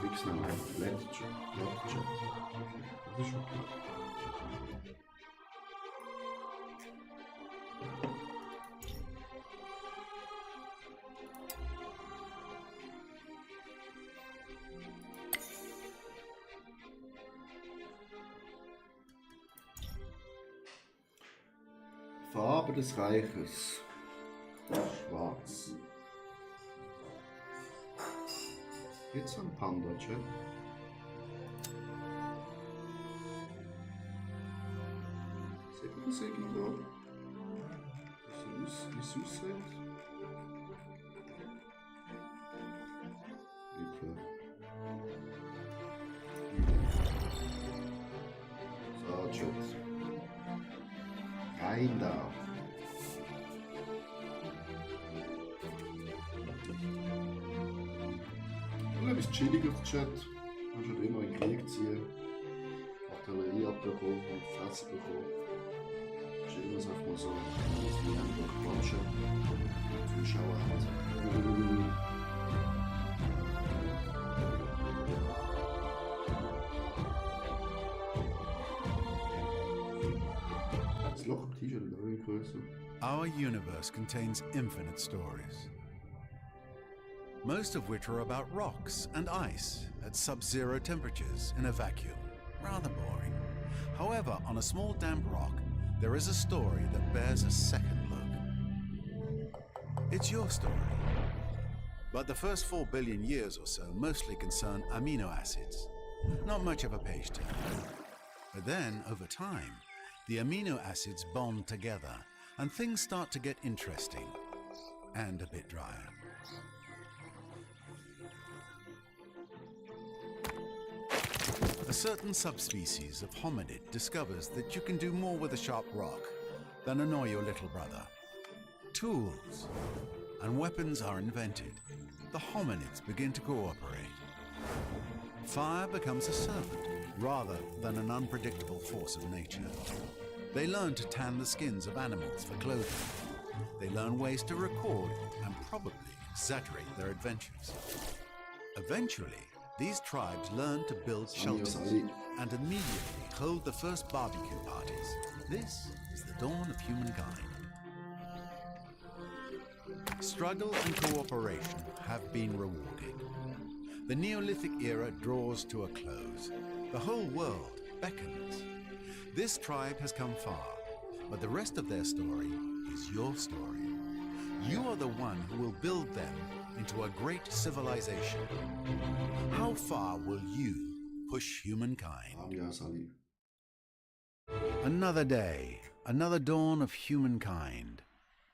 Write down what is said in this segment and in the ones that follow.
Fix nochmal Ledger. Das ist okay. Farbe des Reiches. Schwarz. Jetzt ein Panda, Chat. Sieht man das irgendwo? Wie es aussieht? Bitte. So, Chat. Rein da. Etwas chilliger Chat. Man schon immer in den Krieg ziehen. Artillerie abbekommen und Fresse bekommen. Chillen wir es einfach mal so. Jetzt will ich einfach quatschen. Zuschauer haben. Das Loch im T-Shirt ist auch größer. Our universe contains infinite stories, most of which are about rocks and ice at sub-zero temperatures in a vacuum. Rather boring. However, on a small damp rock, there is a story that bears a second look. It's your story. But the first 4 billion years or so mostly concern amino acids. Not much of a page turner. But then, over time, the amino acids bond together and things start to get interesting and a bit drier. A certain subspecies of hominid discovers that you can do more with a sharp rock than annoy your little brother. Tools and weapons are invented. The hominids begin to cooperate. Fire becomes a servant rather than an unpredictable force of nature. They learn to tan the skins of animals for clothing. They learn ways to record and probably exaggerate their adventures. Eventually, these tribes learn to build shelters and immediately hold the first barbecue parties. This is the dawn of humankind. Struggle and cooperation have been rewarded. The Neolithic era draws to a close. The whole world beckons. This tribe has come far, but the rest of their story is your story. You are the one who will build them into a great civilization. How far will you push humankind? Another day, another dawn of humankind.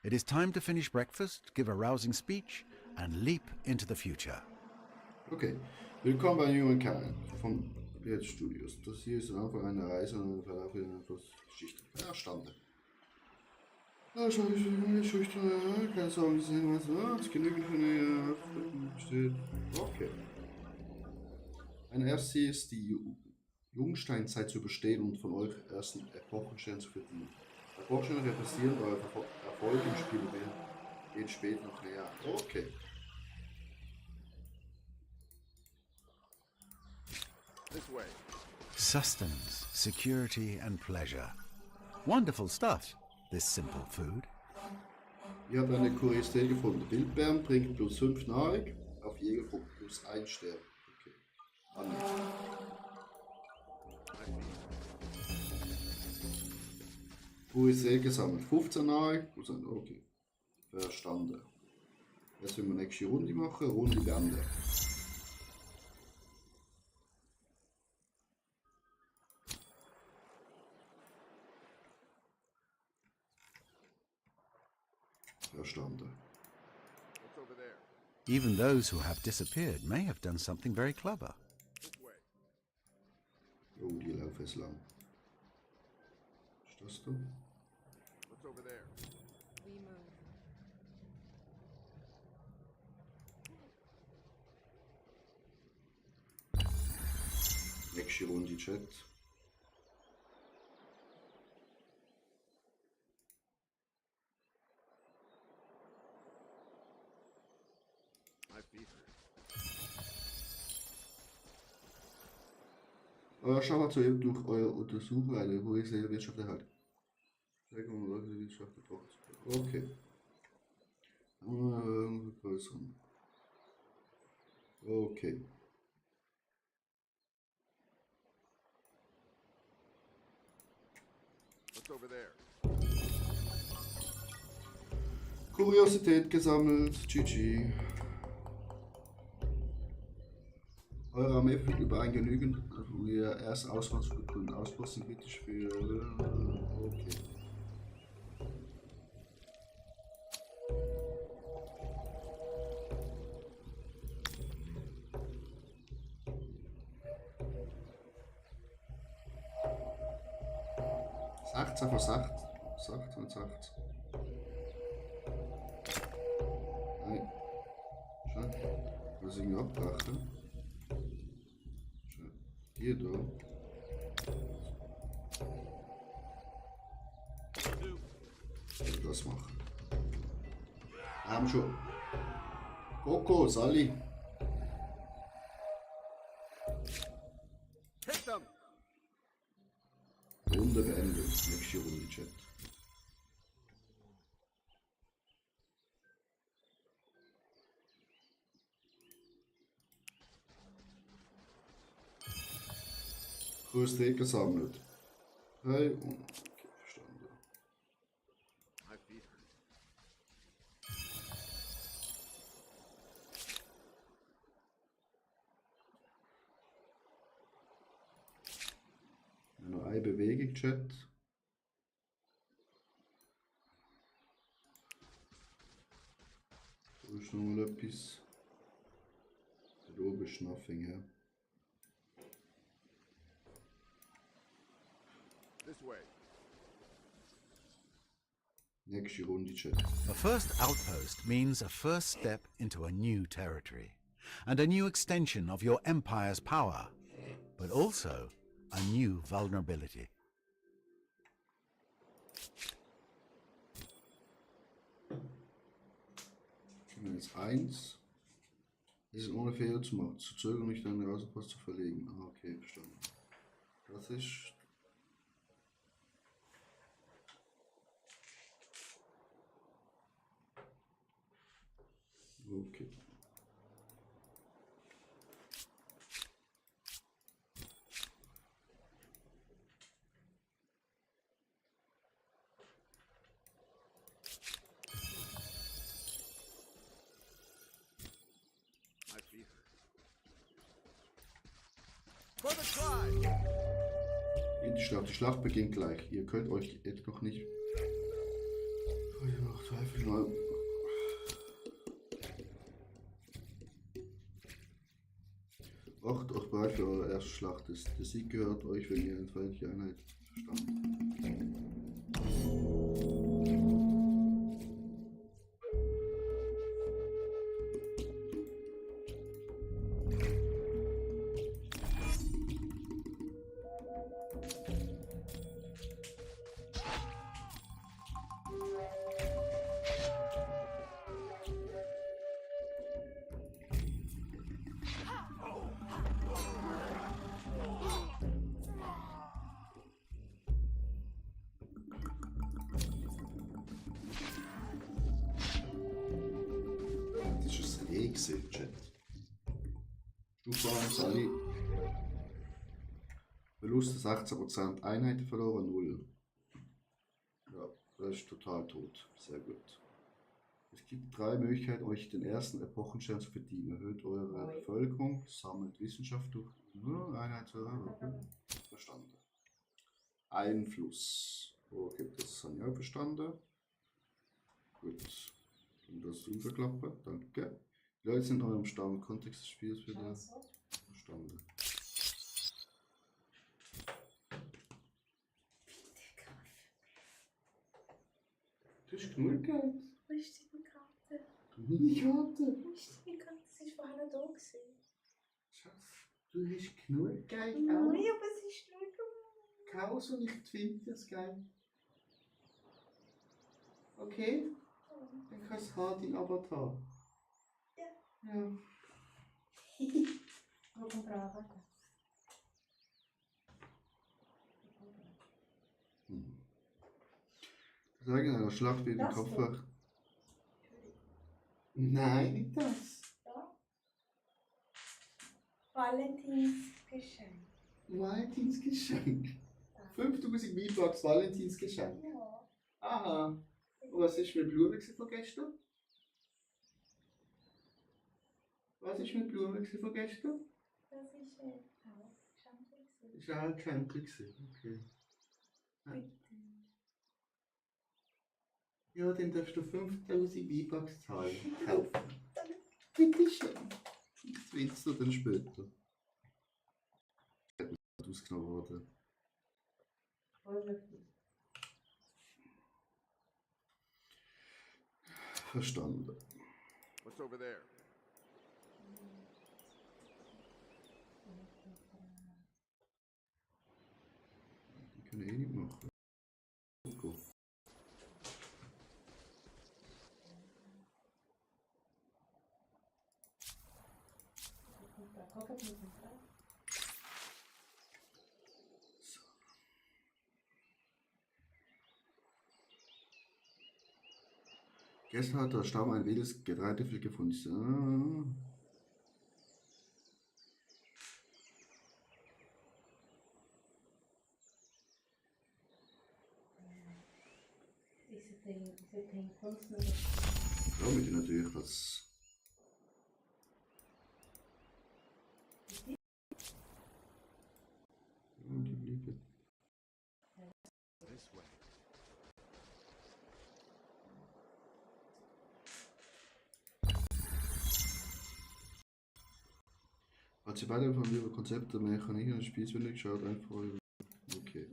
It is time to finish breakfast, give a rousing speech, and leap into the future. Okay, willkommen bei Humankind von Bild Studios. Das hier ist am Anfang eine Reise und ein Verlauf in einer Geschichte. Erstanden. Schüchtern, keine Sorgen, Sie sehen was, es genügend für eine steht. Okay. Ein erstes Ziel ist, die Jungsteinzeit zu überstehen und von euch ersten Epochenstern zu verdienen. Epochenstern repräsentieren eure Erfolge im Spiel, geht später noch näher. Okay. Sustenance, security, and pleasure. Wonderful stuff, this simple food. Ihr habt eine Kuriosität gefunden. Wildbeeren bringen plus 5 Nahrung, auf Jägerfrucht plus 1 Stern. Okay. Annehmen. Kuriosität gesammelt. 15 Nahrung plus 1. Okay. Verstanden. Jetzt werden wir nächste Runde machen. Runde beenden. Verstanden. What's over there? Even those who have disappeared may have done something very clever. This way. Oh, die laufen jetzt lang. Ist das du? What's over there? We move. Nächste Runde Chat. My feet hurt. Euer Schaf hat soeben durch eure Untersuchung eine hohe Wirtschaft erhalten. Steigerung und Leute, die Wirtschaft betroffen sind. Okay. Vergrößern. Okay. What's over there? Kuriosität gesammelt. GG. Eure Armee verfügt über ein genügend, um ihr erst Auswahl zu begründen. Ausbruch sind kritisch für. Okay. Sechzehn von 8. Nein. Schön. Das ist irgendwie abbrechen. Schön. Hier da. Das machen. Haben schon. Coco, Sally. Hit them! Runde beendet. Nächste Runde, Chat. Kuriosität gesammelt. Hey, okay, verstanden. My feet hurt. Noch eine Bewegung, Chat. Da ist noch mal etwas. Da oben ist nothing, ja. This way. Nächste Runde, Chat. A first outpost means a first step into a new territory and a new extension of your empire's power, but also a new vulnerability. Wir jetzt 1. Es ist ohne Fehler zu machen. Zu zögern, mich dann Außenpost zu verlegen. Ah, okay, verstanden. Das ist. Okay. My feet hurt. For the tribe! Die Schlacht beginnt gleich. Ihr könnt euch jetzt noch nicht. Oh, ich noch Zweifel mal. Macht euch bereit für eure erste Schlacht. Der Sieg gehört euch, wenn ihr eine feindliche Einheit verstanden. Das ist ein Reh gewesen, Chat. Stufe 1, alle. Verlust 16%, Einheiten verloren 0. Ja, das ist total tot. Sehr gut. Es gibt 3 Möglichkeiten, euch den ersten Epochenstern zu verdienen. Erhöht eure Bevölkerung, sammelt Wissenschaft durch Einheit. Okay. Verstanden. Einfluss. Okay, das haben wir auch verstanden. Gut. Und das überklappen, danke. Die Leute sind neu am Start, im Kontext des Spiels wieder verstanden. Du hast genug Geld. Wo ist deine Karte? Meine Karte. Wo ist deine Karte? Sie war vorher noch da gewesen. Schatz, du hast genug Geld. Nein, aber es ist nur Chaos und ich finde das geil. Okay? Dann kannst du haben, dein Avatar. Ja. Ja. Vou comprar uma batata. Sagen, einer Schlacht wie im Das Kopfwach. Nein, nicht das. Da. Valentinsgeschenk. Valentinsgeschenk. 5000 V-Bucks Valentinsgeschenk. Ja. Aha. Und was ist mit Blumen von gestern? Was ist mit Blumen von gestern? Das ist auch Geschenk. Das war auch ein Geschenk. Okay. Bitte. Ja, dann darfst du 5000 V-Bucks zahlen. Kaufen. Bitte schön. Das willst du dann später. Ausgenommen worden. Voll Verstanden. What's over there? Die können eh nicht machen. Go. Gestern hat der Stamm ein wildes Getreidefeld gefunden. Você tem quantos Ja, mit natürlich was. Ja, die blieben. This way. Falls ihr beide von mir über Konzepte, Mechaniken und Spielwände geschaut, einfach über. Okay.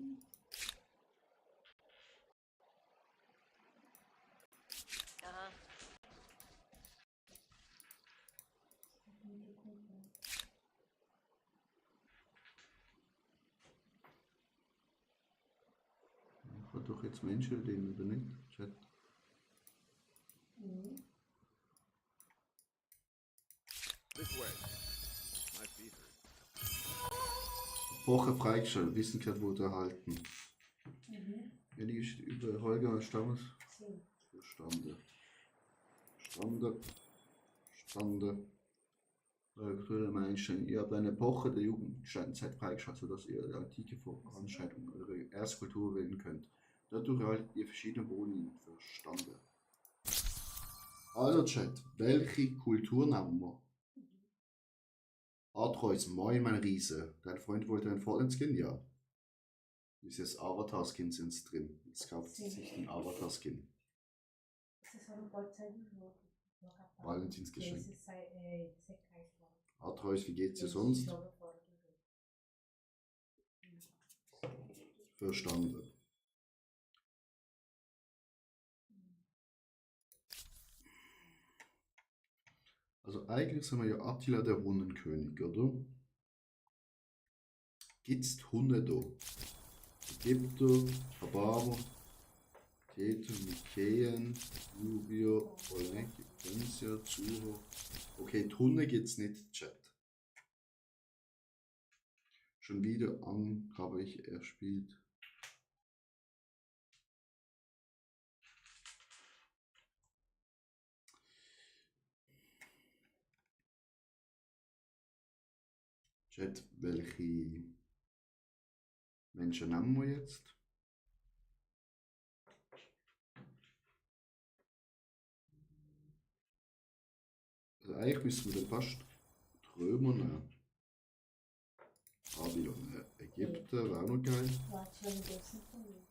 Aha. Ich habe doch jetzt Menschen den oder nicht? Chat. This way. My feet hurt. Woche freigestellt, Wissenschaft wurde erhalten. Ja, die ist über Holger Stammes. Verstande. Aktuelle Meilenstein. Ihr habt eine Epoche der Jugendsteinzeit freigeschaltet, sodass ihr die antike Voranschreitung eure Erstkultur wählen könnt. Dadurch erhaltet ihr verschiedene Wohnungen. Verstande. Also Chat, welche Kultur nehmen wir? Atreus, moin mein Riese. Dein Freund wollte ein Fortnite-Skin? Ja. Ist jetzt Avatar-Skins sind drin. Jetzt kauft sie sich den Avatar-Skin. Você só não pode sair do jogo. Valentinsgeschenk. Você cai fora. Atreus, wie geht's dir Você sonst? joga fora do jogo. Verstanden. Also eigentlich sind wir ja Attila der Hundenkönig, oder? Gibt's Hunde da? Ägypter, Abamer, Keter, Nikaeen, Nubia, Olneki, Pensia, Zuhör. Okay, die Hunde gibt's nicht, Chat. Schon wieder habe ich erspielt. Chat, welche Menschen nehmen wir jetzt? Also eigentlich müssen wir den fast die Römer nehmen. Babylon, Ägypter, war auch noch geil. O Atila me deu 5.000.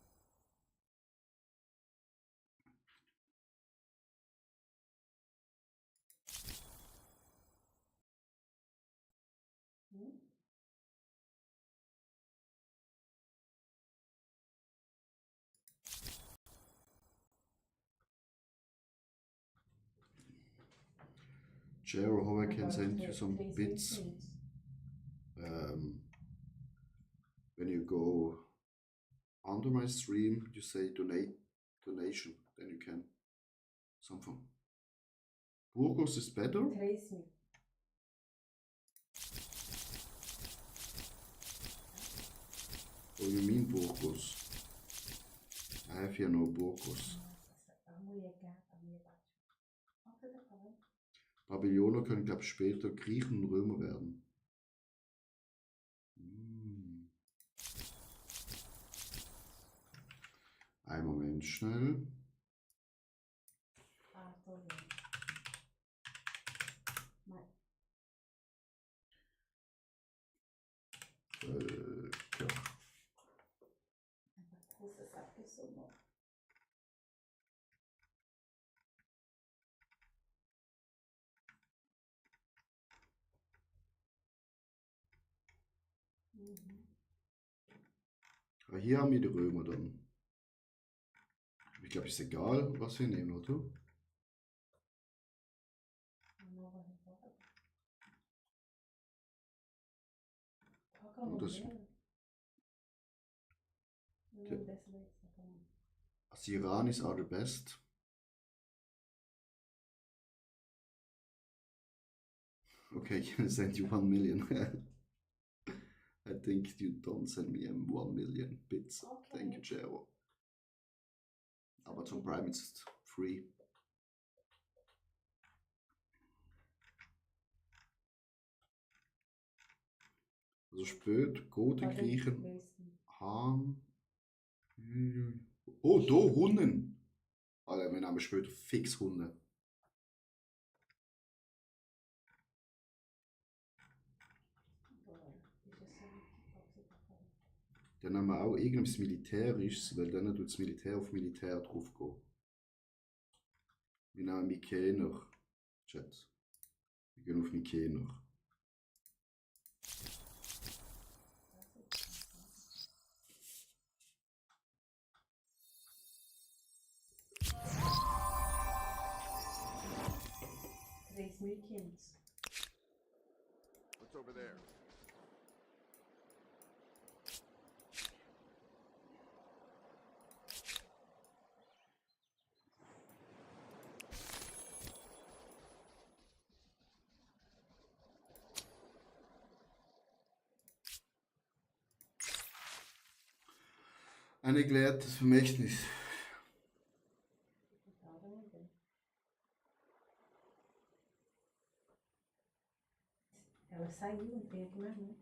Jero, how I can About send you some today's bits meetings. when you go under my stream. You say donation, then you can something. Burgos is better. Today's meeting. What do you mean Burgos? I have here no Burgos. A mulher gata, a mulher bate. Olha o que você tá falando. Babylonier können, glaube ich, später Griechen und Römer werden. Hm. Einen Moment schnell. Ah, tô vendo. Mas, Ja. você sabe que eu sou nova. Aber hier haben wir die Römer dann. Ich glaube, ist egal, was wir nehmen, oder? A nova reforma. Qual que é Oh, o nome das- dela? O nome dessa daí que você tá falando. Also Iranis are the best. Okay, I can send you 1 million. I think you don't send me 1 million bits. Okay. Thank you, Jero. Amazon Prime ist free. Also spät, gute Olha o Griechen mesmo. haben. Oh, da Hunden. Alter, wir nehmen später fix Hunde. Bora. Deixa eu só ver aqui qual que você tá falando. Dann haben wir auch irgendwas Militärisches, weil dann tut das Militär auf Militär drauf gehen. Wir nehmen Mykener. Chat. Wir gehen auf Mykener. $3.500. What's over there? Ein erklärtes Vermächtnis. Tava no bem. Ela saiu, não tem aqui mais não.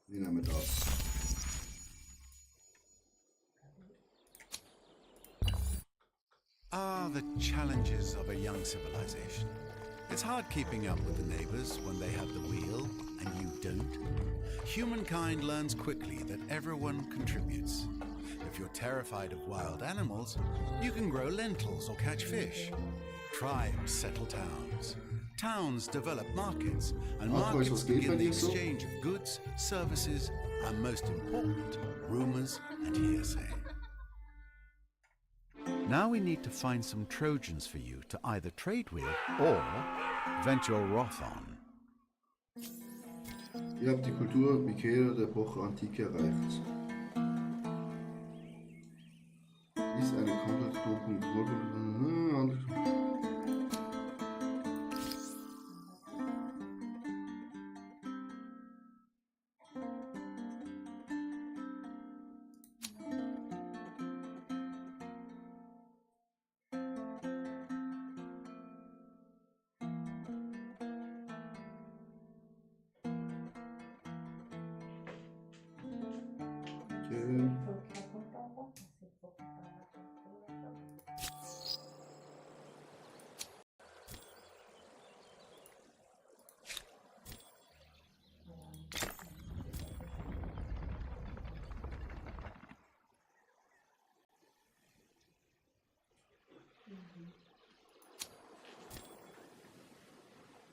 Wir nehmen das. Ah, the challenges of a young civilization. It's hard keeping up with the neighbors when they have the wheel and you don't. Humankind learns quickly that everyone contributes. If you're terrified of wild animals, you can grow lentils or catch fish. Tribes settle towns. Towns develop markets, and Ach, weißt du, was markets geht bei begin the dir so? exchange of goods, services, and most important, rumors and hearsay. Now we need to find some Trojans for you to either trade with or vent your wrath on. Ihr habt die Kultur Mykener der Epoche Antike erreicht. Ist eine Kontaktknotenpunkt. Okay. Falou que vai comprar um bom. Se for comprar lá, vai comprar.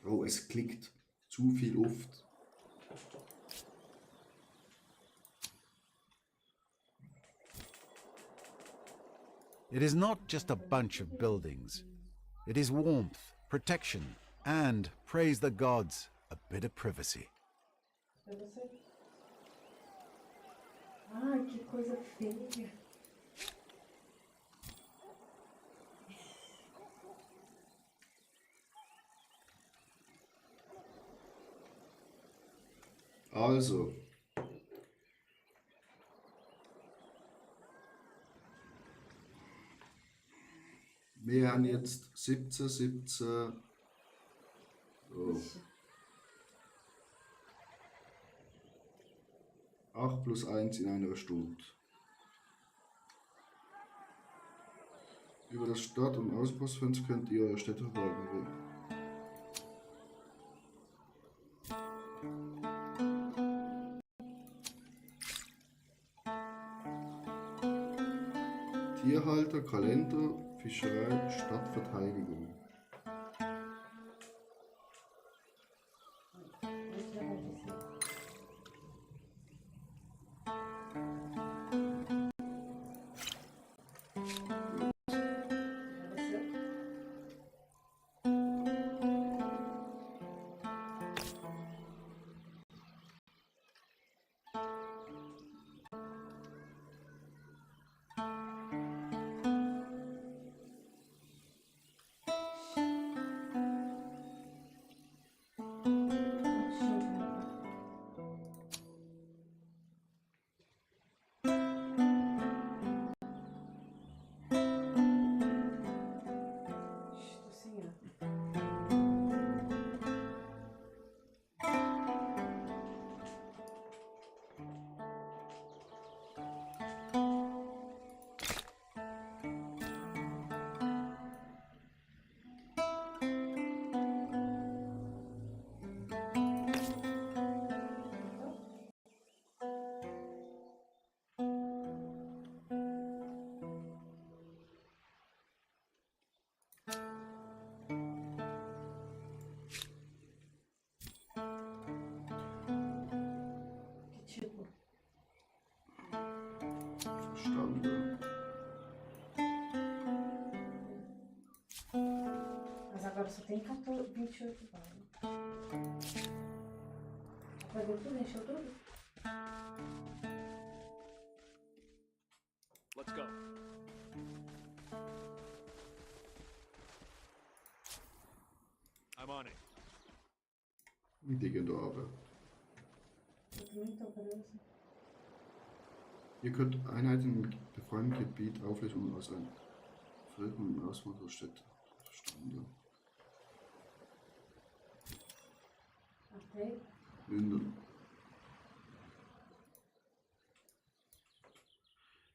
Oh, es klickt zu viel oft. It is not just a bunch of buildings. It is warmth, protection, and, praise the gods, a bit of privacy. Pra você. Ai, que coisa feia. Also. Wir haben jetzt 17, 17. So. 8 plus 1 in einer Stunde. Über das Stadt- und Außenpostfenster könnt ihr eure Städte verwalten. Tierhalter, Kalender, Fischerei, Stadtverteidigung. Isso já vai descer. Já desceu? Nossa Senhora. Que tipo? Verstanden. Mas agora só tem 14, 28 vagas. Apagou tudo, encheu tudo? Let's go. I'm on it. Die gehen da runter. Eu também tô, cadê você? Ihr könnt Einheiten im befreundeten Gebiet auflösen aus einem Völkern und Ausmaß der Städte. Verstanden. Até Lündern.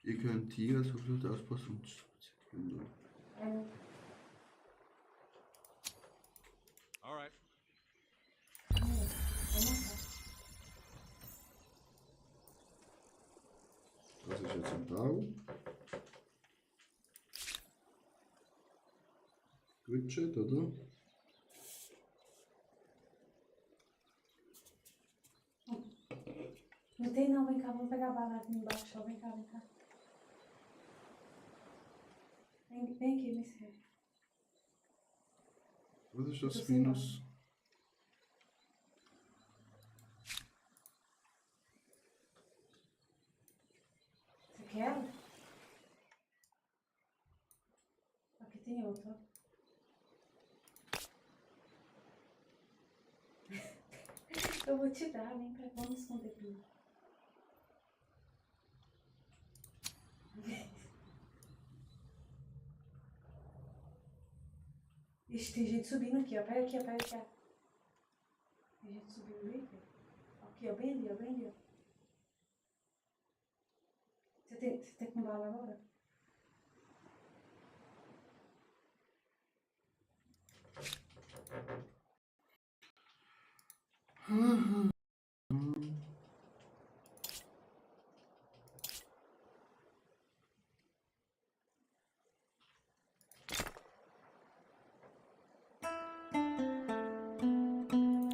Ihr könnt Tiere, Zuflucht, Auspost und Lündern. All right. Das ist jetzt ein Tau. Widget, oder? Não tem não, vem cá, vamos pegar a bala aqui embaixo, ó, vem cá, vem cá. Vem aqui, me serve. Was ist das Das sind Minus? Você quer? Aqui tem outro. Eu vou te dar, vem cá, vamos esconder tudo. Ixi, tem gente subindo aqui, ó. Pega aqui, ó, pega aqui, ó. Tem gente subindo bem aqui. Aqui, ó, bem ali, ó, bem ali, ó. Você tem com bala agora?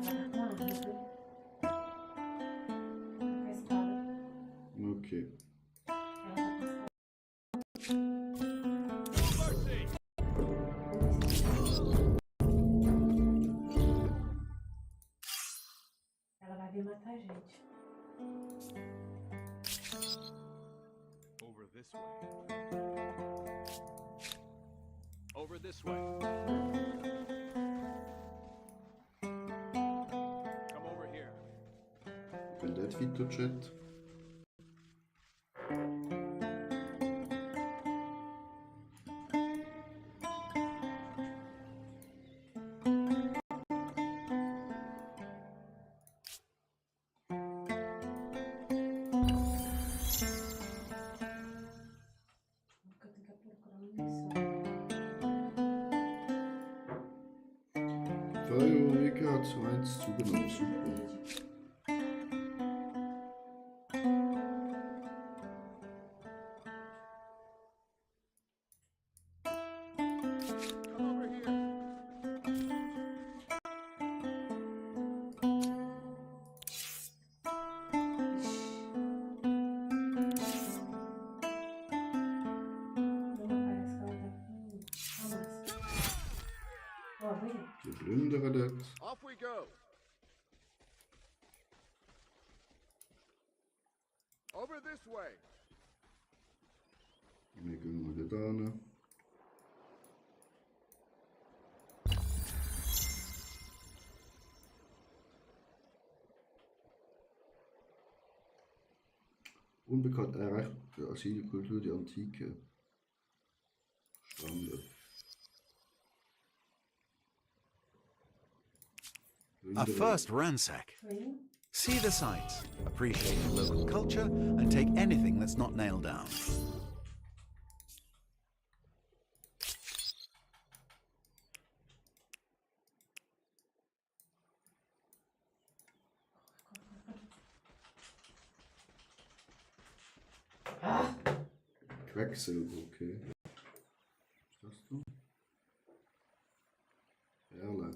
Ela tá com arma, viu? Com a espada. Okay. Ela tá com a espada. Mercy! Vamos ver se this way. Over this way. Come over here. Wenn der Twitter-Chat. Nunca tenho que procurar uma missão. Feuerwerke hat 2-1 zugenommen. Super. Vídeo. Come over here. Não, parece que ela tá com a máscara. Ó, vem. Die Plünderer dort. Off we go. Over this way. Wir gehen mal da hin. Unbekannt erreicht der Asylkultur die Antike. Standard. A first ransack. Vem. See the sights, appreciate the local culture, and take anything that's not nailed down. Quecksilber, okay. Was ist das du? Perle.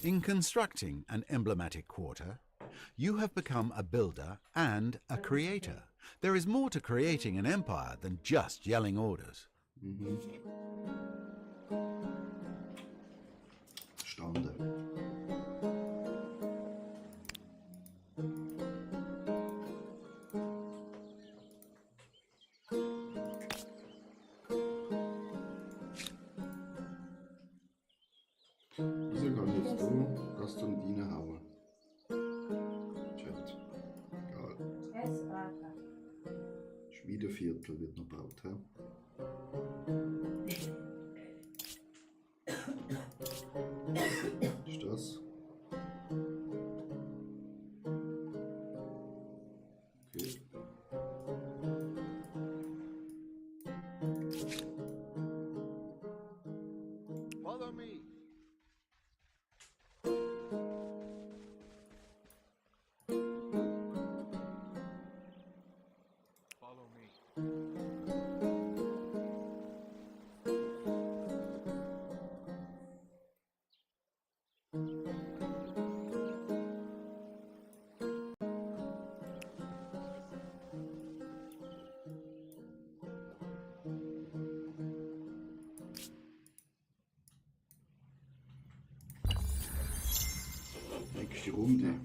In constructing an emblematic quarter, you have become a builder and a creator. There is more to creating an empire than just yelling orders. Standard. Wieso kann jetzt du Gastondine hauen? Chat. Egal. Essa, ah, tá. Schmiedeviertel wird noch gebaut, hä? Ist das? Okay. Follow me. Follow me. Nächste Runde.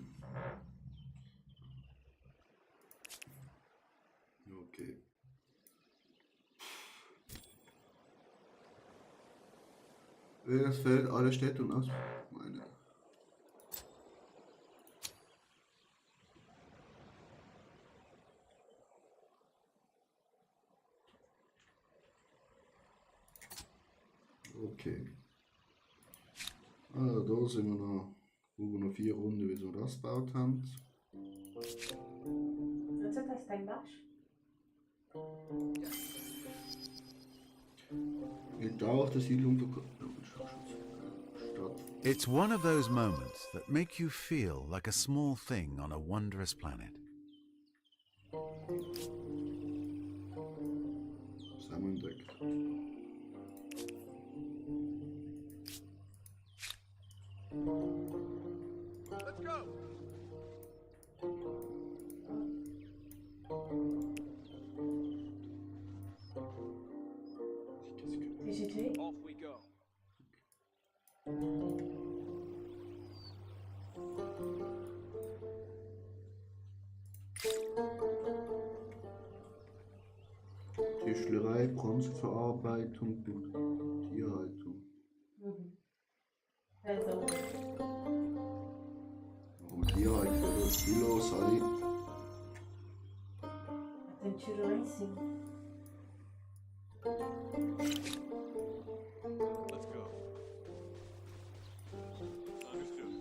Okay. Es fällt alle Städte und aus. Meine. Okay. Also, da sind wir noch. Brauchen wir noch 4 Runden, bis wir das gebaut haben. Você está embaixo? Mit auch der Siedlung Stadt. It's one of those moments that make you feel like a small thing on a wondrous planet. Das haben wir entdeckt. Let's go. TGT? Off we go. Tischlerei, Bronzeverarbeitung, Tierhaltung. Also, Warum Tierhaltung? Oder Kilo, Sally. tem tiro lá em cima. Let's go. Understood.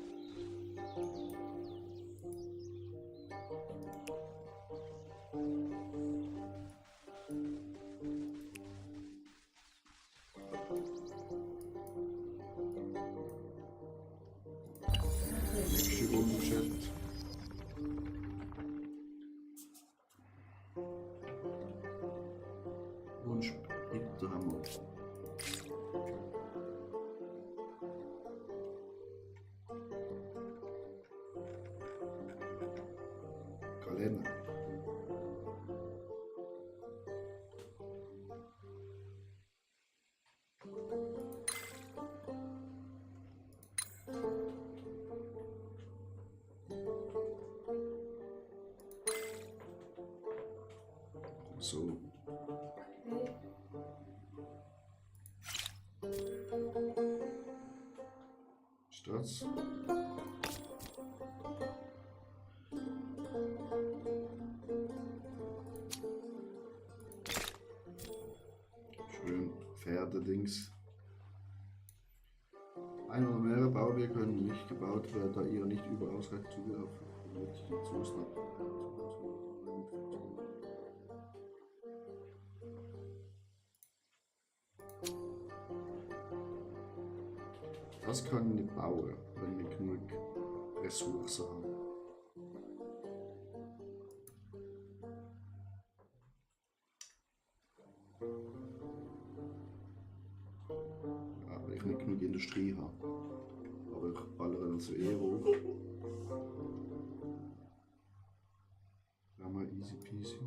Nächste Runde, Chat. Und Splitter haben wir. Kalender. So. Ist das? Schön. Pferdedings. Ein oder mehrere Bauwerke können nicht gebaut werden, da ihr nicht über ausreichend Zulauf benötigt. Das kann ich nicht bauen, wenn wir genug Ressourcen haben. Ja, weil ich nicht genug Industrie habe. Aber ich ballere also hoch. Ja, mal easy peasy.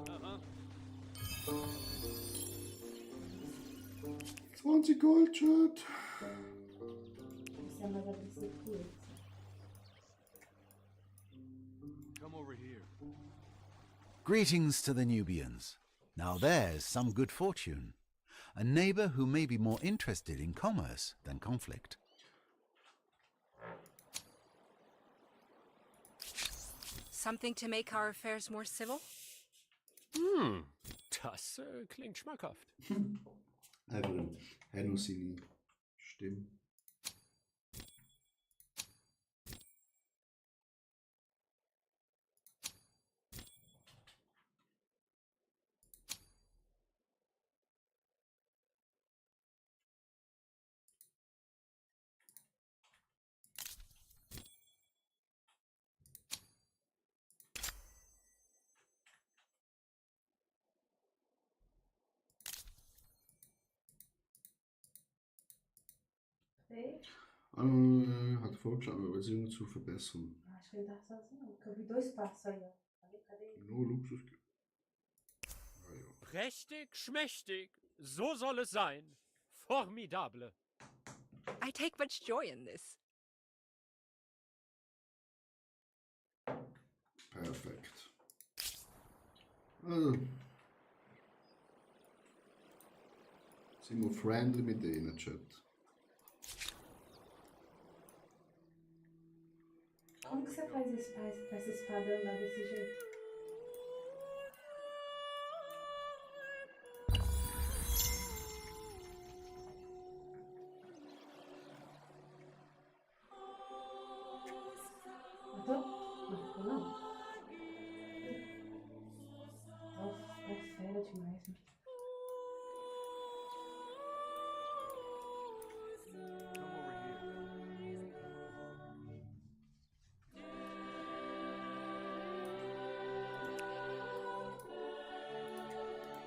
Uh-huh. 20 Gold, Chat. Isso é mais agressivo que esse. Come over here. Greetings to the Nubians. Now there's some good fortune. A neighbor who may be more interested in commerce than conflict. Something to make our affairs more civil? Das klingt schmackhaft. Einfach ein Henno seine Stimme. Sei. Hat vorgeschlagen, eine Beziehung zu verbessern. Acho que ele tá sozinho, porque eu vi 2 passos aí, ó. Cadê ele? Nur Luxus. Ah, ja. Prächtig, schmächtig. So soll es sein. Formidable. I take much joy in this. Perfekt. Also. Sind wir friendly mit denen, Chat? Como que você faz isso pra essa espada andar desse jeito? demais, né? Come over here.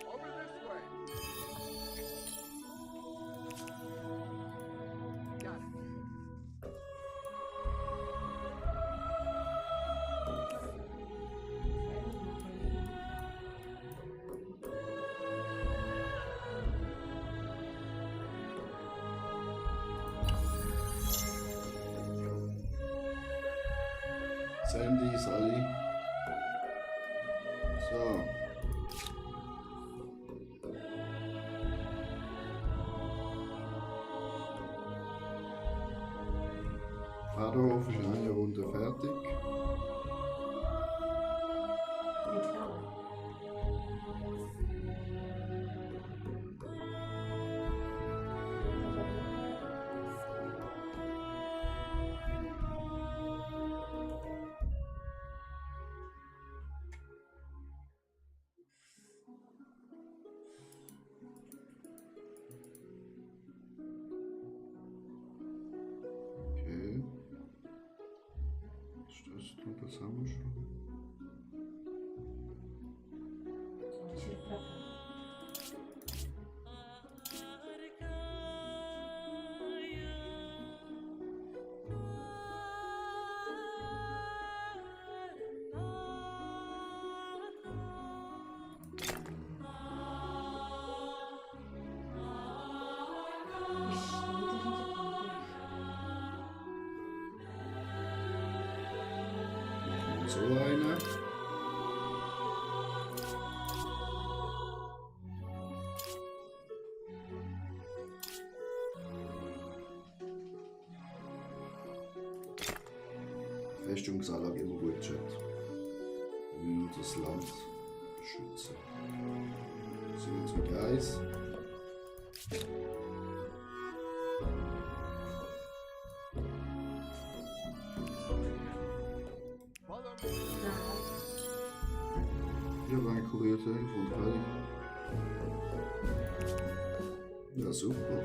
Over this way. Got it. Sandy, Sally. So. Vaterhof ist in einer Runde fertig. Okay. Was ist das? Ich glaube, das haben wir schon. Tiro pra cá. Ixi, muita gente aqui, Machen wir so eine. Festungsanlage immer gut, Chat. Wir müssen das Land schützen. Sind wir zum Geist. Ich habe ein kurioses Telefon, fertig. Ja, super.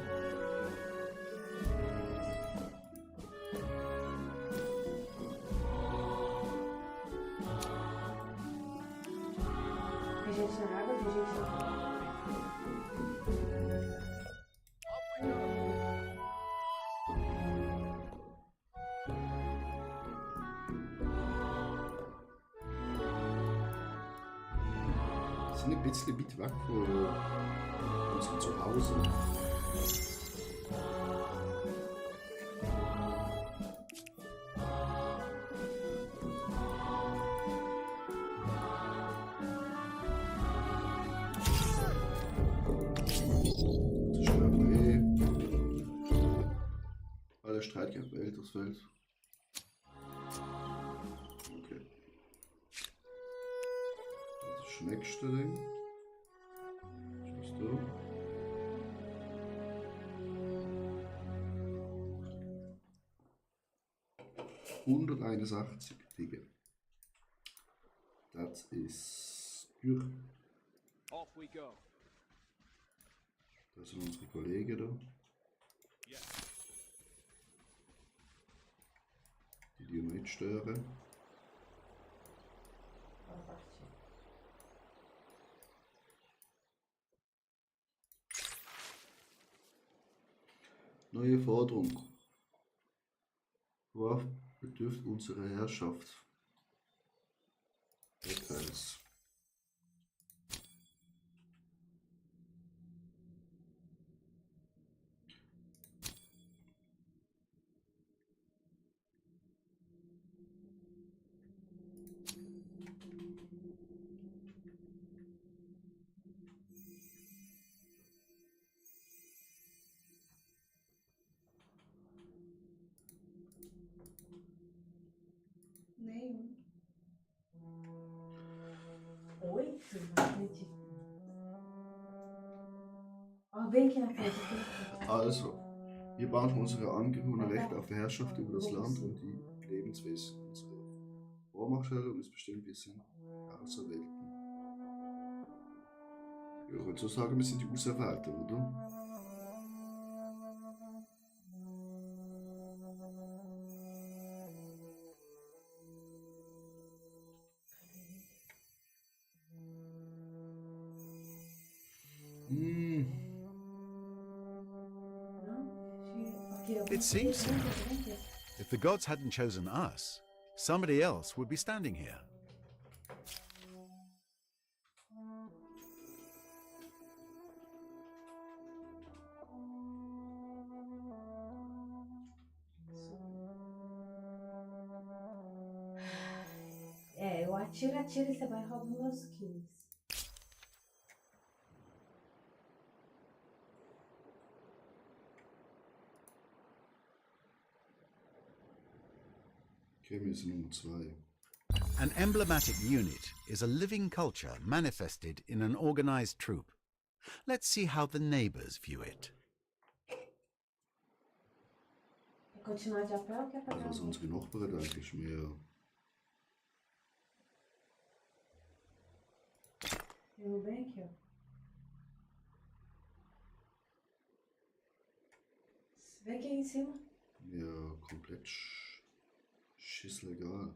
Tem gente na água, tem gente na Wir sind ein bisschen weit weg von unserem Zuhause. Das ist okay. Alle Streitkräfte wählt das Feld. Okay. Das nächste Ding. Was ist da? ...181 Tiger. Das ist durch. Off we go. Das sind unsere Kollegen da. Yes. Die wir nicht stören. Ela partiu. Neue Forderung. Worauf bedürft unsere Herrschaft? Details. Nenhum. 8? Não acredito. Ó, vem aqui na frente. Aqui. Also, wir bauen unsere Angewohner Recht auf Herrschaft über das Land und die Lebenswesen. Unsere Vormachtstellung ist bestimmt, wir sind Auserwählten. Ja, ich würde so sagen, wir sind die Auserwählten, oder? Hm. It seems so. If the gods hadn't chosen us, somebody else would be standing here. É, eu atiro, atiro e você vai roubando meus kills. Okay, wir sind Nummer 2. An emblematic unit is a living culture manifested in an organized troop. Let's see how the neighbors view it. É continuar de a pé ou quer Also pegar was unsere Nachbarn denken, ist mehr... Eu bem aqui, ó. Vê aqui em cima. Ja, komplett schisslegal.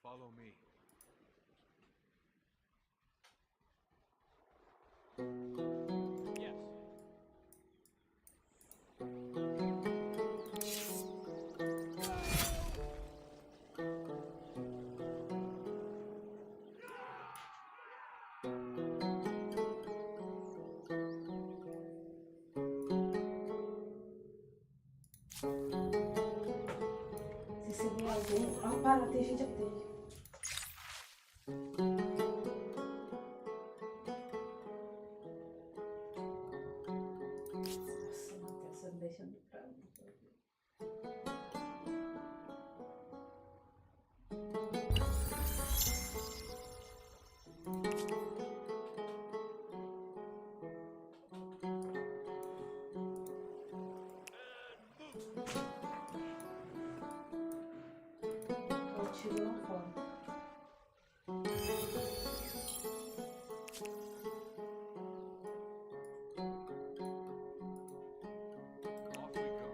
Follow me. Yes. Se você vê alguém... Ah, para, tem gente aqui. Nossa, Matheus, você não deixa me pra mim. Eu tiro lá fora. Off we go.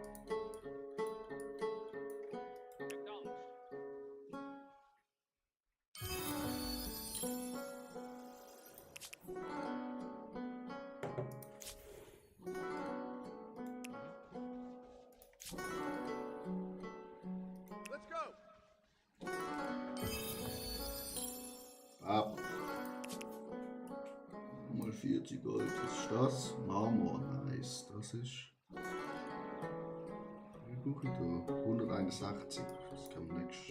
Acknowledged. Let's go. Ab. Mal 40 Gold, was ist das? Marmor, nice. Das ist... Wie hoch ist da? 161. Das kann man nächst...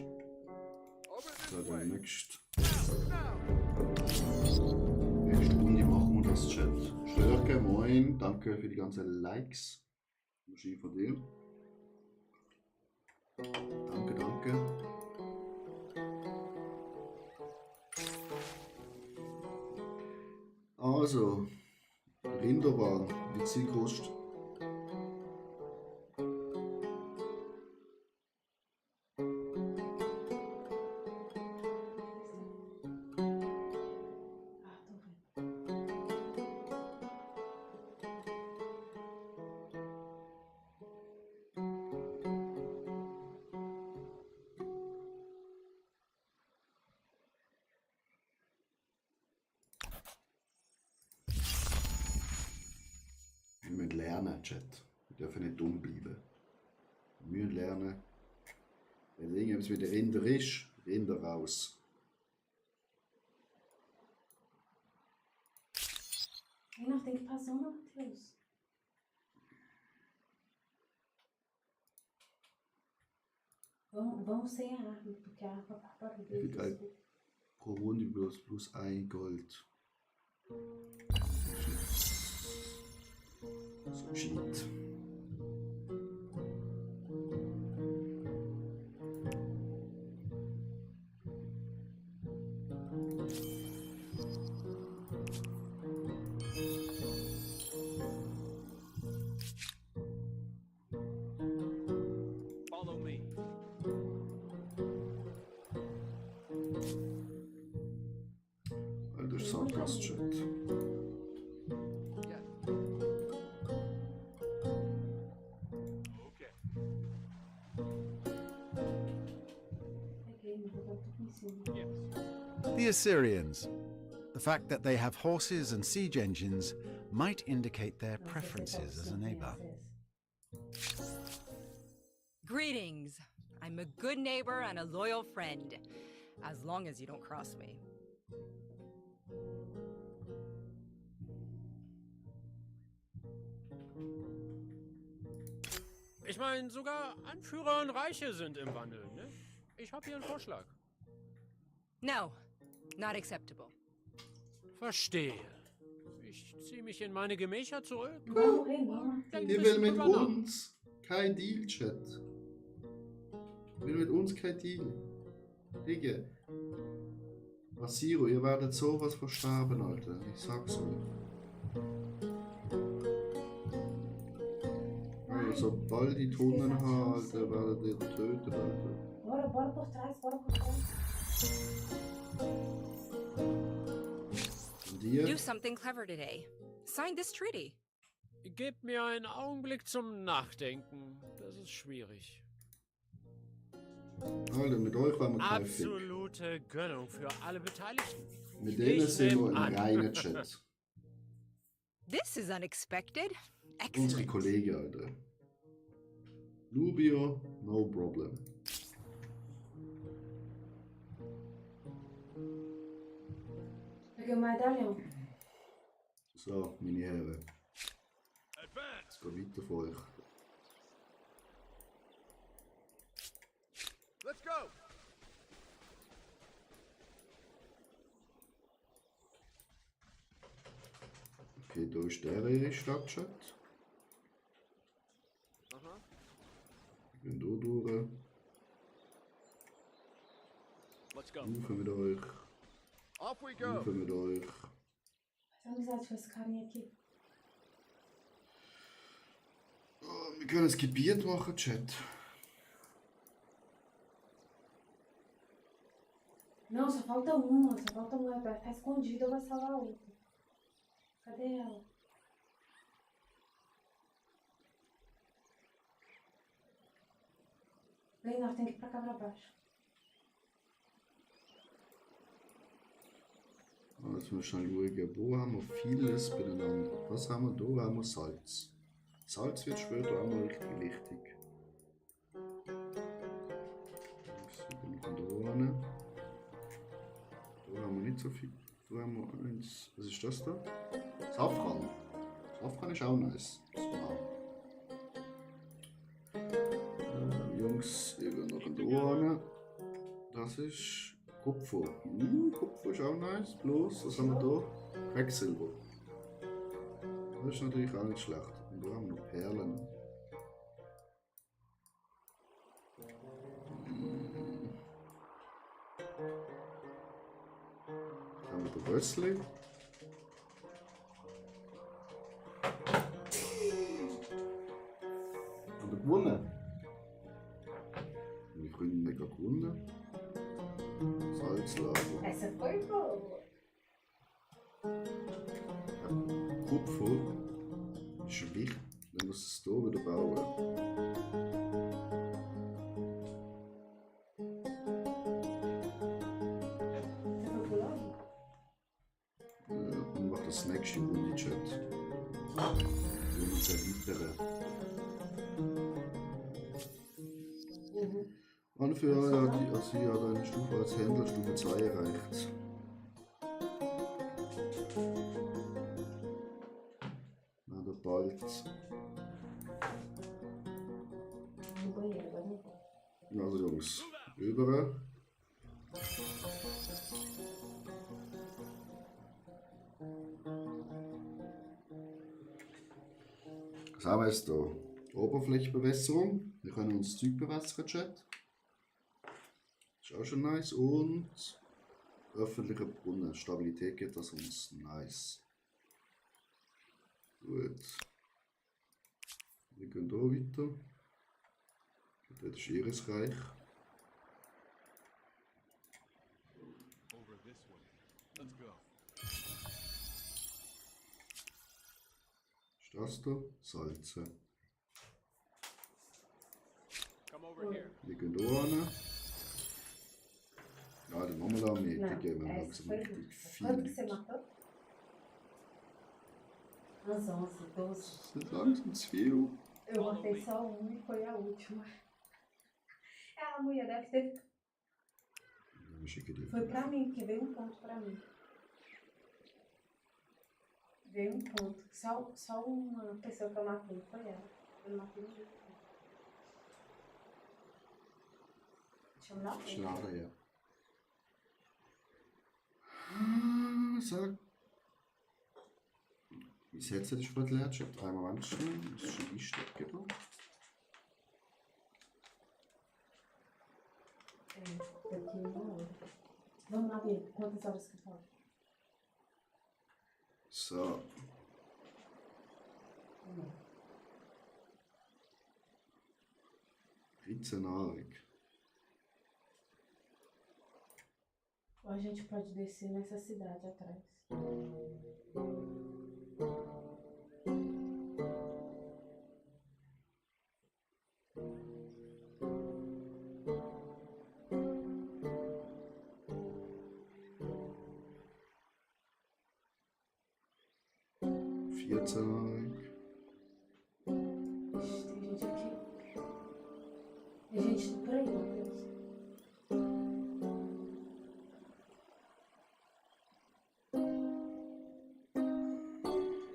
Over this So, way. dann nächste Runde machen wir das, Chat. Störke, moin. Danke für die ganzen Likes. Maschine von dir. Danke, danke. Also, Rinderwahl, wie viel kostet? Ah, tô vendo. Wir müssen lernen, Chat. Wir dürfen nicht dumm bleiben. Wir müssen lernen. Wenn irgendwas mit der Rinder ist, Rinder raus. Aí nós temos que passar uma, Matheus. Vamos sem a arma, porque a arma vai para o Wie geil. Pro Runde plus 1 Gold. So cheat. das, Chat. Yes. Okay. Okay, não vou dar tudo em cima. Yes. The Assyrians. The fact that they have horses and siege engines might indicate their preferences as a neighbor. Greetings. I'm a good neighbor and a loyal friend. As long as you don't cross me. Ich meine, sogar Anführer und Reiche sind im Wandel, ne? Ich habe hier einen Vorschlag. No, not acceptable. Verstehe. Ich ziehe mich in meine Gemächer zurück. Vai morrer, não. Denk Ihr ein will bisschen mit drüber nach. uns kein Deal, Chat. Will mit uns kein Deal. Digga. Asiro, ihr werdet sowas versterben, Alter. Ich sag's euch. Alter, sobald die Tonnen haben, Alter, werdet ihr getötet, Alter. Bora, bora por trás, bora por trás. Und ihr? Do something clever today. Sign this treaty. Gebt mir einen Augenblick zum Nachdenken. Das ist schwierig. Alter, mit euch waren wir kein Fick. Absolute Gönnung für alle Beteiligten. Mit denen sind wir nehm im an. reinen Chat. This is unexpected. Unsere Excellent. Kollegen, Alter. Lubio, no problem. Peguei o medalhão. So, meine Herren. Advance. Es geht weiter für euch. Let's go. Okay, da ist der ihre Stadtchat. Uh-huh. Wir gehen hier durch. Let's go. Rufen mit euch. Off we go. Rufen mit euch. Faz amizade com esse carinha aqui. Oh, wir können ein Gebiet machen, Chat. Não, só falta uma. Só falta uma. Vai ficar escondida, eu vou salvar a outra. Cadê ela? Bem, nós temos que ir pra cá pra baixo. Also, wir schnell schauen, wo haben wir vieles beieinander. Was haben wir da? Haben wir Salz. Salz wird später auch mal richtig wichtig. So, dann von da hin. Da haben wir nicht so viel. Da haben wir eins. Was ist das da? Safran. Safran ist auch nice. So. Jungs, ihr geht noch da hin. Das ist Kupfer. Kupfer ist auch nice. Bloß, was haben wir da? Quecksilber. Das ist natürlich auch nicht schlecht. Und da haben wir noch Perlen. Da haben wir den Rössli. Haben wir gewonnen? Meine Freundin mega gewonnen. Salzlager. Essa foi boa. Kupfer ist wichtig. Dann muss es hier wieder bauen. Você foi pro lado? Dann macht das nächste Runde Chat. Wir uns erweitern. Anführer, also ja, deine Stufe als Händler, Stufe 2 erreicht. Na, da bald. No banheiro, agora não vou. Also Jungs, über. Was haben wir jetzt da? Oberflächenbewässerung. Wir können uns das Zeug bewässern, Chat. Ist auch schon nice. Und öffentlicher Brunnen. Stabilität geht das uns. Nice. Gut. Wir gehen hier weiter. Das ist ihres Reich. Over this way. Let's go. Das da, Salze. Come over here. Wir gehen da hin. Ja, die Marmelade, Não, die geben wir é langsam super richtig justo. viel. Quanto que você matou? Umas 11, 12. Das ist langsam zu viel. Eu matei só uma e foi a última. A mulher deve ter. Wir schicken die. Foi pra mim, que veio um ponto pra mim. Veio um ponto. Só uma pessoa que eu matei foi ela. Eu não matei ninguém. Deixa eu dar Schnatter, ja. Sag. Wie setzt du dich bei der Lehrtschaft? 3-mal Wandstellen. Das ist schon die Strecke da. Daqui uma hora. Vamos lá ver quantas horas que falta. So. Não. 13 Nahrung. Ou a gente pode descer nessa cidade atrás. Ixi, tem gente aqui. Tem gente por aí, Matheus.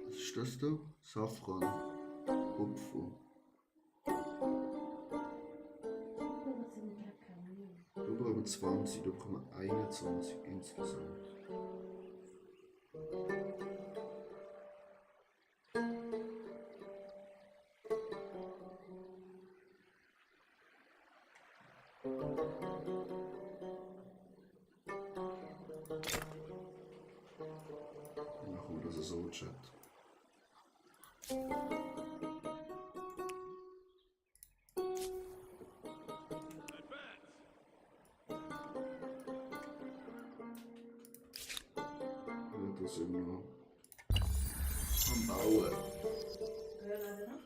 Was ist das da? Safran. Kupfer. Como você vem pra cá, né? Da brauchen wir 20, da kommen 21 insgesamt. Machen wir das so, Chat. Ja, da sind wir am Bauen. Granada não?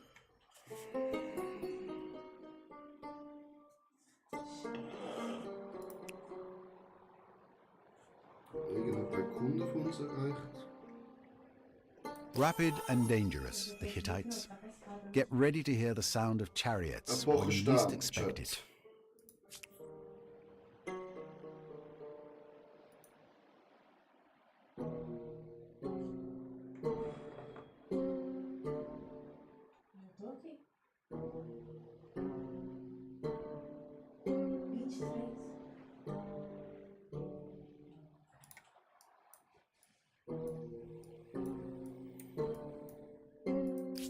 Irgendein paar Kunden von uns erreicht. Rapid and dangerous, the Hittites. Get ready to hear the sound of chariots when you least Wochenstab, expect Chat. it. Eu tô aqui. 23.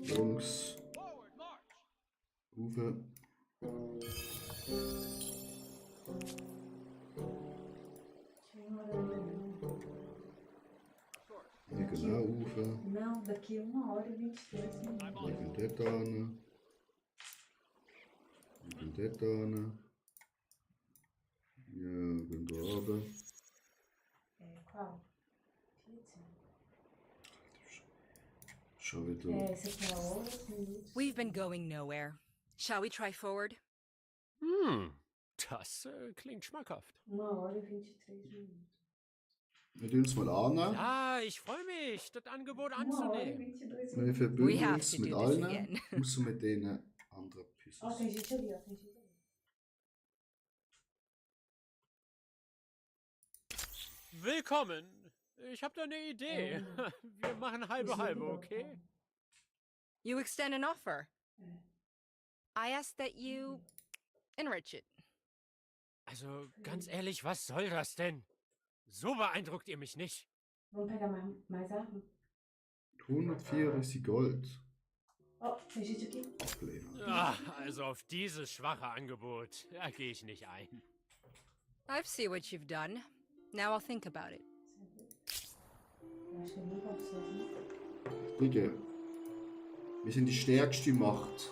Jungs, Forward, march. Uwe. Deixa eu ir morando. Ja, genau, Uwe. Não, daqui 1h23 minutos. Wir gehen dort hin. Wir gehen dort hin. Ja, wir gehen da runter. É, qual? Pizza. Schon wieder. É, esse aqui é 8 minutos. We've been going nowhere. Shall we try forward? Das klingt schmackhaft. 1h23 minutos. Wir tun uns mal annehmen. Ja, ich freue mich, das Angebot 1h22 anzunehmen. Wir minutos. We verbünden have uns to mit do this allen, again. außer mit denen anderen Ó, Pissos. tem gente ali, ó. Tem gente ali. Willkommen. Ich habe da eine Idee. Wir machen halbe halbe, okay? You extend an offer. É. I ask that you enrich it. Also, ganz ehrlich, was soll das denn? So beeindruckt ihr mich nicht. Vamos pegar mais arma? 134 Gold. Ó, tem gente aqui. Ablehnen. Also auf dieses schwache Angebot, da gehe ich nicht ein. I've seen what you've done. Now I'll think about it. Eu acho que ele não pode sozinho. Brigge, wir sind die stärkste Macht.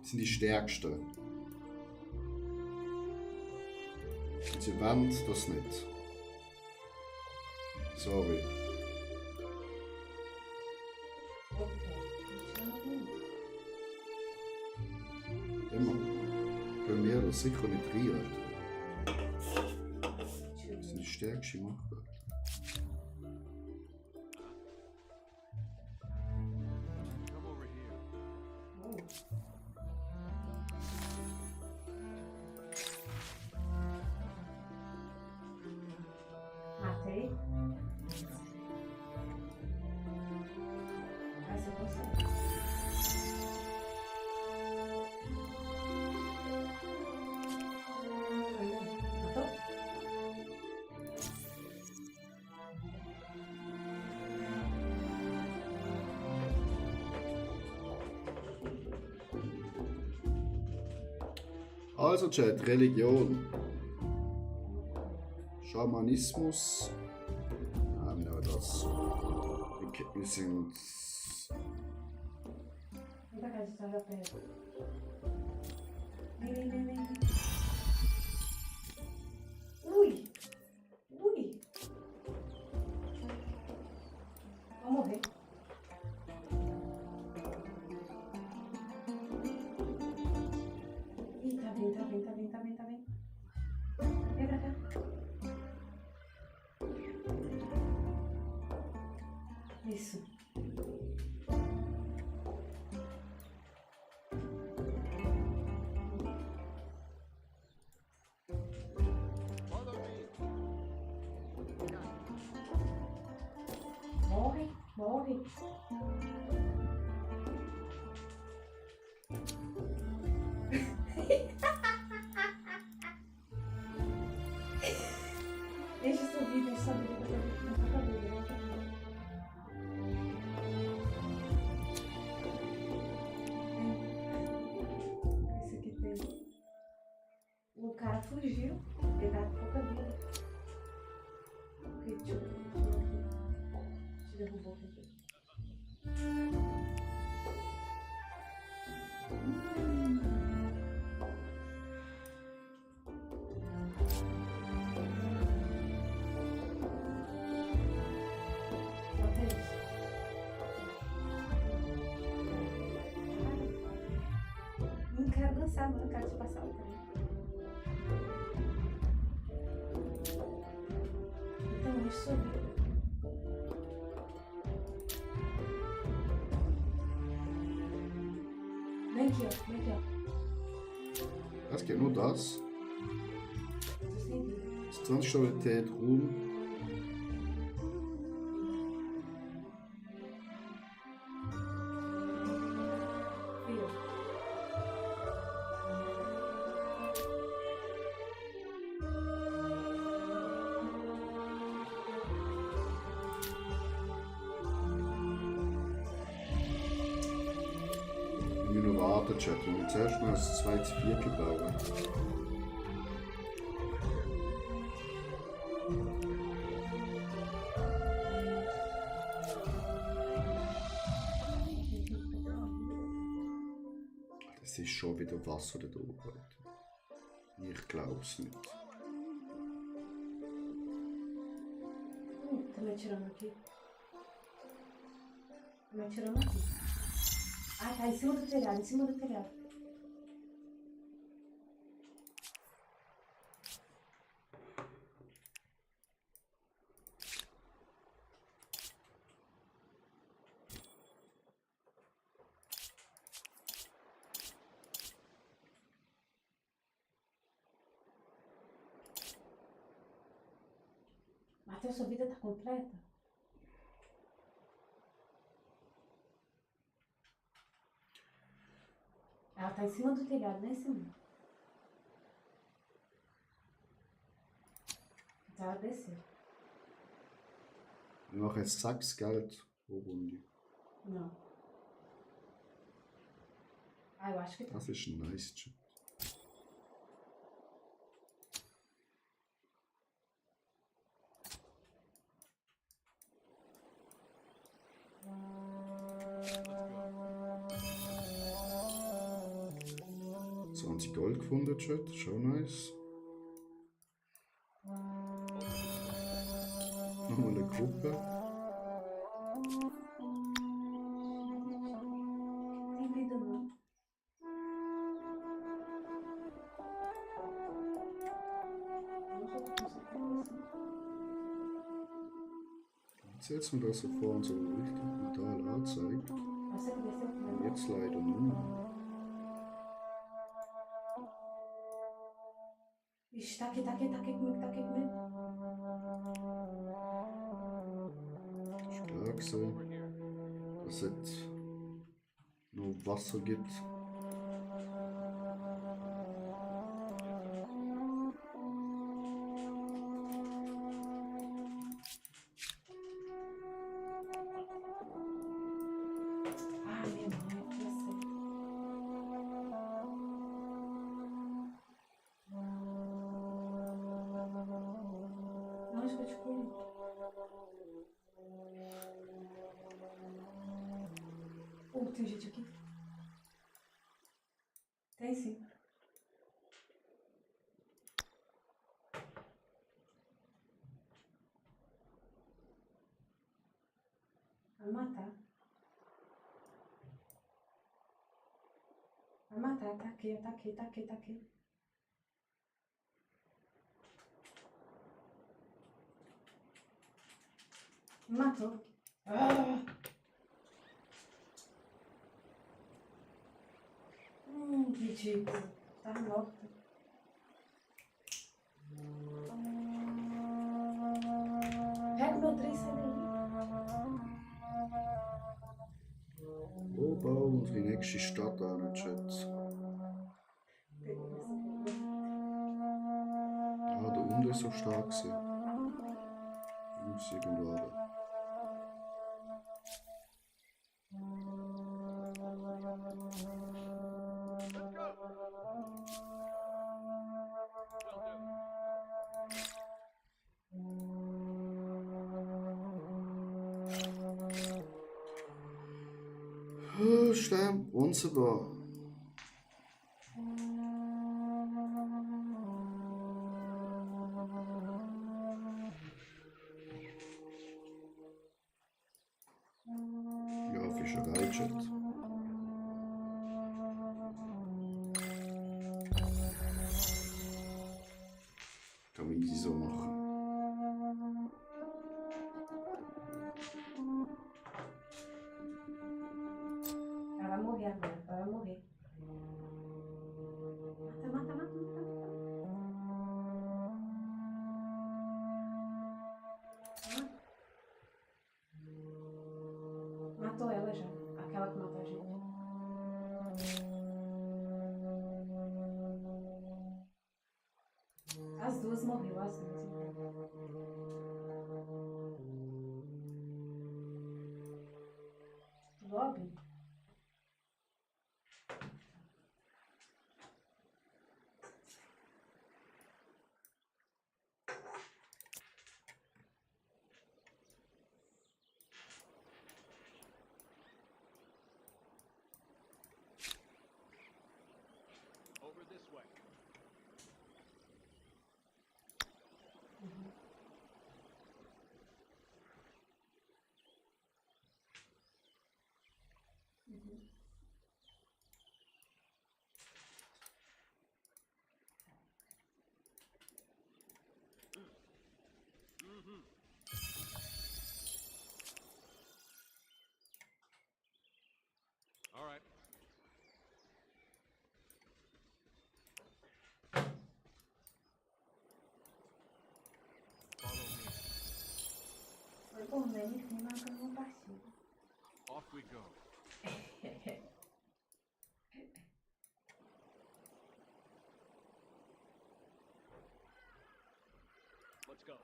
Wir sind die Stärkste. Und sie wollen das nicht. Sorry. das sicher nicht rein, Alter. Deixa eu Das ver. sind die stärkste Macht. Come over here. Oh. Matei. Vai ser você. Matou? Also, Chat, Religion. Schamanismus. Ah, genau das. Wir sind. Vem pra cá, a gente tá já perto. Vem, vem, vem, vem. Ui! Ui! Vou morrer. Ih, tá bem, tá bem, tá bem, tá bem, tá bem. Vem pra cá. Isso. Follow me. Morre, morre. Deixa eu subir, deixa eu subir, deixa eu subir. Não tá cabelo, não tá cabelo. Esse aqui tem. O cara fugiu, ele tá com pouca vida. Ok, deixa eu derrubou aqui. Bota isso. Não quero dançar, não, eu quero te passar o também. Então, deixa eu subir. Vem aqui, ó. Vem aqui, ó. Was geht nur das? Tô sem vida. Distanzstabilität, Ruhm. Fui eu. Wir müssen noch warten, Chat. Wir müssen zuerst mal das zweite Viertel bauen. Das ist schon wieder Wasser da oben, Alter. Ich glaub's nicht. Tá me atirando aqui. Tá me atirando aqui. Ah, tá em cima do telhado, em cima do telhado. Matheus, sua vida tá completa? Ela tá em cima do telhado, né, em cima? Então ela desceu. Wir machen jetzt 6 Geld pro Runde. Não. Ah, eu acho que tá. Das ist ein nice Chat. Gold gefunden, Chat. Schon nice. Nochmal eine Gruppe. Tem vida não. Jetzt mir das so vor und so richtig brutal anzeigt. Was soll das denn? Jetzt leider nicht mehr. Ixi, tá aqui comigo, tá aqui comigo. Ist klar gewesen, dass es noch Wasser gibt. Ah, minha mãe, eu sei. Não, acho que eu descobri. Tem gente aqui? Tem sim. Vai matar. Vai matar, tá aqui, tá aqui, tá aqui, tá aqui. Me matou. Ah! Ridículo. Tá morto. Pega o meu trem e sai daí. Wo bauen unsere nächste Stadt an, Chat? Pegou você. Ah, der unten ist so stark gewesen. Muss irgendwo haben. Stein, wunderbar. Ja, Fischerei, Chat. Kann man easy so machen. Ela vai morrer agora, ela vai morrer. Mata, mata, mata, mata. Matou ela já, aquela que matou a gente. As duas morreu, as duas morreu. Bob? Over this way. All right. Follow me. Foi por menos que marcando uma partida. Off we go. Let's go.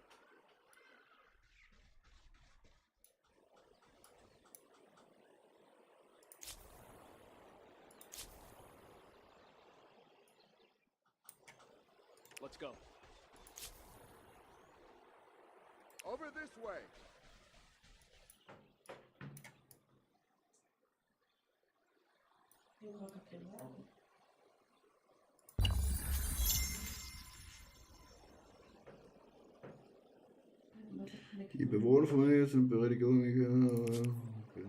Let's go. Over this way. Eu vou pegar. Die Bewohner von mir sind Beerdigungen. Okay.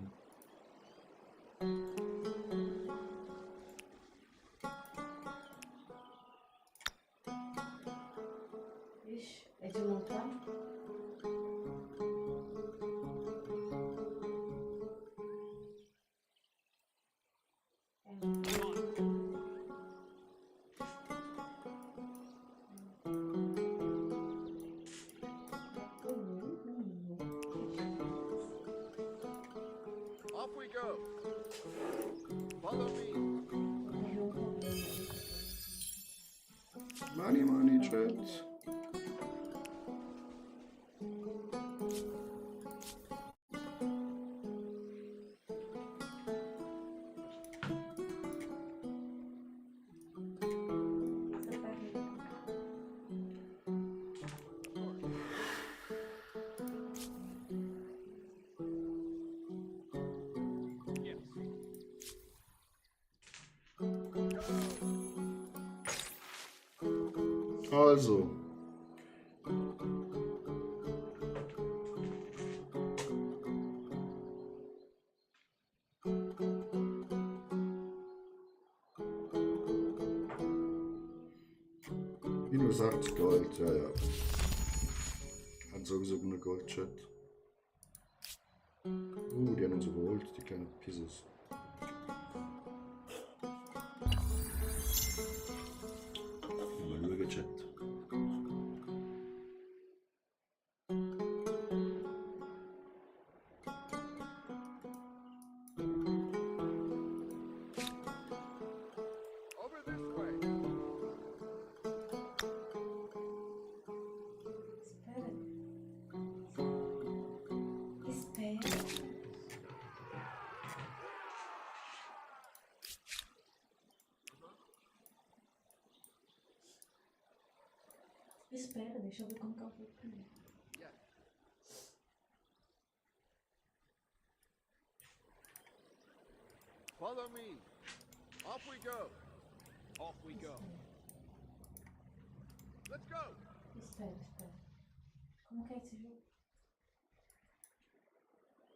Ixi, é de montar? go. Follow me. Ocorreu um problema aí. Money, Chat. Essa barriga. Yes. Also. Minus 80 Gold, ja. Hat sowieso eine Gold-Chat. Die haben uns überholt, die kleinen Pisses. Mal schauen, Chat. Over this way. Espera. Espera. Espera, deixa eu ver como que eu vou primeiro. Follow me. Off we go. Off we go. Let's go. Espera, espera. Como que é esse jogo?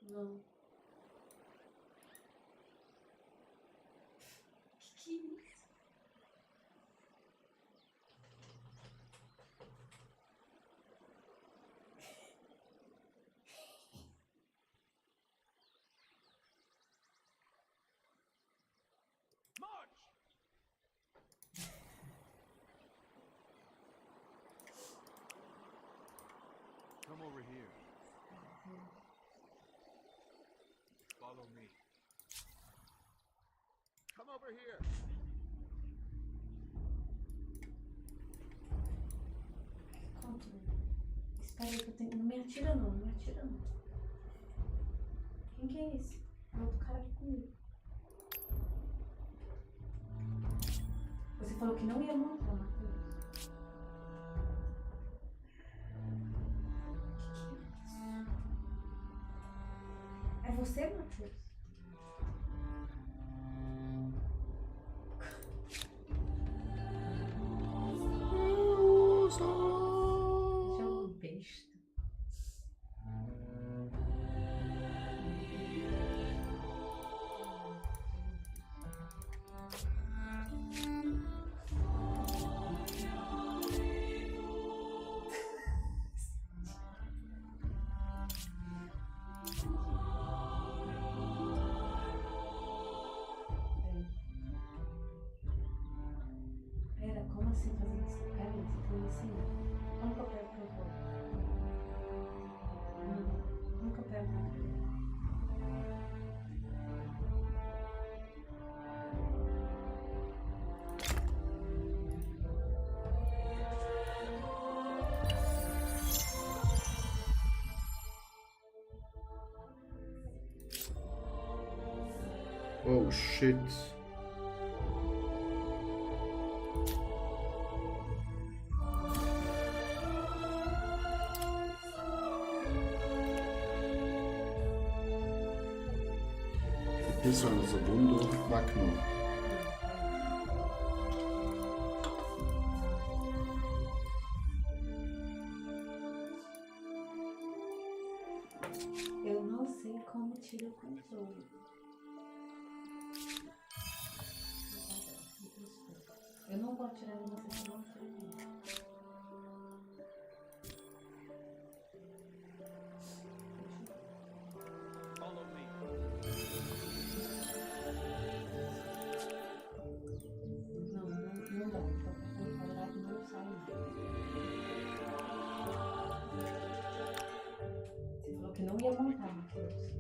Não. Que é isso? March. Come over here. Follow me. Come over here. Controle. Espera aí que eu tenho. Não me atira não, não me atira não. Quem que é esse? É outro cara aqui comigo. Você falou que não ia montar, Matheus. Que é isso? É você, Matheus? Jogo besta. Pera, como assim fazer isso? Pera aí, você tem que ensinar. Como que eu pego o controle? Como que eu pego o controle? Oh shit. Isso é um segundo Magno. Eu não sei como tira o controle. Eu não vou tirar de você se não tirar de mim. Follow me. Não dá. Na verdade, não sai não. Você falou que não ia montar, Matheus.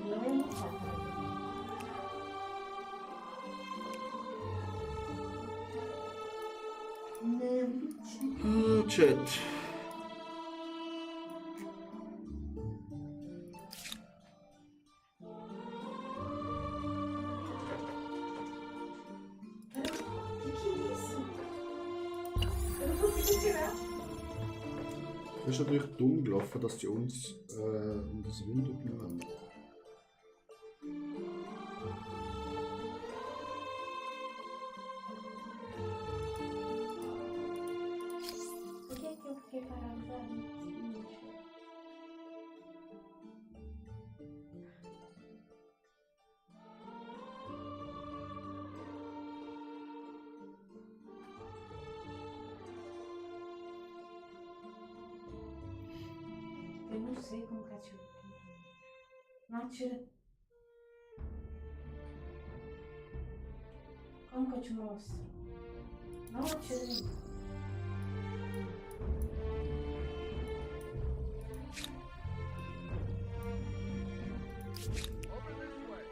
Não é muito chato. Não, Chat. que é isso? Eu não consigo tirar. Es ist natürlich dumm gelaufen, dass die uns um das Wunder genommen haben. Por que que eu fiquei paralisada? Eu não sei como que atira. Não atira. Como que eu te mostro? Não atira ainda. Over this way.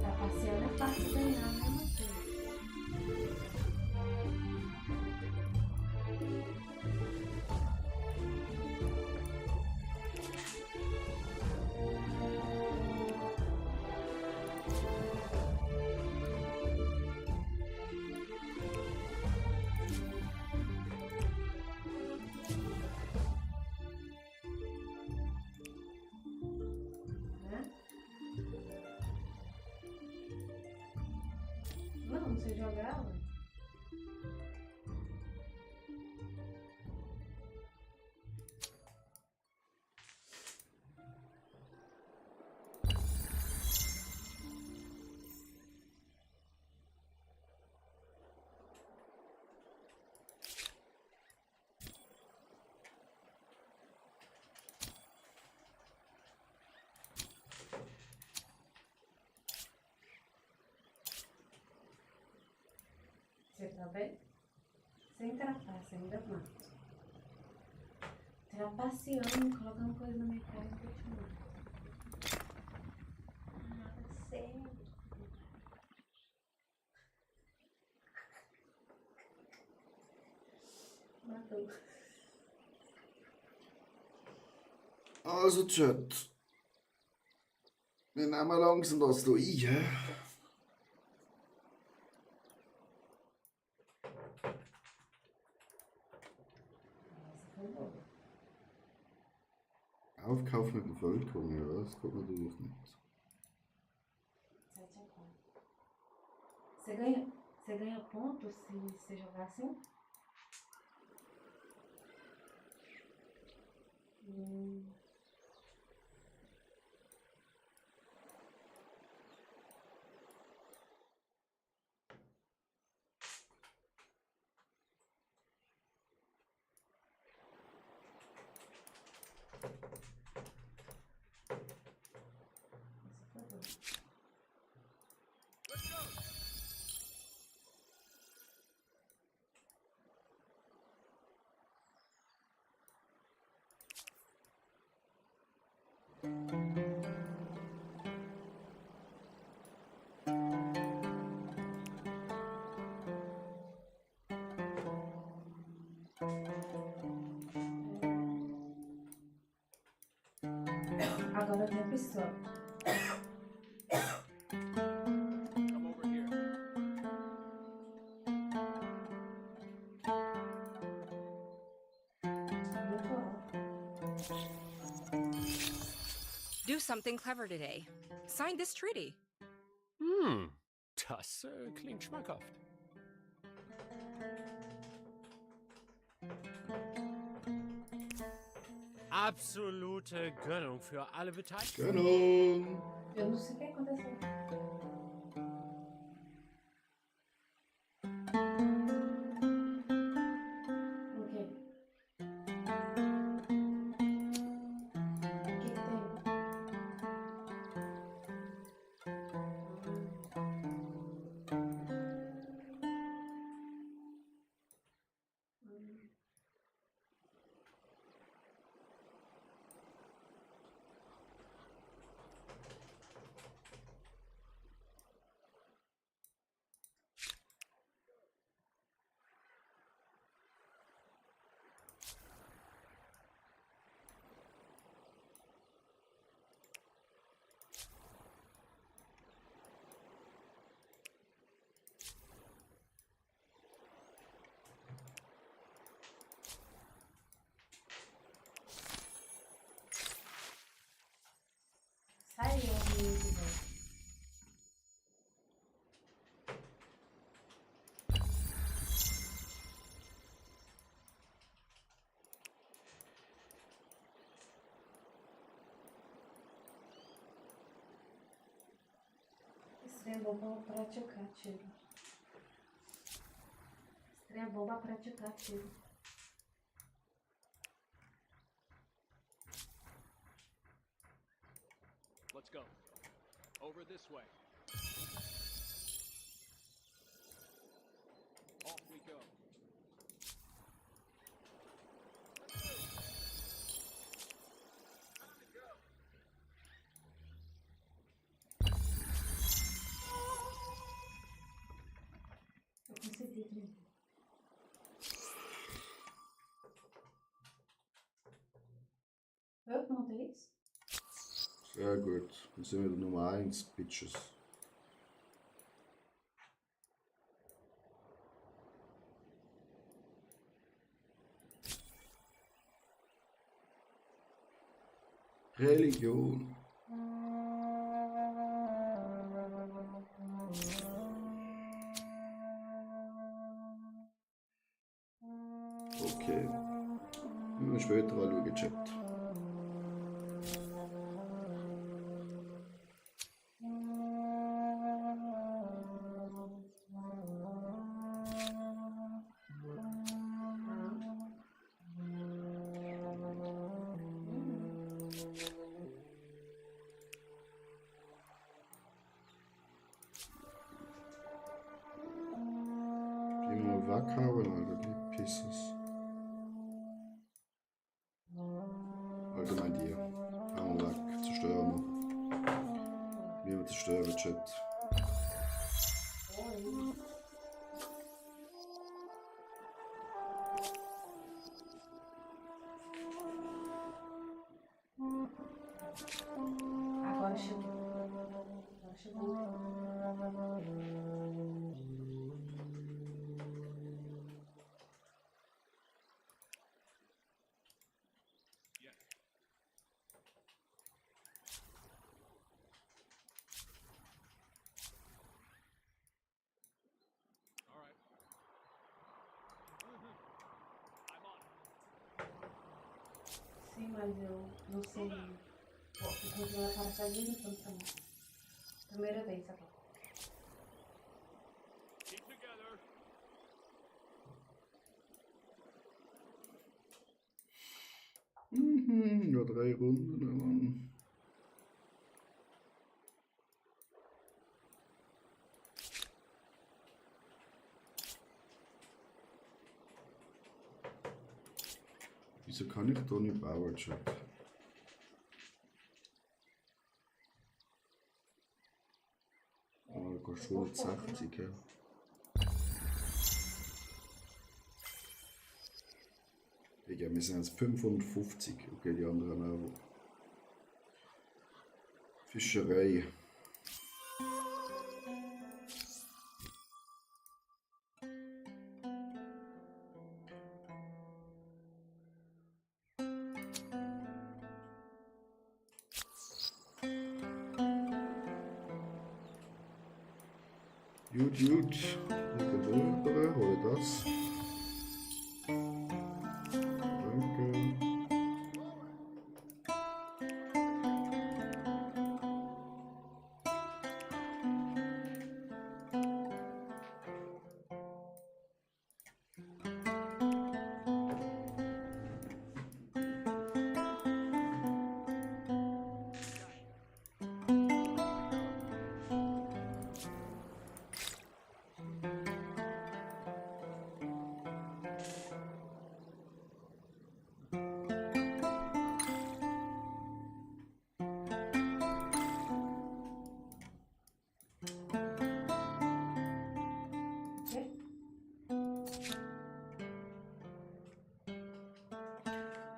Trapaceando é fácil ganhar, né, Matheus? Né? Não, você jogava? Você tá bem? Sem trapaça, ainda mato. Trapaceando, colocando coisa na minha cara e continuando. Ah, sério. Matou. Also, Chat. Wir nehmen langsam das hier ein. Hä? Essa foi boa. Aufkauf mit Bevölkerung, ja, das kommt natürlich nicht. 7 a 4. Você ganha ponto se você jogar assim? Essa foi boa. Let's go. Agora tem a pessoa. Come over here. Muito alto. Do something clever today. Sign this treaty. Das klingt schmackhaft. absolute Gönnung für alle Beteiligten. Gönnung! Eu não sei o que aconteceu. O quê? O que que tem? Sai, homem, velho. Estreia bomba pra praticar tiro. Estreia bomba pra praticar tiro. Let's go. Over this way. Off we go. Eu consegui, né? Eu que montei isso? Sehr gut. Dann sind wir die Nummer 1, Bitches. Religion. Okay. Müssen wir später anschauen, Chat. Die wir noch weghauen, Alter, die Pisses. Allgemein die. Hauen wir weg, zerstören wir. Wir zerstören, Chat. Agora chegou. Agora chegou. All right. I'm on it. Sim, mas eu não sei. Vou continuar paraquedismo então também. Primeira vez agora. Keep together. Nur 3 Runden, Mann. Wieso kann ich da nicht bauen, Chat? Oh, da kostet 160, ja. Digga, wir sind jetzt 550. Okay, die anderen auch. Fischerei. Gut, gut. Ich gehe rüber, hole das. Danke.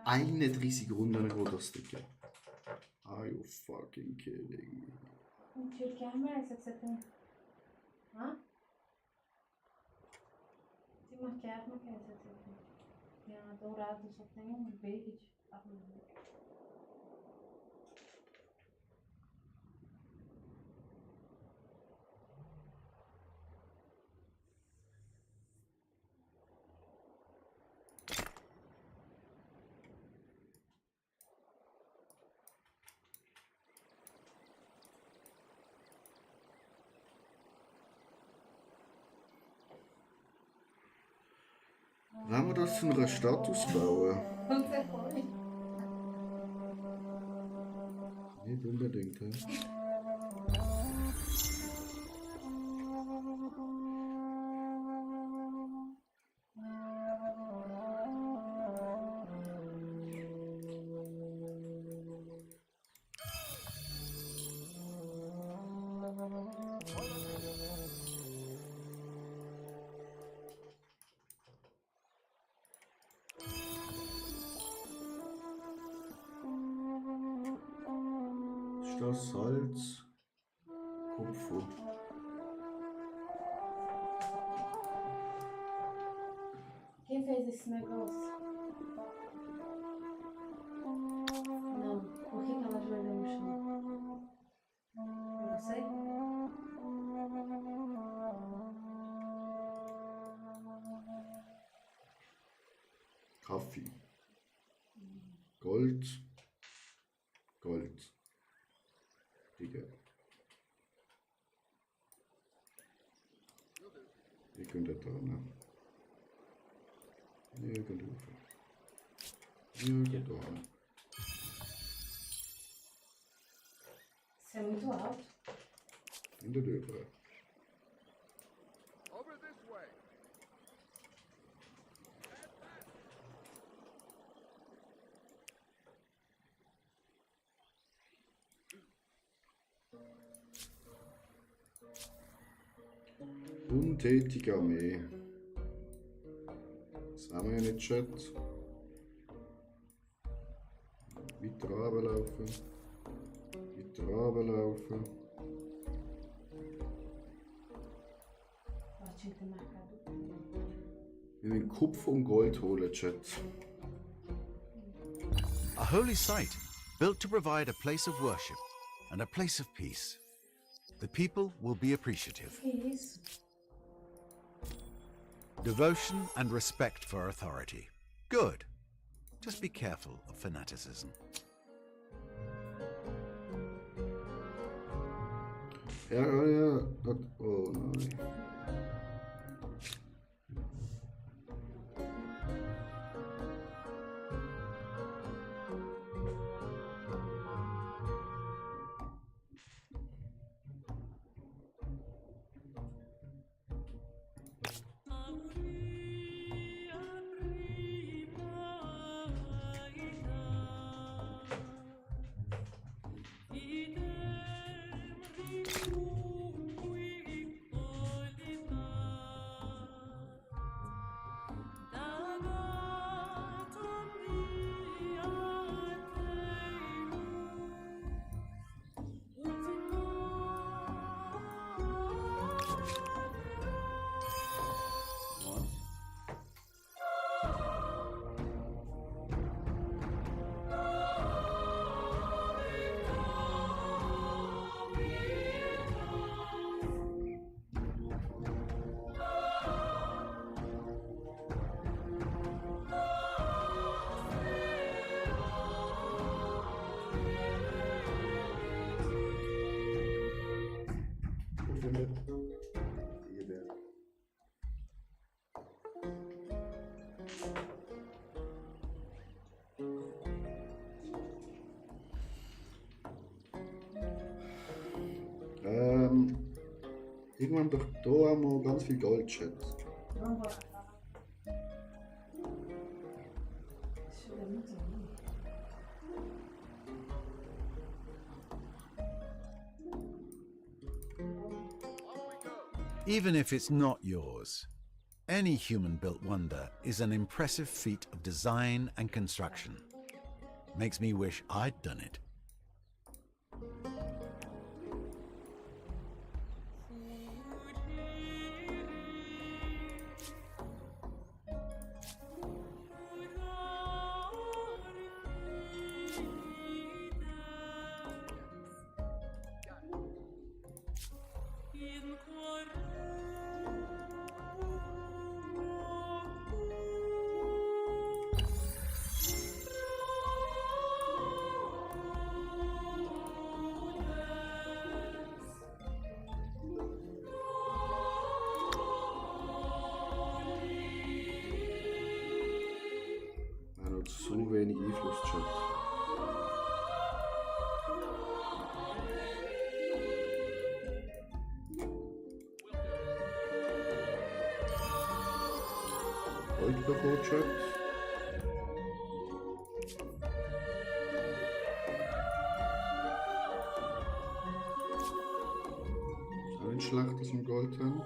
31 Runden geht das Ding. Are you fucking kidding me? Um tiro que arma é essa que você tem? Hã? Sim, mas que arma que é essa que você tem? Tem a dourada, só tem um verde. Wollen wir das zu einer Stadt ausbauen? Quando você foi? Nicht unbedingt, hä? Ist das Salz? Kupfer. Quem fez esse negócio? Não. Por que ela ajoelhou no chão? Foi você? Kaffee. Gold. Gold. Digga. Ihr könnt da dran, ne? Ihr könnt rufen. Ihr könnt dran. Isso é muito alto. In der Dörfer. Over this way. Untätige Armee. Das haben wir ja nicht schon. Weiter runterlaufen. Weiter runterlaufen. Ela tinha que ter marcado. Wir müssen Kupfer und Gold holen, Chat. A holy site built to provide a place of worship and a place of peace. The people will be appreciative. Que isso? Devotion and respect for authority. Good. Just be careful of fanaticism. Ja. Das, oh nein. Irgendwann doch da haben wir ganz viel Gold, Chat. Vamos embora. Isso é muito lindo. Even if it's not yours, any human-built wonder is an impressive feat of design and construction. Makes me wish I'd done it. Er hat so wenig Einfluss, Chat. Heute bekommen, Chat. Ist auch nicht schlecht, dass wir Gold haben.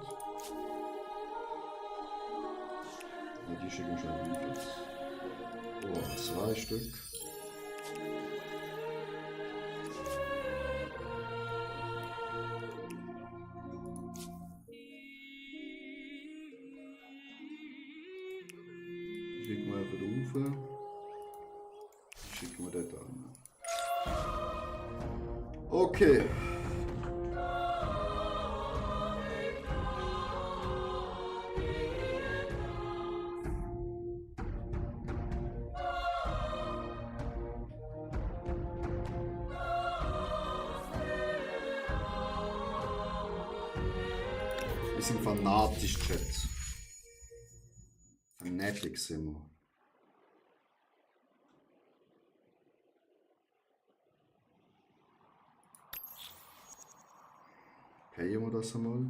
Ja, die schicken schon Einfluss. Oh, 2 Stück. Die schicken wir einfach rauf. Die schicken wir dort an. Okay. Wir sind fanatisch, Chat. Fanatics sind wir. Payen wir das einmal?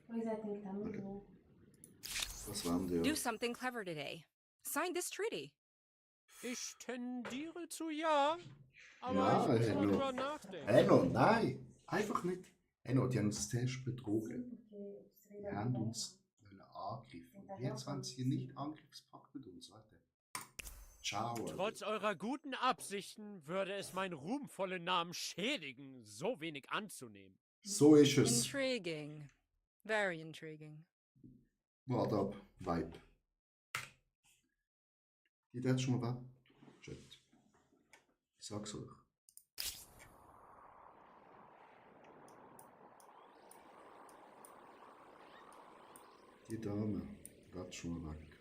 Pois é, tem que estar muito bom. Was waren die? Do something clever today. Sign this treaty. Ich tendiere zu ja, aber Ja, ich muss mal Henno. drüber nachdenken. Enno, nein! Einfach nicht. Enno, die haben uns zuerst betrogen. Porque seria Die haben uns angegriffen. Jetzt haben sie nicht Angriffspakt mit uns. Warte. Ciao. Alter. Trotz eurer guten Absichten würde es meinen ruhmvollen Namen schädigen, so wenig anzunehmen. So ist es. Intriguing. Very intriguing. Warte ab. Vibe. Geht jetzt schon mal weg? Chat. Ich sag's euch. Die Dame geht schon mal weg.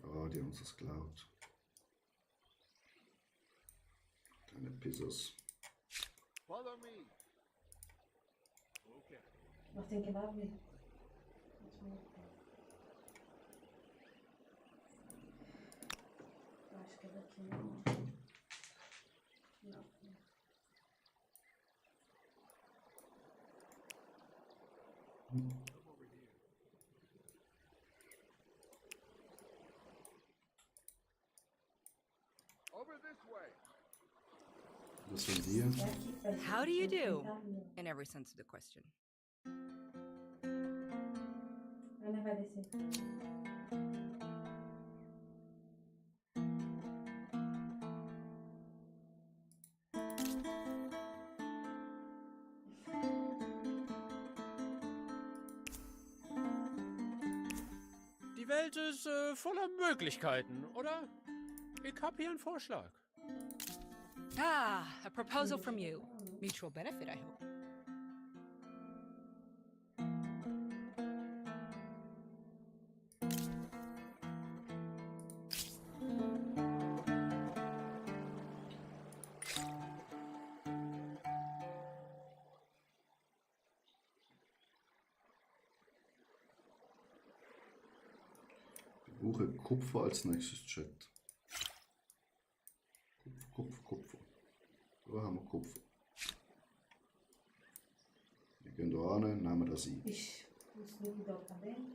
Ah, die haben uns das geklaut. Kleine Pissos. Follow me. Okay. Mas tem que ir lá ver. Eu acho que é daqui não. Não. Over this way. Was sind wir? É aqui, é aqui. How do you do? Tá ali. In every sense of the question. Ana vai descer. Die Welt ist voller Möglichkeiten, oder? Ich hab hier einen Vorschlag. Ah, a proposal from you. Mutual benefit, I hope. Ich brauche Kupfer als nächstes, Chat. Kupfer. Da haben wir Kupfer. Wir gehen da ran, nehmen das ein. Ixi, o seguidor tá bem?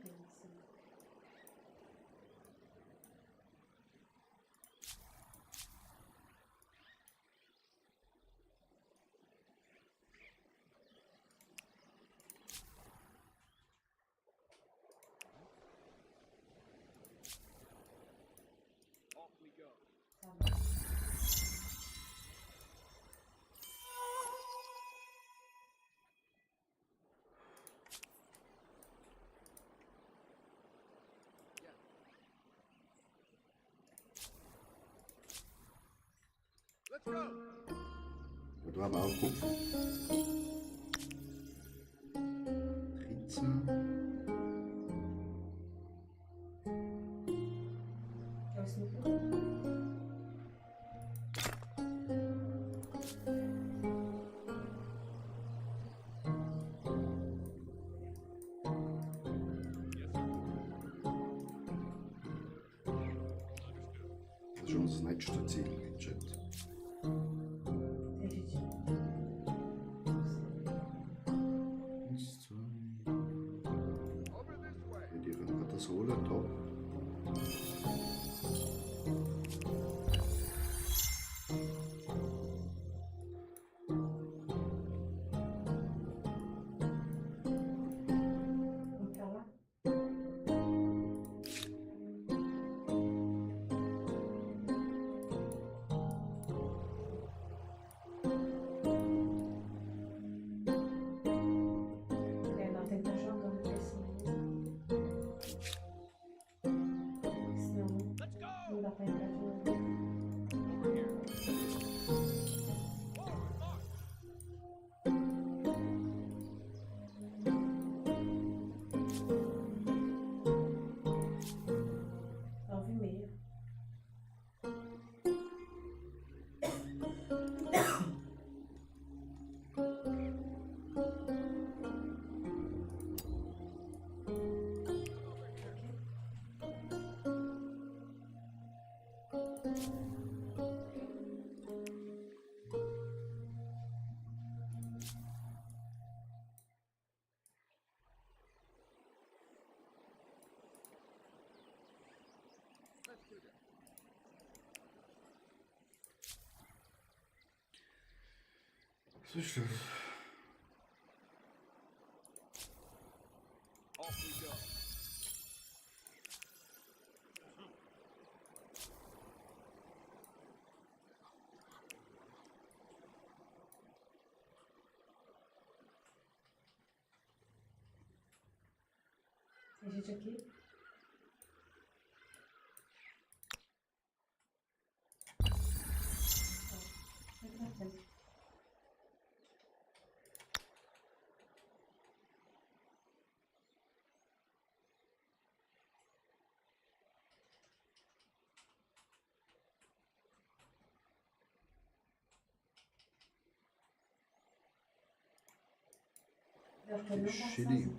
Let's go. Ja, da haben wir auch Kupfer. 13. Eu sinto. Das ist schon das nächste Ziel, Chat. Acredite. Eins, zwei. Over this way. Ja, die können wir das holen, top. Vamos pra lá. É, nós temos que estar jogando pra cima. Senão Let's go. não dá pra entrar de novo. Over here. Forward, march. Nove e meia. Let's do this. Was ist das? Off we go. Tem gente aqui? Ó, vai pra frente. Eu acho que ele não tá Chili. sozinho.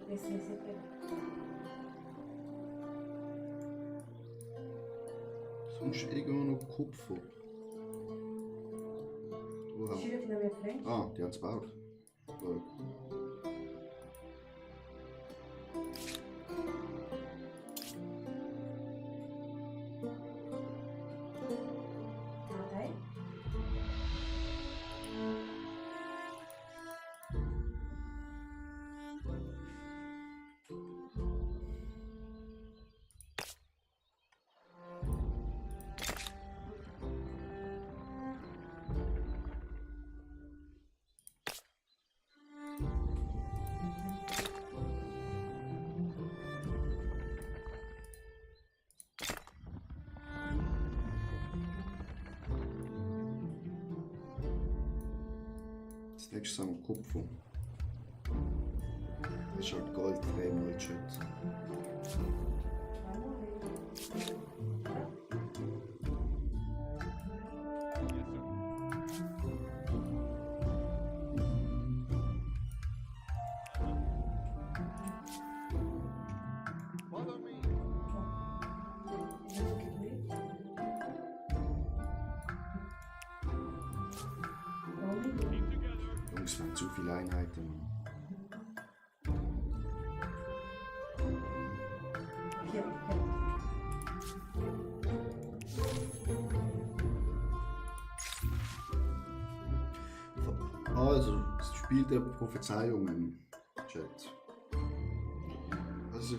Descer esse aqui. Sonst irgendwo noch Kupfer. Wo haben Tira aqui na minha frente. Ah, die haben es gebaut. Gut. Ah, tá aí? Das nächste haben wir Kupfer. Das ist halt Gold, dreimal Chat. Vai morrer. Follow me. Vamos aqui comigo. Vamos. Keep together. Jungs, wir haben zu viele Einheiten. Mann. Aqui, ó. Aqui, Also, das Spiel der Prophezeiungen, Chat. Also,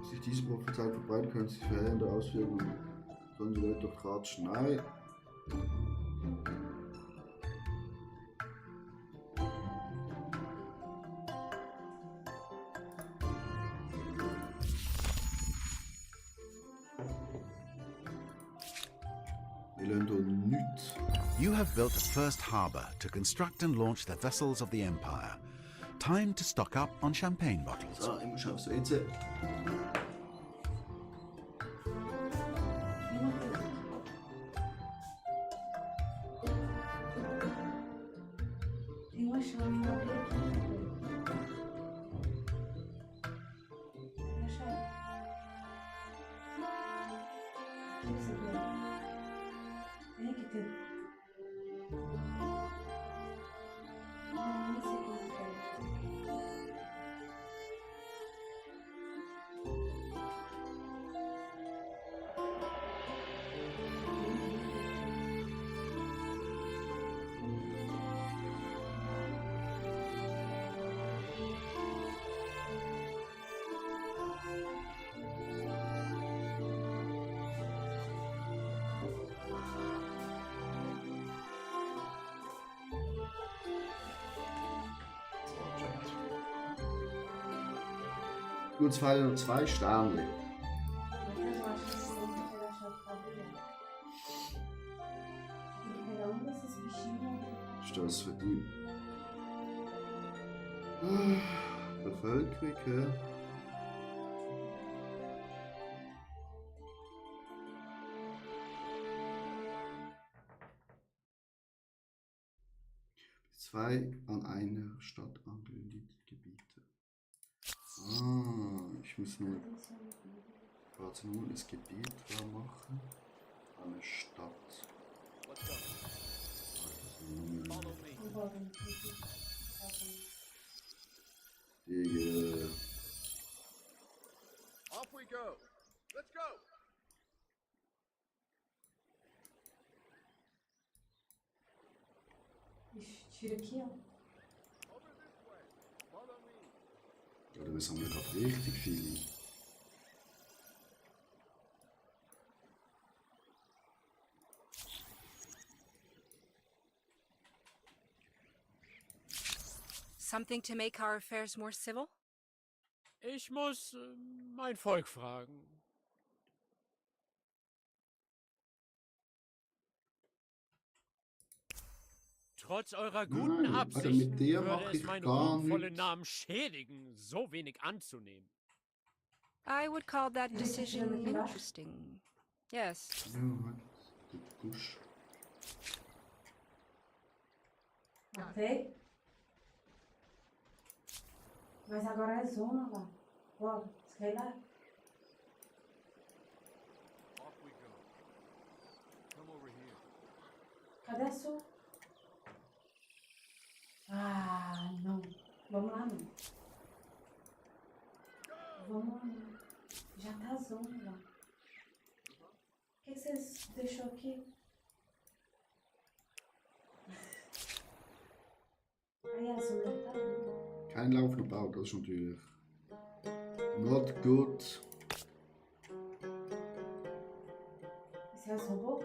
sich diese Prophezeiung verbreiten können, sich verheerende Auswirkungen, sollen die Leute doch ratschen. Nein, Wir lernen hier nichts. You have built a first harbour to construct and launch the vessels of the Empire. Time to stock up on champagne bottles. So, ich muss aufs WC. Tem uma chave na aqui. Uma chave. Não sei o que é. Tem aqui tem. Não sei como é. Gut, es fehlen noch 2 Sterne. Mas eu acho que você tem que pegar a chave pra abrir. Tem que pegar um desses bichinhos. Ist das verdient? Bevölkerung, hä? Zwei an einer Stadt angrenzenden Gebiete. Ich muss nur quasi nur das Gebiet da machen. Eine Stadt. Let's go. Also, Follow me. Vambora, não tem que. Tá bom. die, Off we go. Let's go. Ixi, tira aqui, ó. Over this way. Follow me. ja, das haben wir gerade richtig viele. Something to make our affairs more civil? Ich muss mein Volk fragen. Trotz eurer guten Nein, also mit Absichten der würde mache es ich meinen gar ruhmvollen nichts. Namen schädigen, so wenig anzunehmen. I would call that Did you consider decision looking back? interesting. Yes. Ja, halt. Gut, Gusch. Matei. Mas agora é zona lá. Bora, você quer ir lá? Off we go. Come over here. Cadê a sua? Ah, não. Vamos lá, não. Vamos lá, não. Já tá zona lá. O que vocês deixou aqui? Aí a zona tá boa. Kein laufender Bau, das ist natürlich not good. Esse é o robô?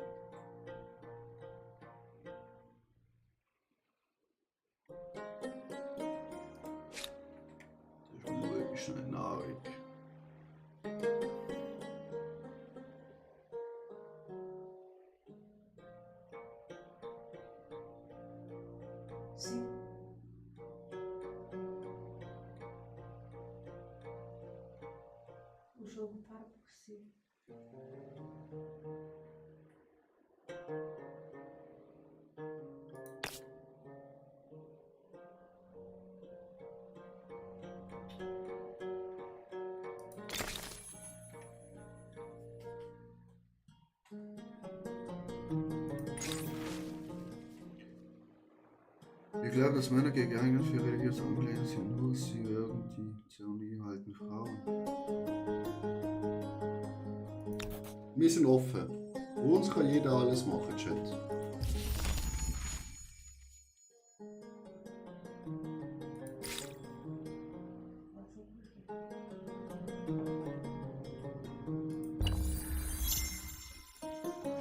Das ist nur schnell Nahrung. Sim. O jogo para por si. Ich glaube, dass Männer geeignet für religiöse Angelegenheiten sind, nur sie werden die Zeremonie halten Frauen. Wir sind offen. Bei uns kann jeder alles machen, Chat.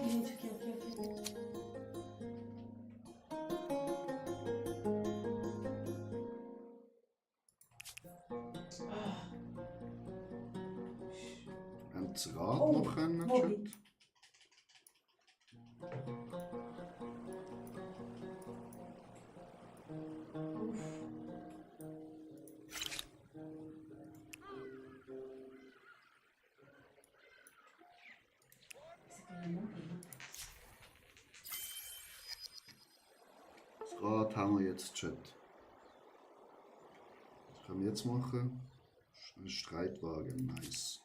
Gente, aqui, aqui, aqui. Haben das Rad Oh, noch können, morri. Chat? Esse aqui eu não vi. Das Rad haben wir jetzt, Chat. Was können wir jetzt machen? Ein Streitwagen, nice.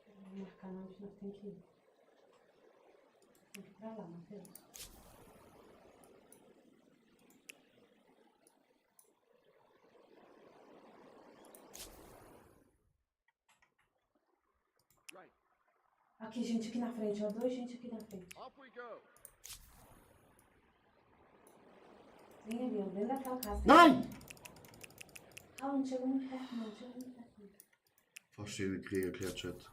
Vou marcar onde nós temos que ir. Tem que ir pra lá, Matheus. Right. Aqui, gente, aqui na frente, ó. 2 gente aqui na frente. Off we go. Vem ali, ó. Dentro daquela casa. Nein! Calma, não chegou muito perto, não. Não chegou muito perto, não. Verstehe den Krieg erklärt, Chat.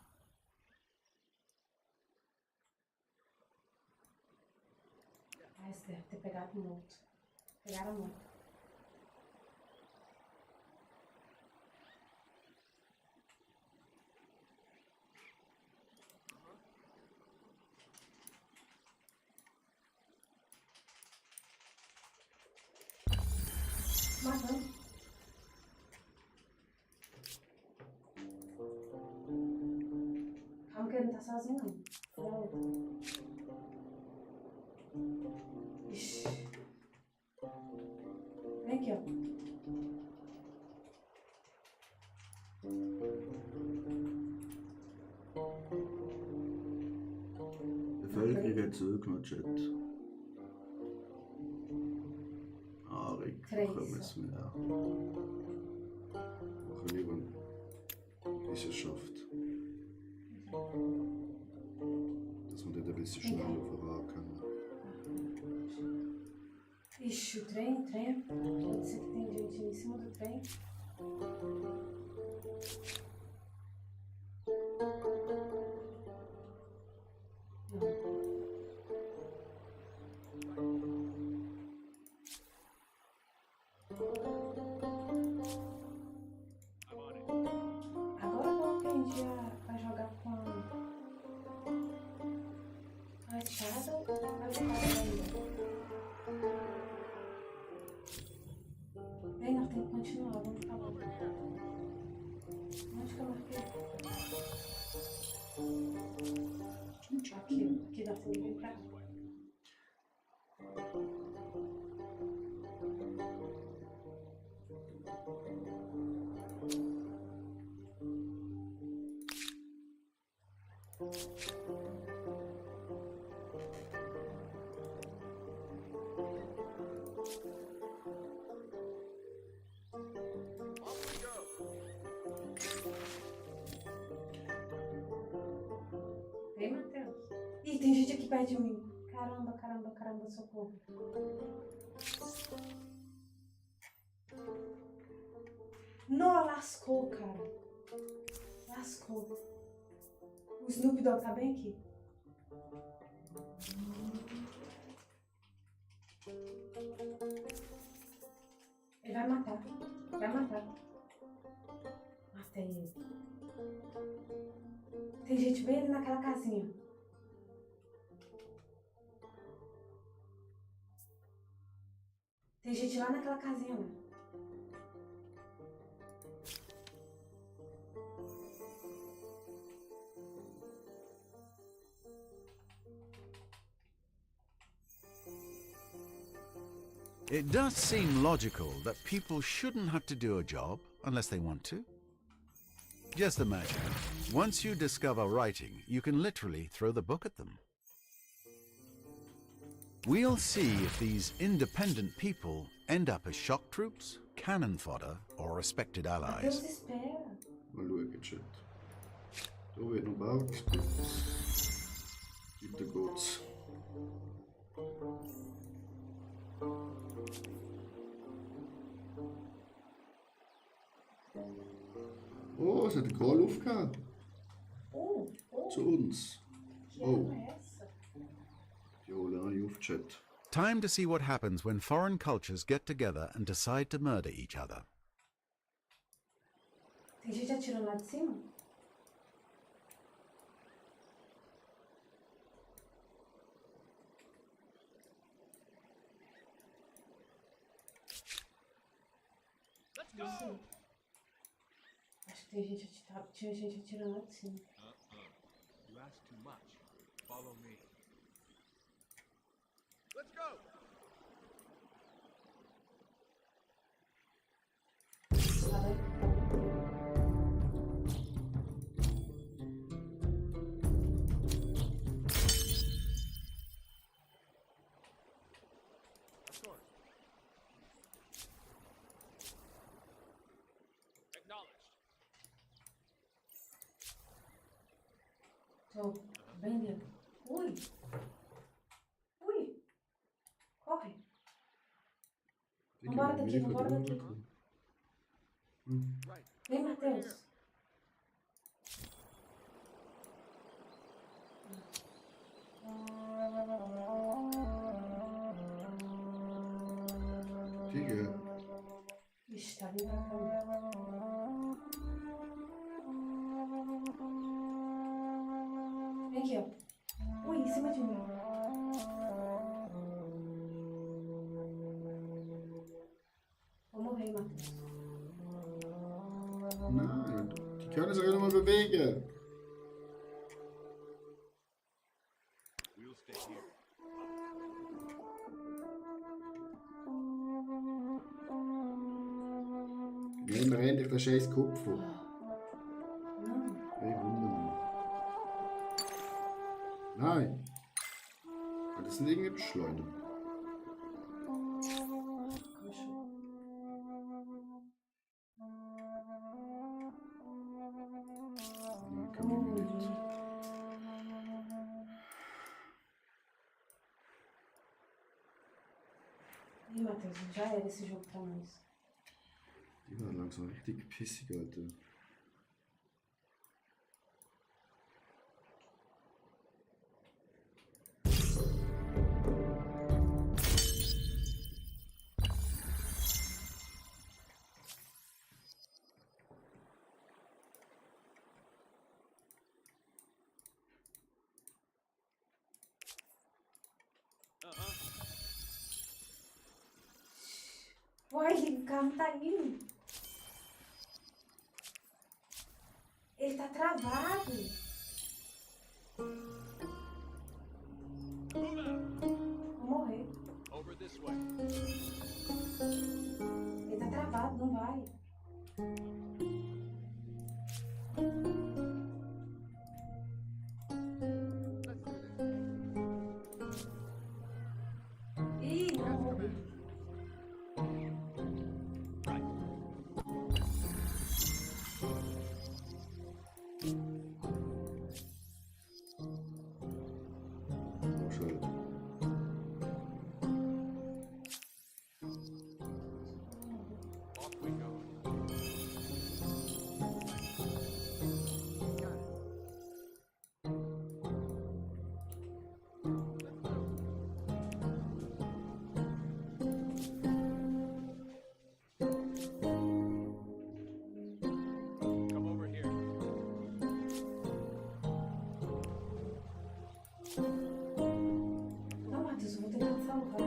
Ah, esse deve ter pegado morto. Pegaram morto. Matando. Calma que ele não tá sozinho, não. Foi a outra. Ixi. Vem aqui, ó. Bevölkerung hat zurückgenommen, Chat. Ah, Rick, Três. kommen wir jetzt mehr. Machen lieber diese schafft. Dass man dort ein bisschen schneller voran kann. Ixi, o trem. Pode ser que tem gente em cima do trem. Não. Agora não, que a gente vai jogar com a Shadow. Vai jogar ainda. Vem, nós temos que continuar, vamos ficar lá. Onde que eu marquei? Aqui da fuga, vem pra cá. Off we go. Vem, Matheus. Ih, tem gente aqui perto de mim. Caramba, socorro. Não, lascou, cara. Lascou. O Snoop Dogg tá bem aqui. Ele vai matar. Matei ele. Tem gente bem ali naquela casinha. Tem gente lá naquela casinha lá. It does seem logical that people shouldn't have to do a job unless they want to. Just imagine, once you discover writing, you can literally throw the book at them. We'll see if these independent people end up as shock troops, cannon fodder, or respected Deus allies. espera. Mal schauen, Chat. Da wird noch gebaut. Weiter geht's. Oh, es hat eine Call aufgehört. Oh, Zu uns. que Oh. arma é essa? Chat. Time to see what happens when foreign cultures get together and decide to murder each other. Tem gente atirando lá de cima? Não sei. Acho que tem gente, tinha gente atirando lá de cima. You ask too much. Follow me. Let's go! Tá bem? Of course. Acknowledged. Tô bem dentro. Ui! Ui! Corre! Vambora daqui, vambora daqui. Right. Vem, Matheus. Digga. Ixi, tá vindo pra cá. Vem aqui, ó. Ui, em cima de mim. Vou morrer, Matheus. Nein, die können sich ja nicht mal bewegen. We'll stay here. Nehmen wir endlich den scheiß Kupfer. Não. Hey, wunderbar. Nein. Kann das nicht irgendwie beschleunigen? Komm schon. Nein, kann ich nicht. Ih, Matheus, já era esse jogo pra nós. Die war langsam richtig pissig, Alter. Uai, o carro tá indo. Ele tá travado. Vou morrer. Over this way. Ele tá travado, não vai. Let's do this. Ih, não morri. Oh, schade. Off we go. Got it. Let's go. Come over here. Não, Matheus, eu vou tentar te salvar.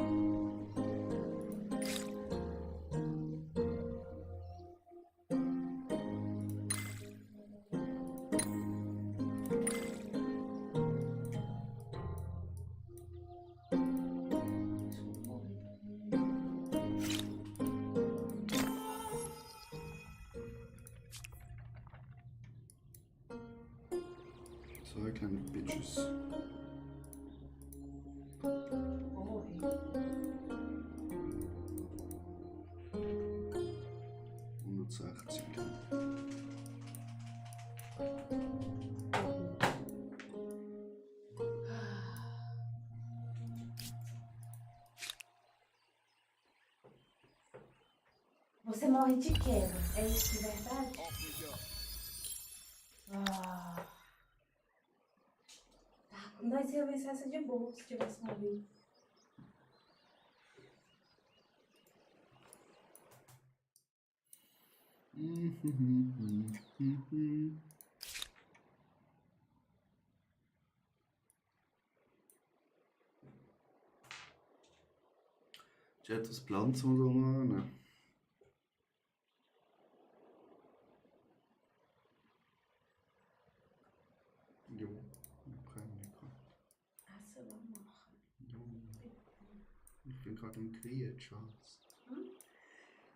Zwei kleine Bitches. Vou morrer. 160. Você morre de queda. É isso de verdade? Off we go. Ah. Tá, nós ia vencer essa de boa se tivesse morrido. Chat, was pflanzen wir da mal? Jo, okay, Hast du noch machen? ich bin gerade im Krieg, Schatz.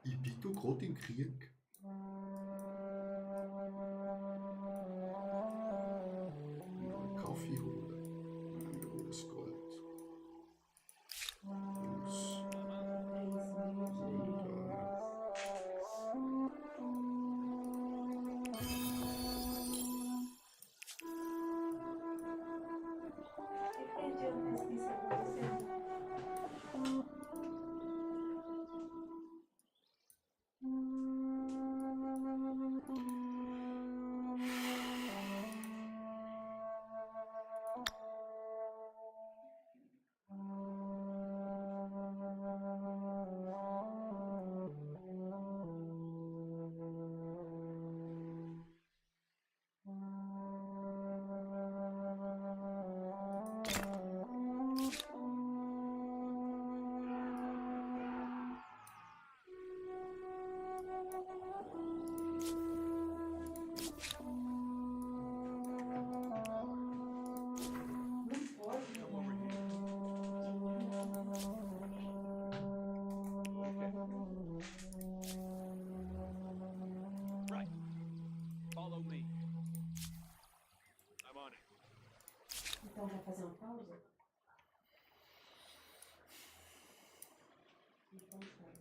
Ich bin doch gerade im Krieg. Kaffee holen. Wir holen das Gold. Eu perdi a pesquisa acontecendo. Right. Follow me. I'm on it. Então vai fazer uma pausa? Então faz.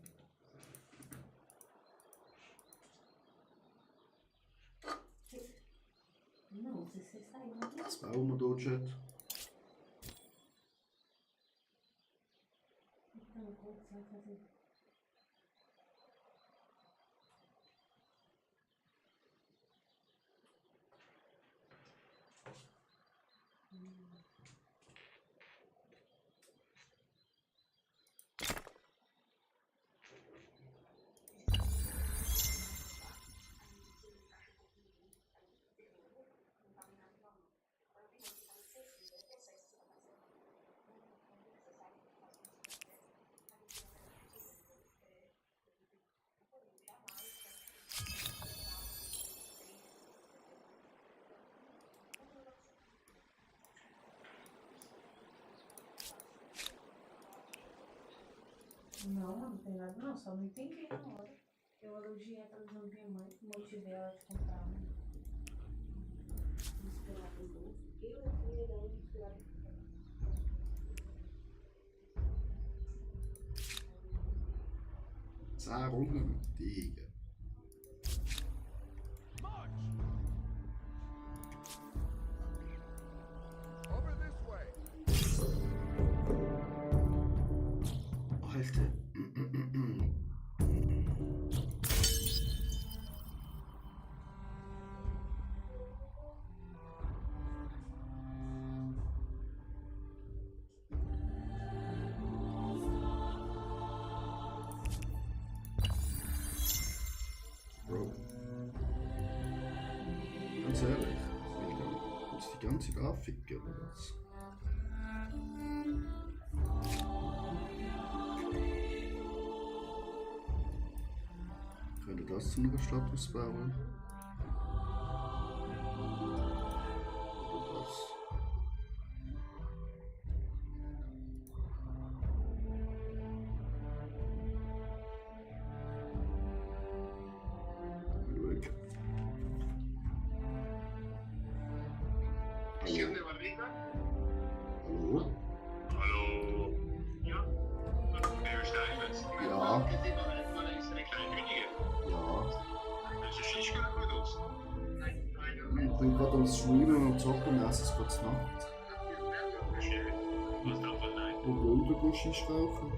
Não, se você sair, não tem. Was bauen wir da, Chat? Então, como que você vai fazer? Não, não tem nada não, só não entendi na hora. Eu elogiei a televisão da minha mãe, motivei ela a comprar um inspirador novo. Eu queria dar um inspirador. Sarungen, Digga. March! Over this way. Alter. Bro. Ganz ehrlich, will der uns die ganze Zeit anficken oder was? Könnte das zu einer Stadt ausbauen? Oder was? Ruhig. Hallo? Hallo. Ja? Meneer Stijvers. Ja. Een klein Rudiger. Ja. Een sausage kunnen ons. Ich bin gerade am Streamen und zocken, es ist kurz Nacht. Schön. Was dan van mij? Wo will du Guschisch rauchen?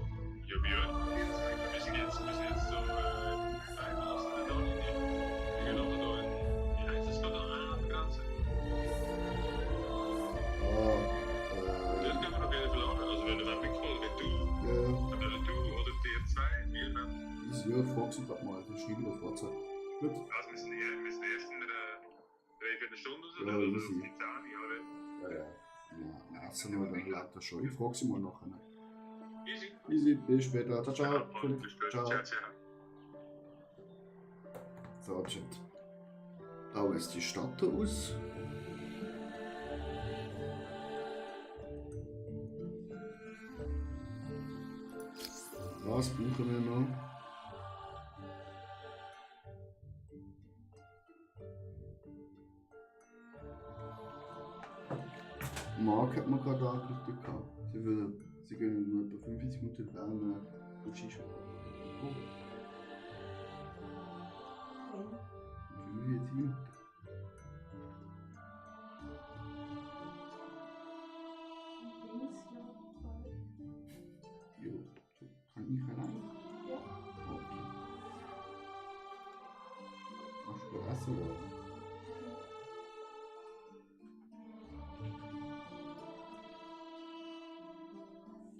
Ja, Björn. Wir müssen jetzt so einlassen. Da nicht. Wir gehen aber da in. Wie heißt das da an der Grenze? Das können wir noch even verlangen. Also wenn du dann wegfällst, wenn du, Ja, oder du oder Tier 2, wir dann. ich frage sie gerade mal, ich schreibe auf WhatsApp. Gut. Also müssen die ersten 3-4 Stunden raus, Ja, oder? Oder auf easy. die 10, oder? Ja, ja. Ja, essen nur, dann lernt er schon. Ich frage sie mal nachher. Easy. Easy, bis später. Ciao, ciao. Ja, Philipp. bis später. Ciao. Ciao, ciao. So, Chat. Da ist die Stadt aus. Was brauchen wir noch? Mark hat man gerade angerufen gehabt. Sie gehen nur etwa 45 Minuten lang Sushi Oh, Okay. 45 Minuten. Dings, ja, voll. Jo, so kann ich allein. Ja. Okay. Machst du essen oder?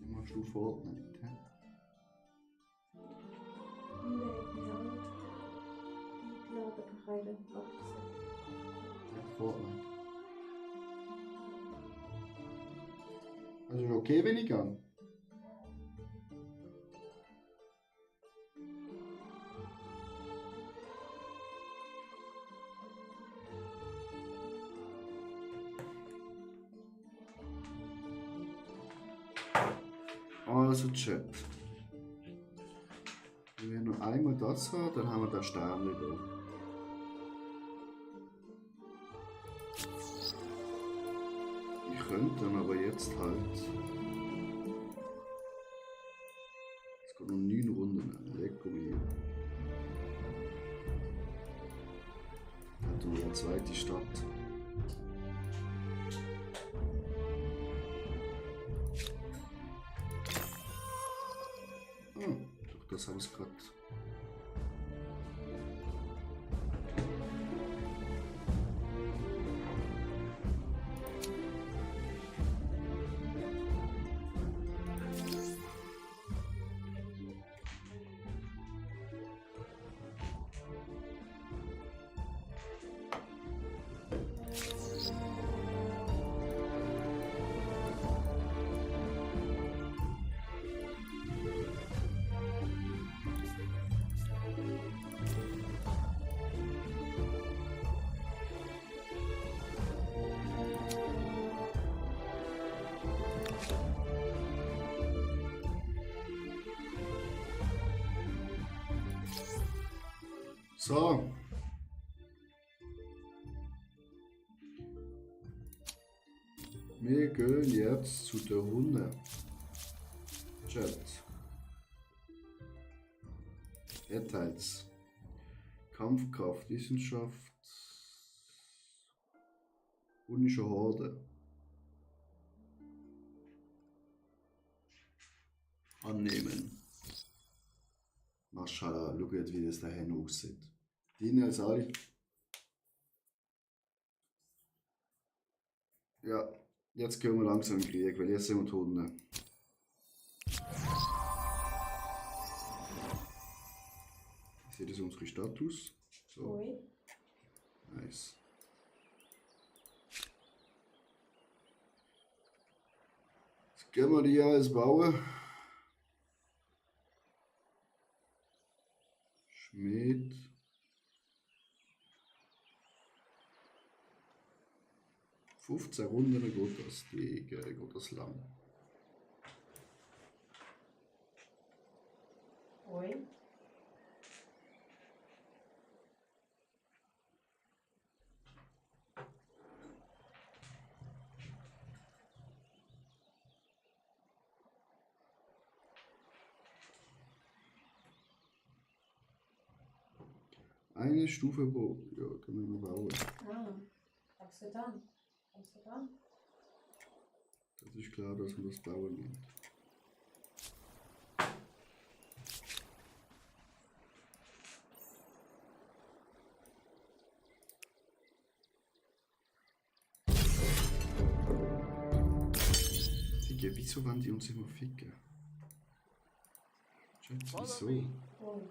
Dann machst du Fortnite, hä? Nee, gesammelt. Die Lagerkreide abgesetzt. Ja, Fortnite. Also ist okay, wenn ich gehe. Also Chat. Wenn wir noch einmal das haben, dann haben wir den Stern wieder. Ich könnte dann aber jetzt halt. Es geht noch 9 Runden. Lecker mir. Dann tun wir eine zweite Stadt. Durch das habe ich es gerade. So. Wir gehen jetzt zu der Hunde. Chat. Details. Kampfkraft, Wissenschaft. Hunische Horde. Annehmen. Maschallah, schau jetzt, wie das dahin aussieht. Dienen als alle. Ja, jetzt gehen wir langsam in den Krieg, weil jetzt sind wir Hunde. Wie sieht das unsere Stadt aus? So, Ui. nice. Jetzt gehen wir die alles bauen. Schmied. ...15 Runden geht das lang. Ui. Eine Stufe pro... Ja, können wir bauen. Ah, hab's getan. Hab's getan. Das ist klar, dass wir das bauen müssen. Digga, wieso wollen die uns immer ficken? Schatz, wieso? Ui.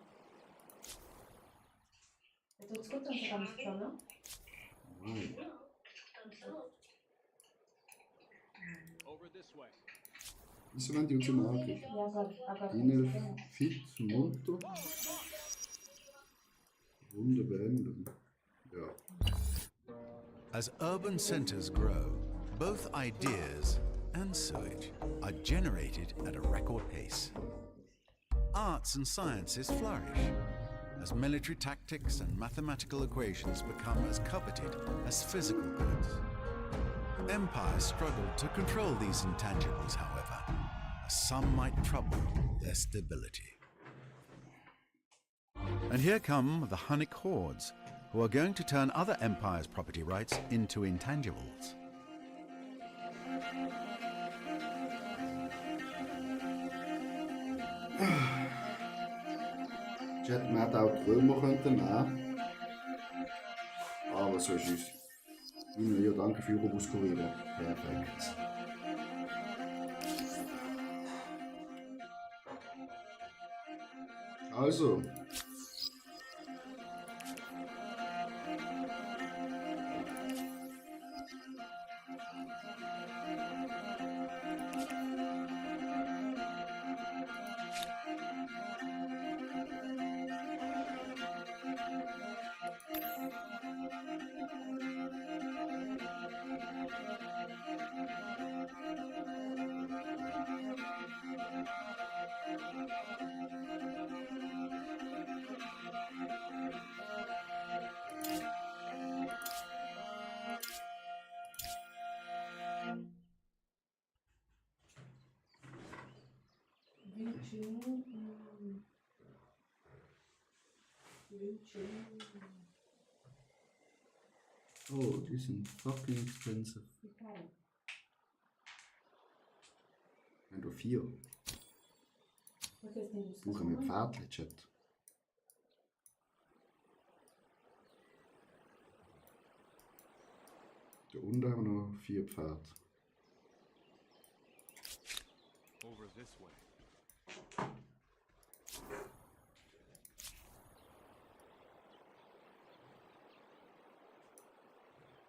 É tô escutando, você tá me escutando, não? Vai. Over this way. Isso vai ter última Nachricht. E agora? Agora tá me Inel escutando? fit, munter. Runde beenden. Ja. As urban centers grow, both ideas and sewage are generated at a record pace. Arts and sciences flourish as military tactics and mathematical equations become as coveted as physical goods. Empires struggle to control these intangibles, however, as some might trouble their stability. And here come the Hunnic hordes, who are going to turn other empires' property rights into intangibles. Chat, man hätte auch die Römer könnten nehmen. Aber so ist es. Ja, danke für Eurobus Kurieren. Perfekt. Also. Oh, die sind fucking expensive. Wenn du 4. Suche mir Pferdchen, Chat. Da unten haben wir noch 4 Pferde. Over this way.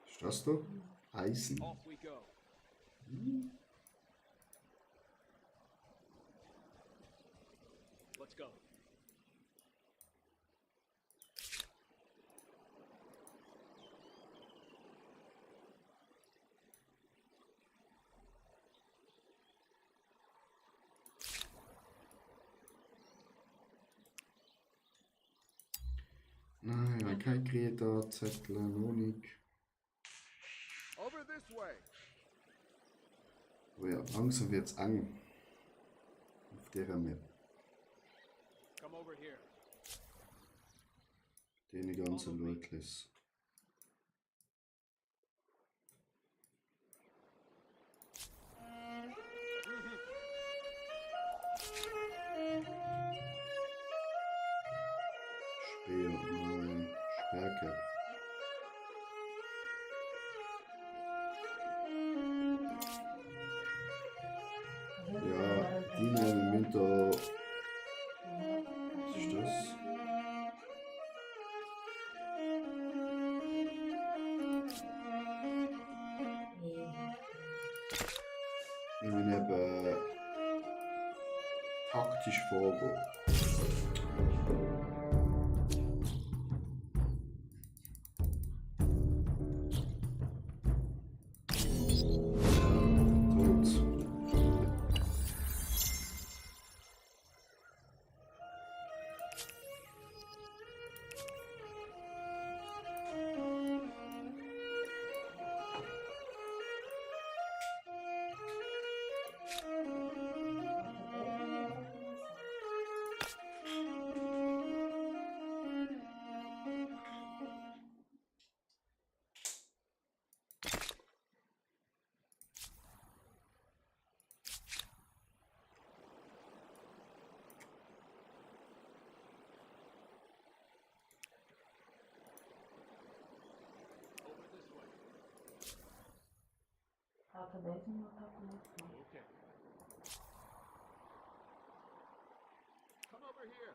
Ist das da? Eisen. Off we go. Let's go. Nein, ich habe kein Krieger, Zettel, noch nicht. Over this way. Aber ja, langsam wird es eng. Auf dieser Map. Come over here. Die ganzen Leute. Speer, nein, Stärke. Ja, die nehmen mit da. Was ist das? Ich will eben taktisch vorgehen. Over this way. Falta 10 minutos pra começar. Okay. Come over here.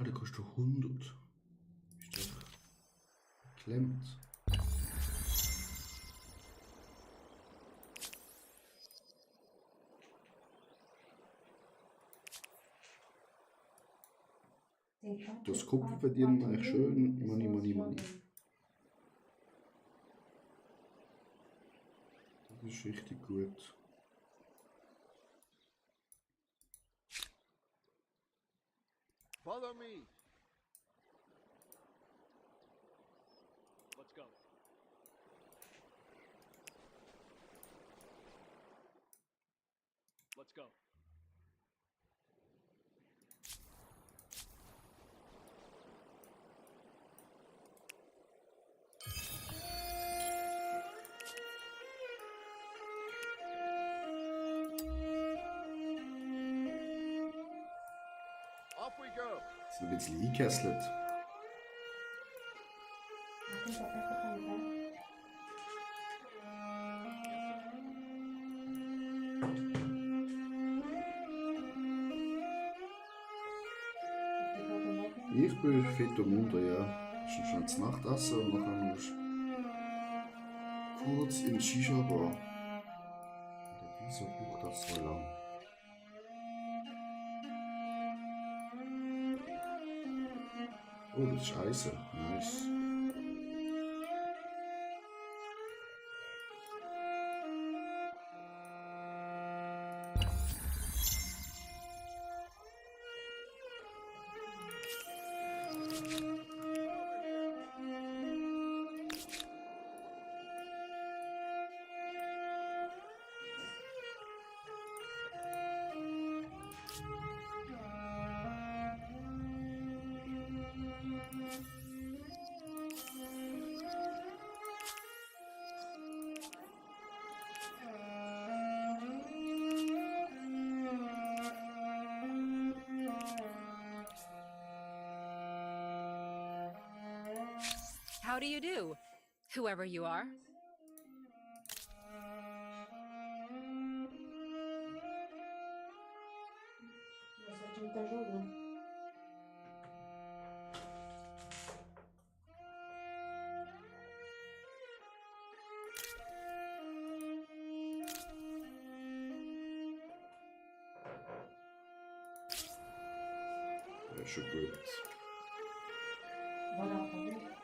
der kostet 100. Ist doch geklemmt. Das Kupfer verdienen wir eigentlich schön. Money, money, money. Das ist richtig gut. Follow me. Let's go. Let's go. Off we go. Ist ein bisschen eingekesselt. Ich bin fit und munter, ja. Ist schon das Nachtessen und nachher musst du kurz in die Shisha-Bar. Wieso braucht das so lang? Oh, das ist Eisen. Nice. How do you do, whoever you are? Nossa, o time tá jogando. Ja, ist schon gut. Bora lá, tá vendo?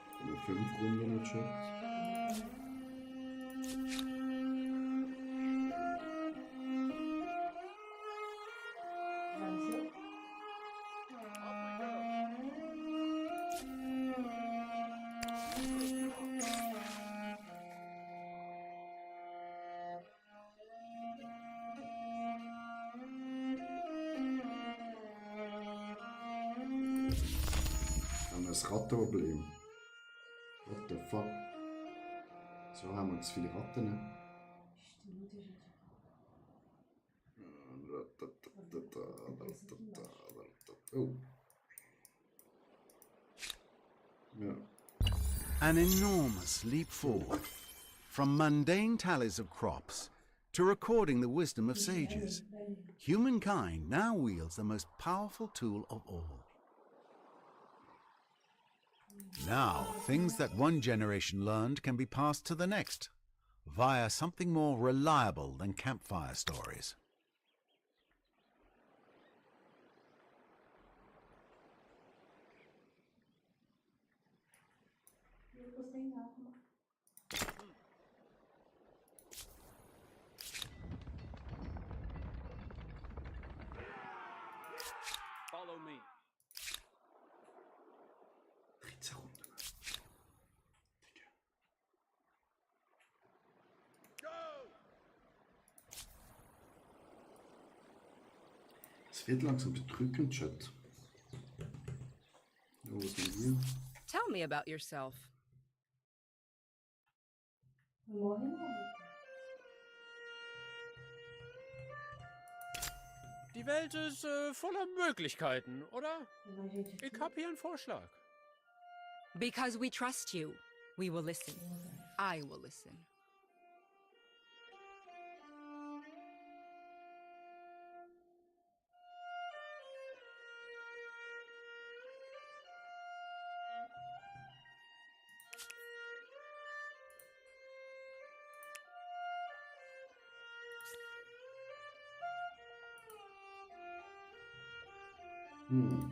5 Runden nicht schon. Venceu? Wir haben ein Rattenproblem. What the fuck? So haben wir zu viele Ratten. Ixi, tem muita gente. Oh. Ja. An enormous leap forward from mundane tallies of crops to recording the wisdom of sages. Humankind now wields the most powerful tool of all. Now, things that one generation learned can be passed to the next via something more reliable than campfire stories. Eu gostei nada, mano. Follow me. 13 Runden. Digga. Go! Es wird langsam bedrückend, Chat. Oh, was haben wir? Tell me about yourself. Não morre não. Die Welt ist voller Möglichkeiten, oder? Tem mais gente aqui. Ich habe hier einen Vorschlag. Because we trust you, we will listen. I will listen. Hm.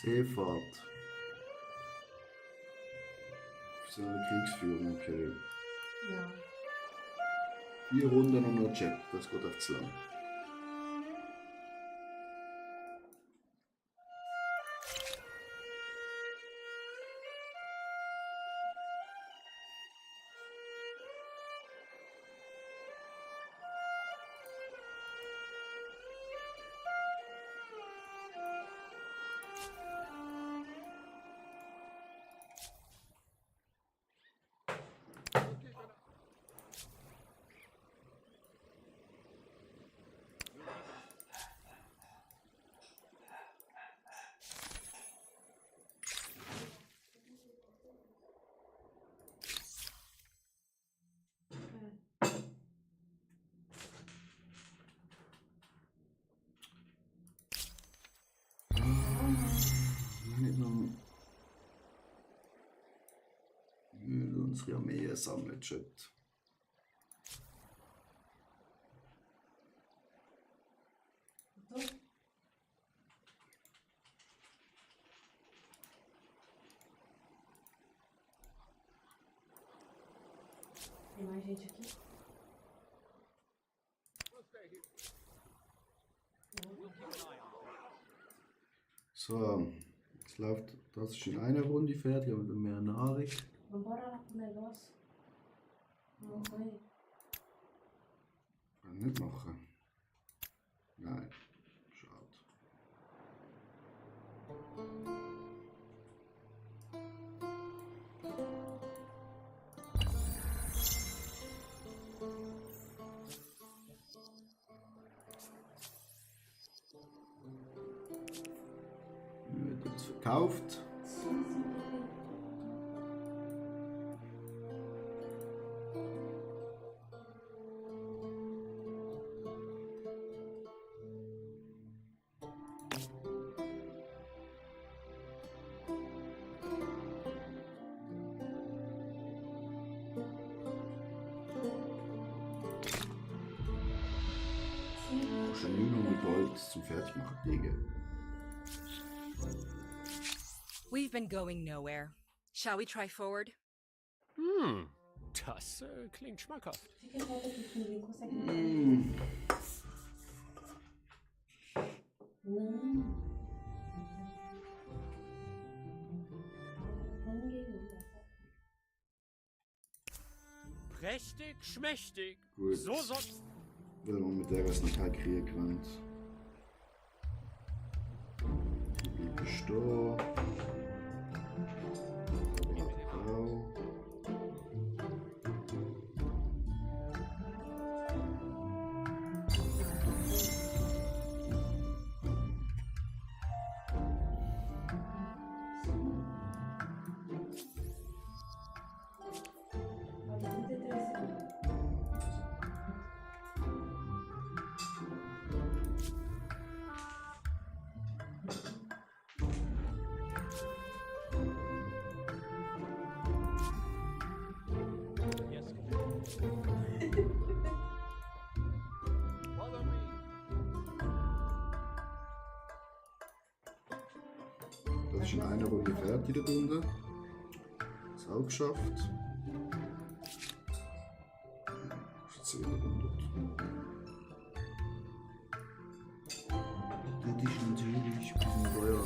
Seefahrt. Offizielle Kriegsführung, okay. Ja. 4 Runden und noch Chat, das geht auf zu lang. Nicht noch unsere Armee sammeln, Chat. Tem mais gente aqui? So, jetzt läuft das ist in einer Runde fertig, aber dann mehr Nahrung. Vambora lá pro negócio. Não vai. Kann ich nicht machen. Nein, schade. Wird uns verkauft. Schon 900 Gold zum Fertigmachen, Digga. We've been going nowhere. Shall we try forward? Das klingt schmackhaft. Fica volta aqui, que ninguém consegue. Não. Tá ninguém não. Prächtig, schmächtig. Gut. So soll's. Weil man mit der was nicht kriegen kann. Die bleibt stehen. Blau. Olha, 33 segundos. Follow me. Das ist in einer Runde fertig, der Runde. Das auch geschafft. Das ist jetzt 700. Das ist natürlich ein bisschen teuer.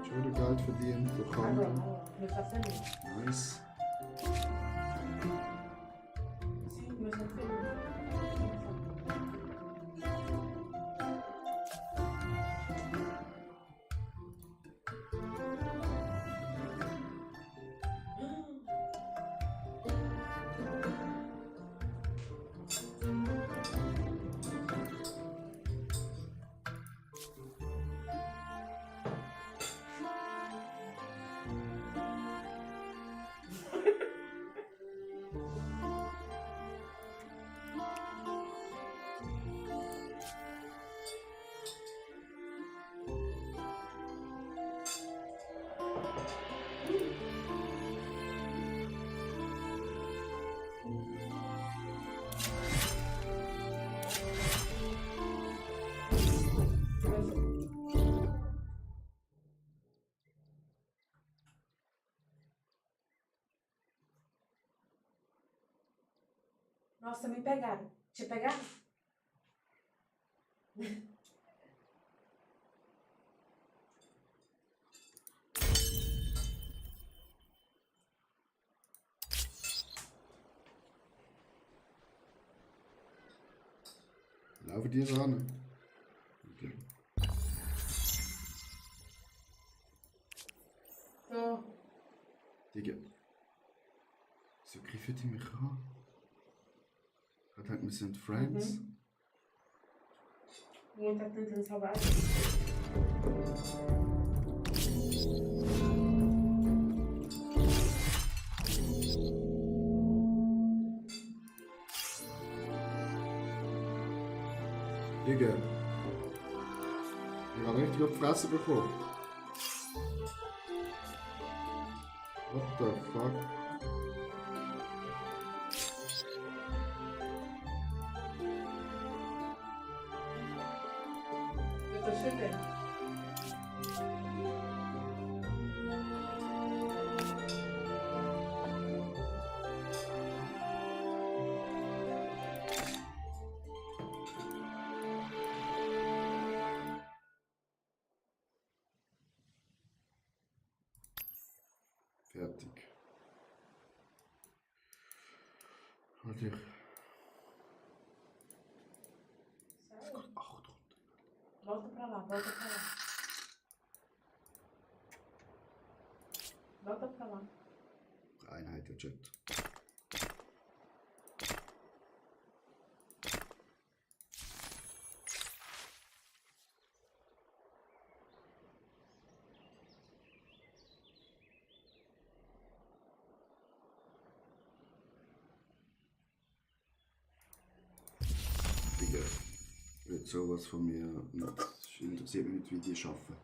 Schon wieder Geld verdient, durch Agora, Handel. agora. Começar a semente. Nice. Sim, começou a semente. Nossa, me pegaram. Te pegaram? Laufe dir Sahne. Okay. Tô. Digga. So griffen die mich an. Ich dachte, wir sind Friends. Ninguém tá tentando salvar. Digga. Ich habe richtig auf die Fresse bekommen. What the fuck? Eu tô chegando. Fertig. Warte. Sério? 800. Volta pra lá, volta pra lá. Volta pra lá. Einheit der Chat. Digga, wird sowas von mir nicht. Interessiert mich nicht, wie die arbeiten.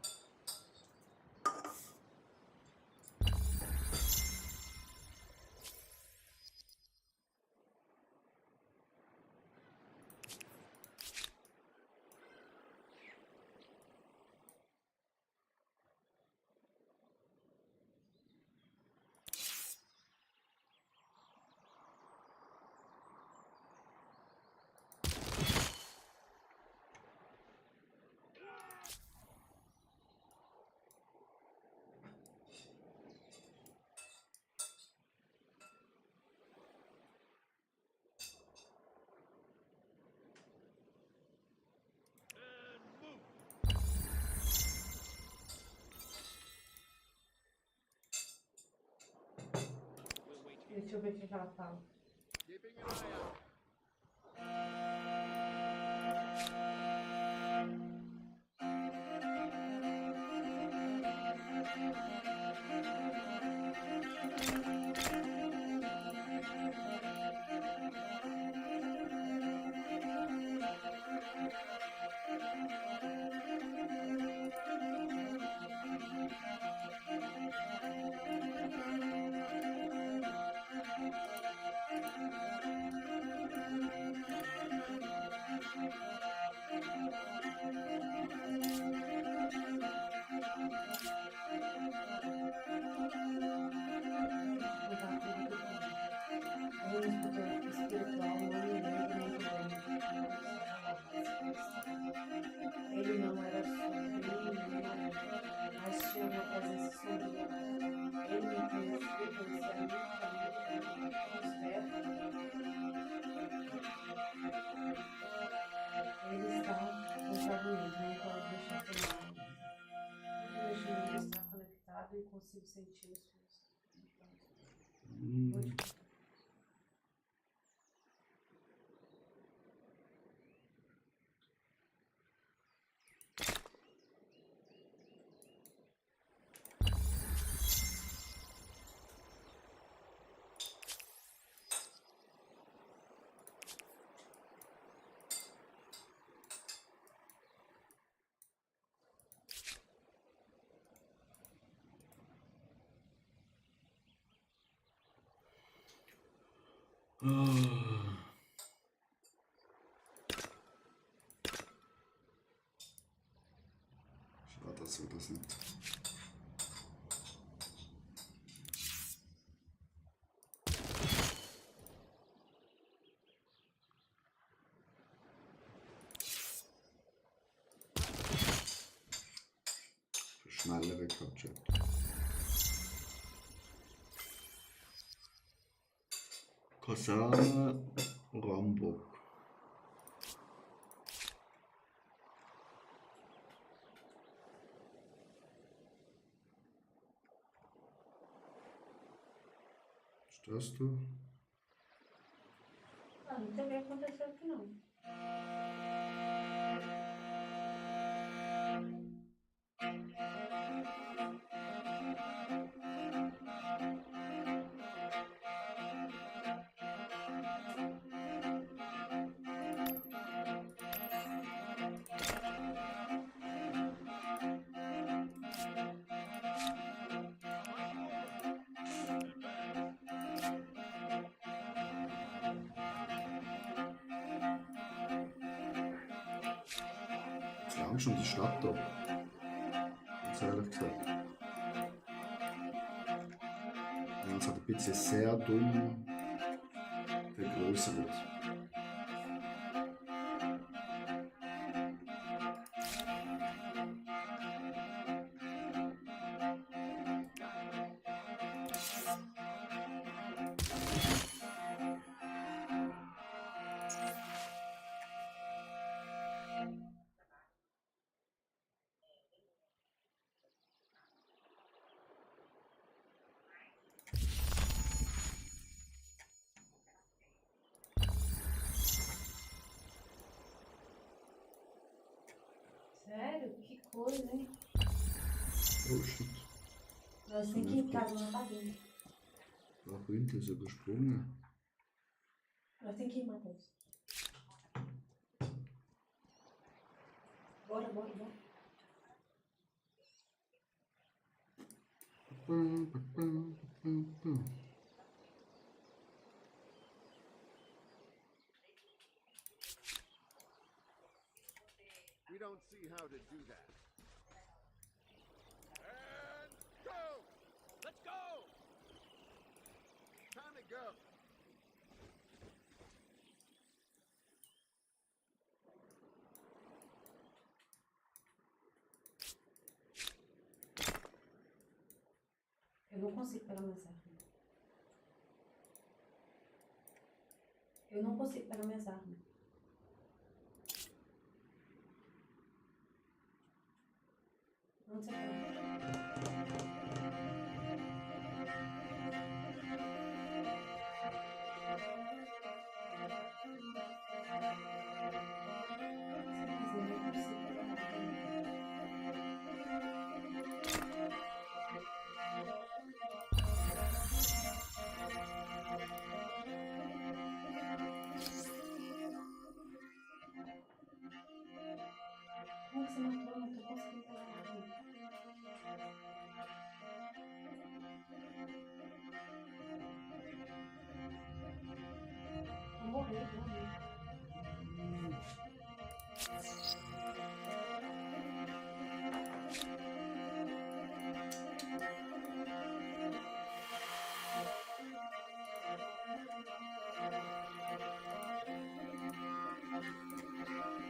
Deixa eu ver o que ela fala. Keeping an eye out. Ele não era sombrio, mas tinha uma presença sombria. Ele me conhecia, conhecia a minha família, os netos. Ele está contaminado, não pode deixar por nada. Hoje ele está conectado e consigo sentir os seus. Schade, dass wir das nicht. schnellere Chat. Kaserne Ramburg. Störst du? Ah, não tem o que aconteceu aqui não. Wir haben schon die Stadt da. Ganz ehrlich gesagt. Ja, es hat ein bisschen sehr dumm vergrößert. Sério? Que coisa, hein? Oh shit. Nós temos que ir em casa, não tá dentro. Da hinten ist übersprungen. Nós temos que ir, Matheus. Bora, bora, bora. We don't see how to do that. And go! Let's go! Time to go. Eu não consigo pegar minhas armas. Eu não consigo pegar minhas armas. Não sei como. Como você matou? Não tô conseguindo pegar a arma. Vou morrer, vou morrer.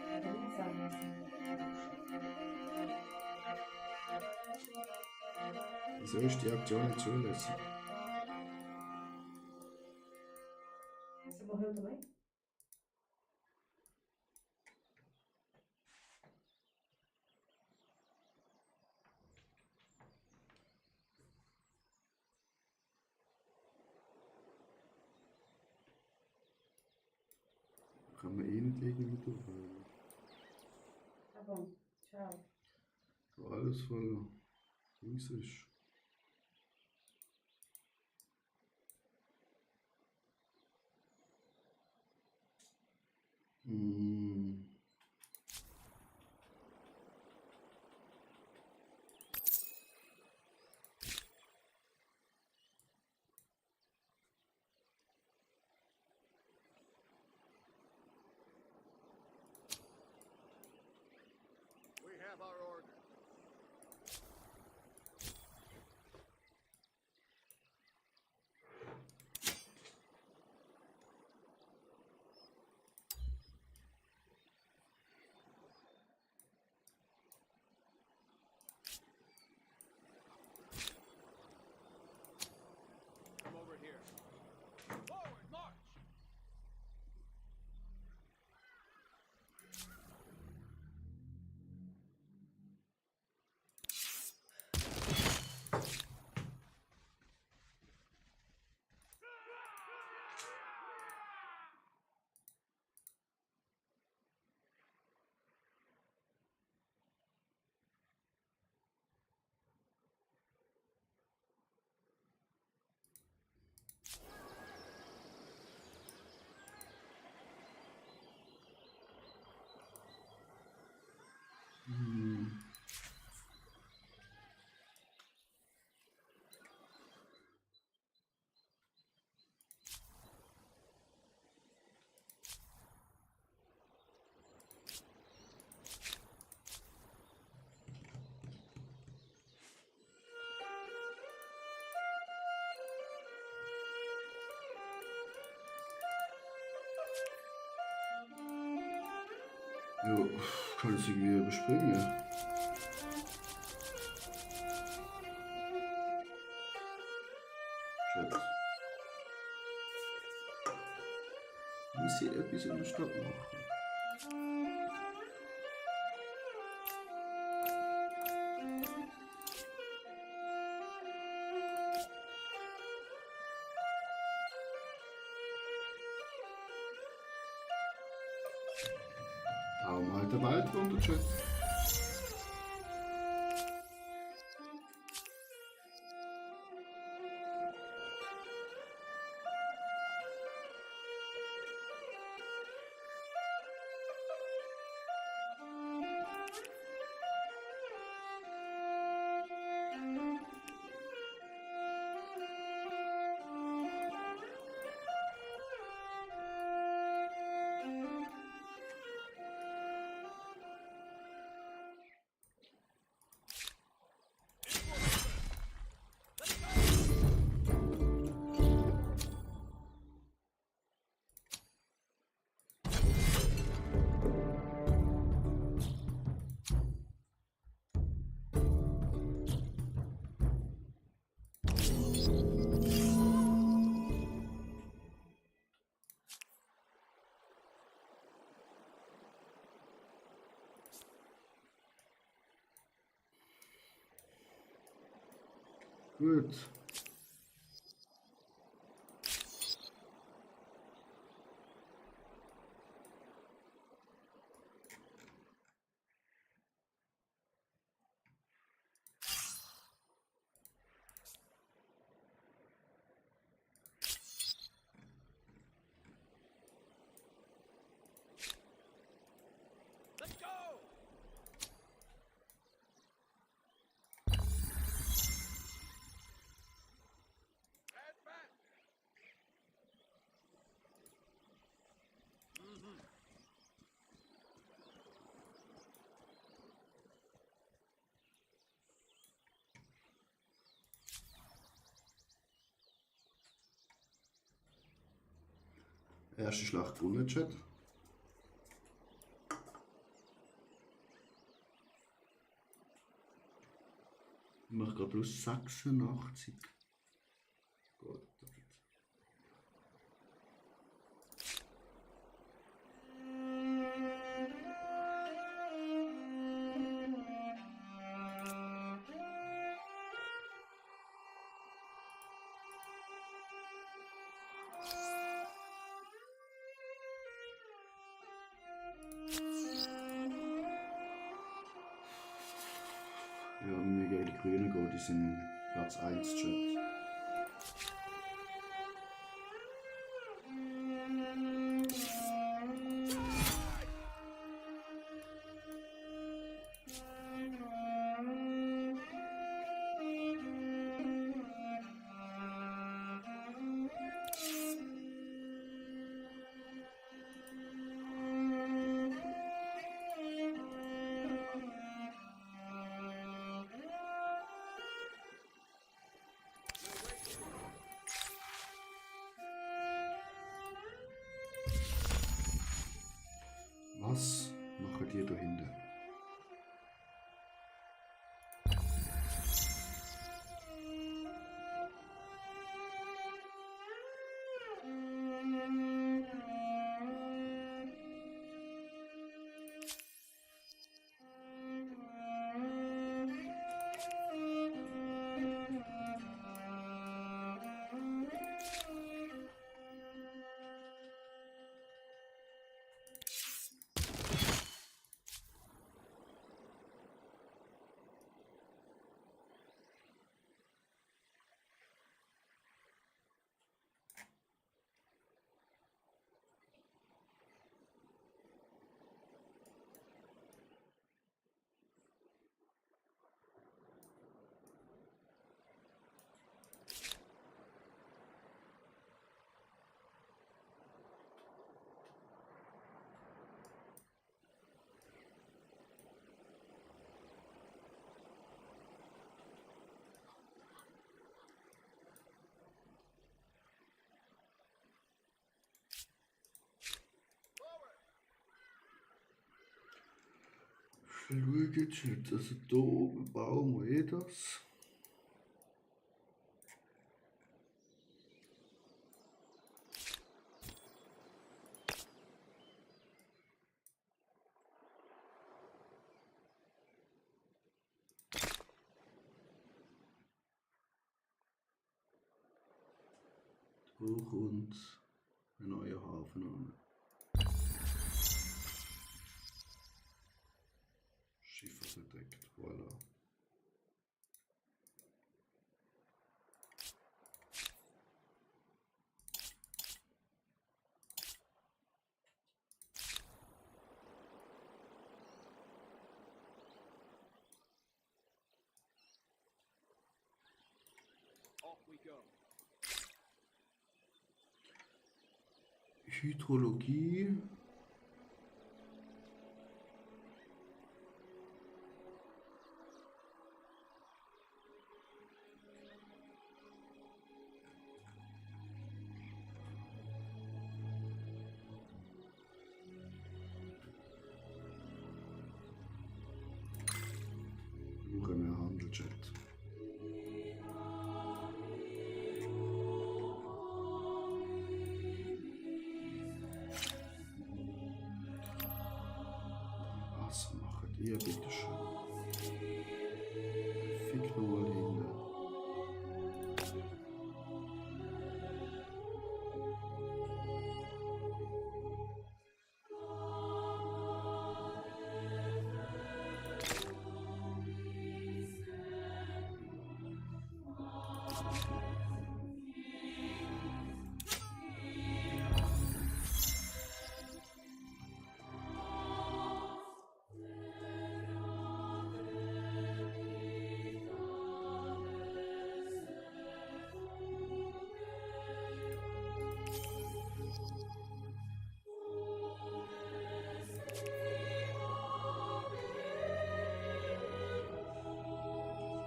Cadê minhas armas? Wieso ist die Aktion nicht zulässig? Você morreu também? Kann man eh nicht irgendwie durchfahren. Tá bom, tchau. Wo alles voll Dings ist. Hm. We have our orders. Jo, kann ich irgendwie überspringen. Chat. Muss hier etwas in der Stadt machen? Hauen halt der Wald runter, Chat. Gut. Let's go! Advance! Erste Schlacht gewonnen, Chat. Ich mache gerade plus 86. Gut. Ja, mir die Grünen gehen, die sind Platz 1, Chat. Was machen die da hinten? schaue jetzt nicht. Also da oben bauen wir das. Hoch und ein neuer Hafen an. Schiffe bedeckt, voilà. Off we go. Hydrologie. Suche mehr Handelchat. Was macht ihr bitte schön? Fick nochmal hinter.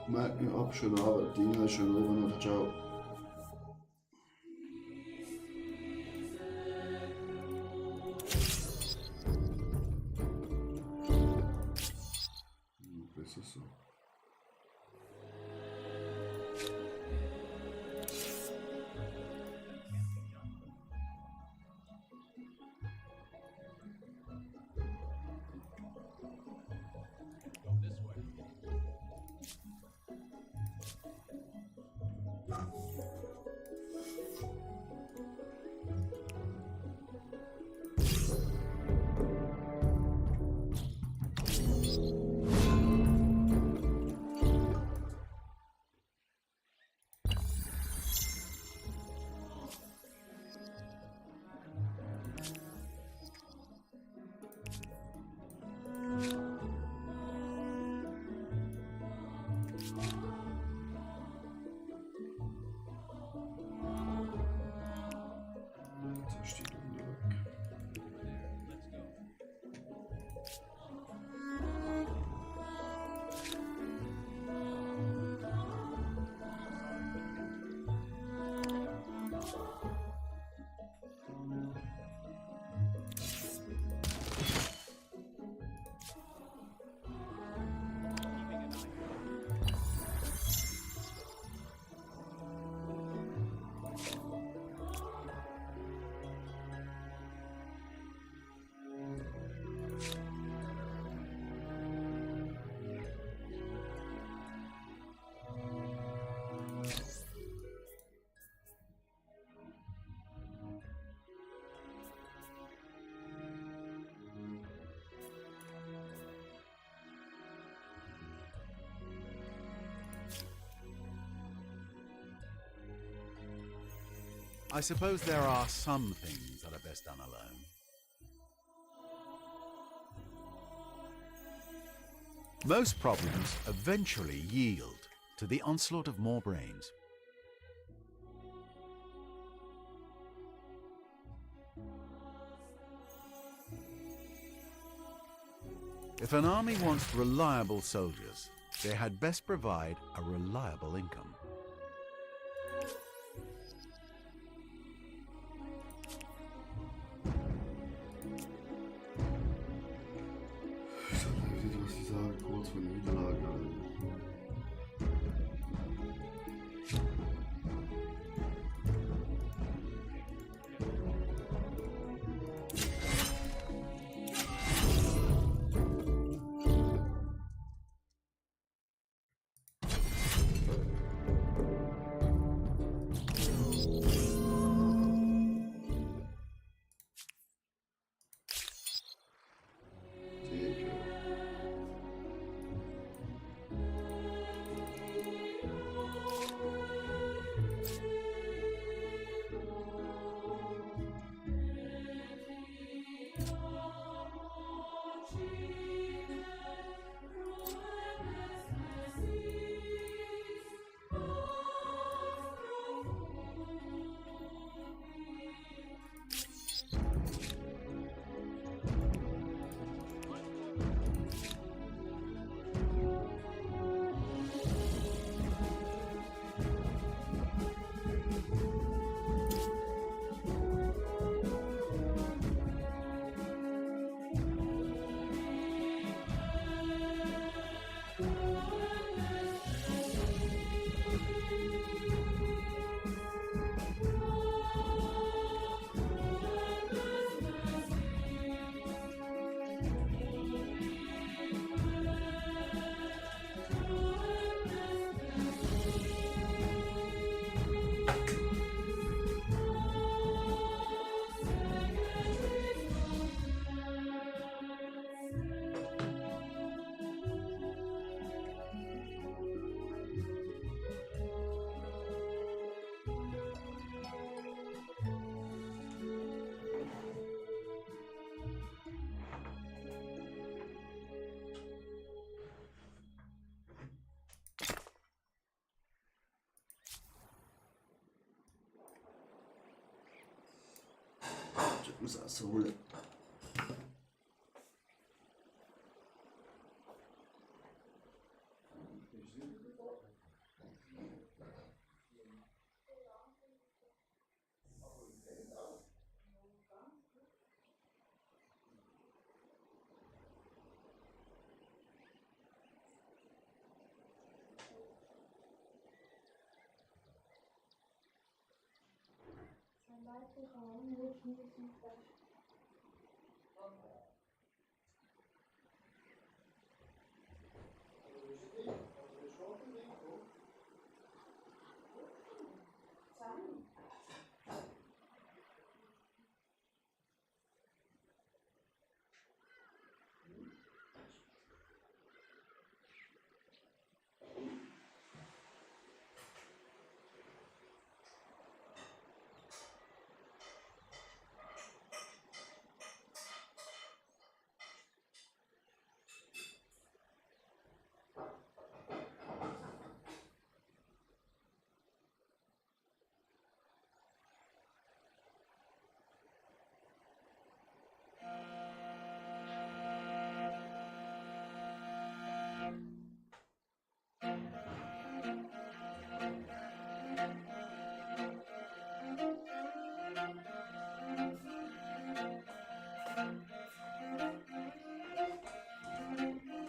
Merk mir ab, schöne Arbeit, Dina, schönen Abend noch, ciao. Besser so. I suppose there are some things that are best done alone. Most problems eventually yield to the onslaught of more brains. If an army wants reliable soldiers, they had best provide a reliable income. Tage kurz vor Niederlage, Alter. Theke. Ich muss erst holen.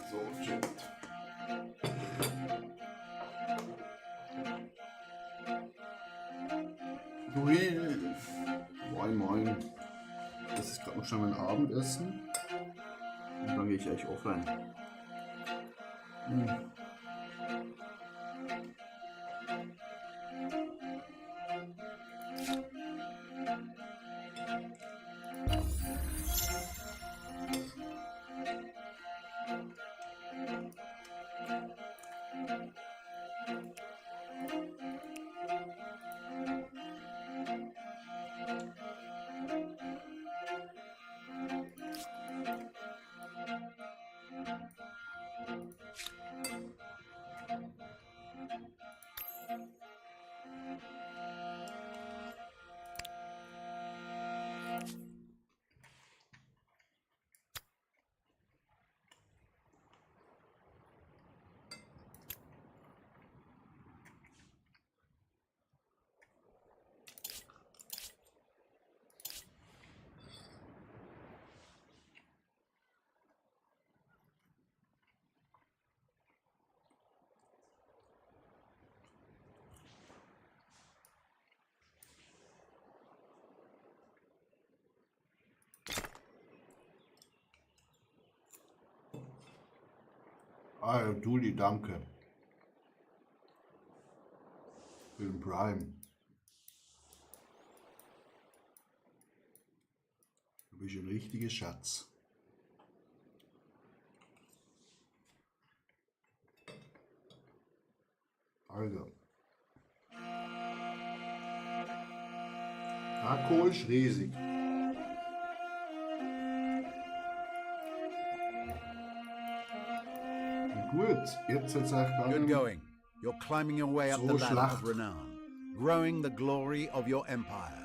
So, Chat. Hui. Moin, moin. Das ist gerade noch schon mein Abendessen. Und dann gehe ich eigentlich offline. Hm. Ah, ja, Duli, danke. Für den Prime. Du bist ein richtiger Schatz. Also. Akku ist riesig. Gut, jetzt wird's echt Good gegangen. going. You're climbing your way up So the ladder Schlacht. of renown, growing the glory of your empire.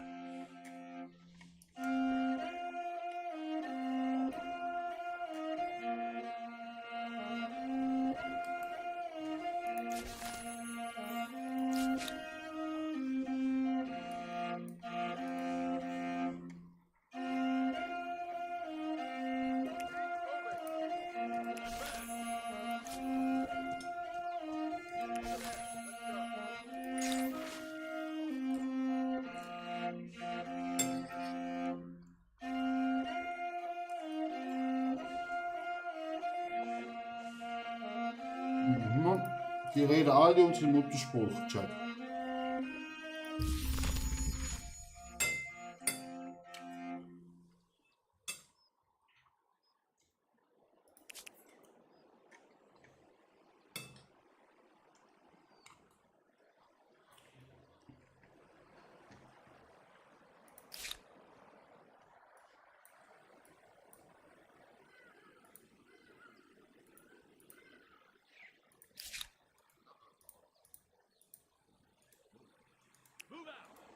Mhm. Die reden alle unseren Mutterspruch, Chat.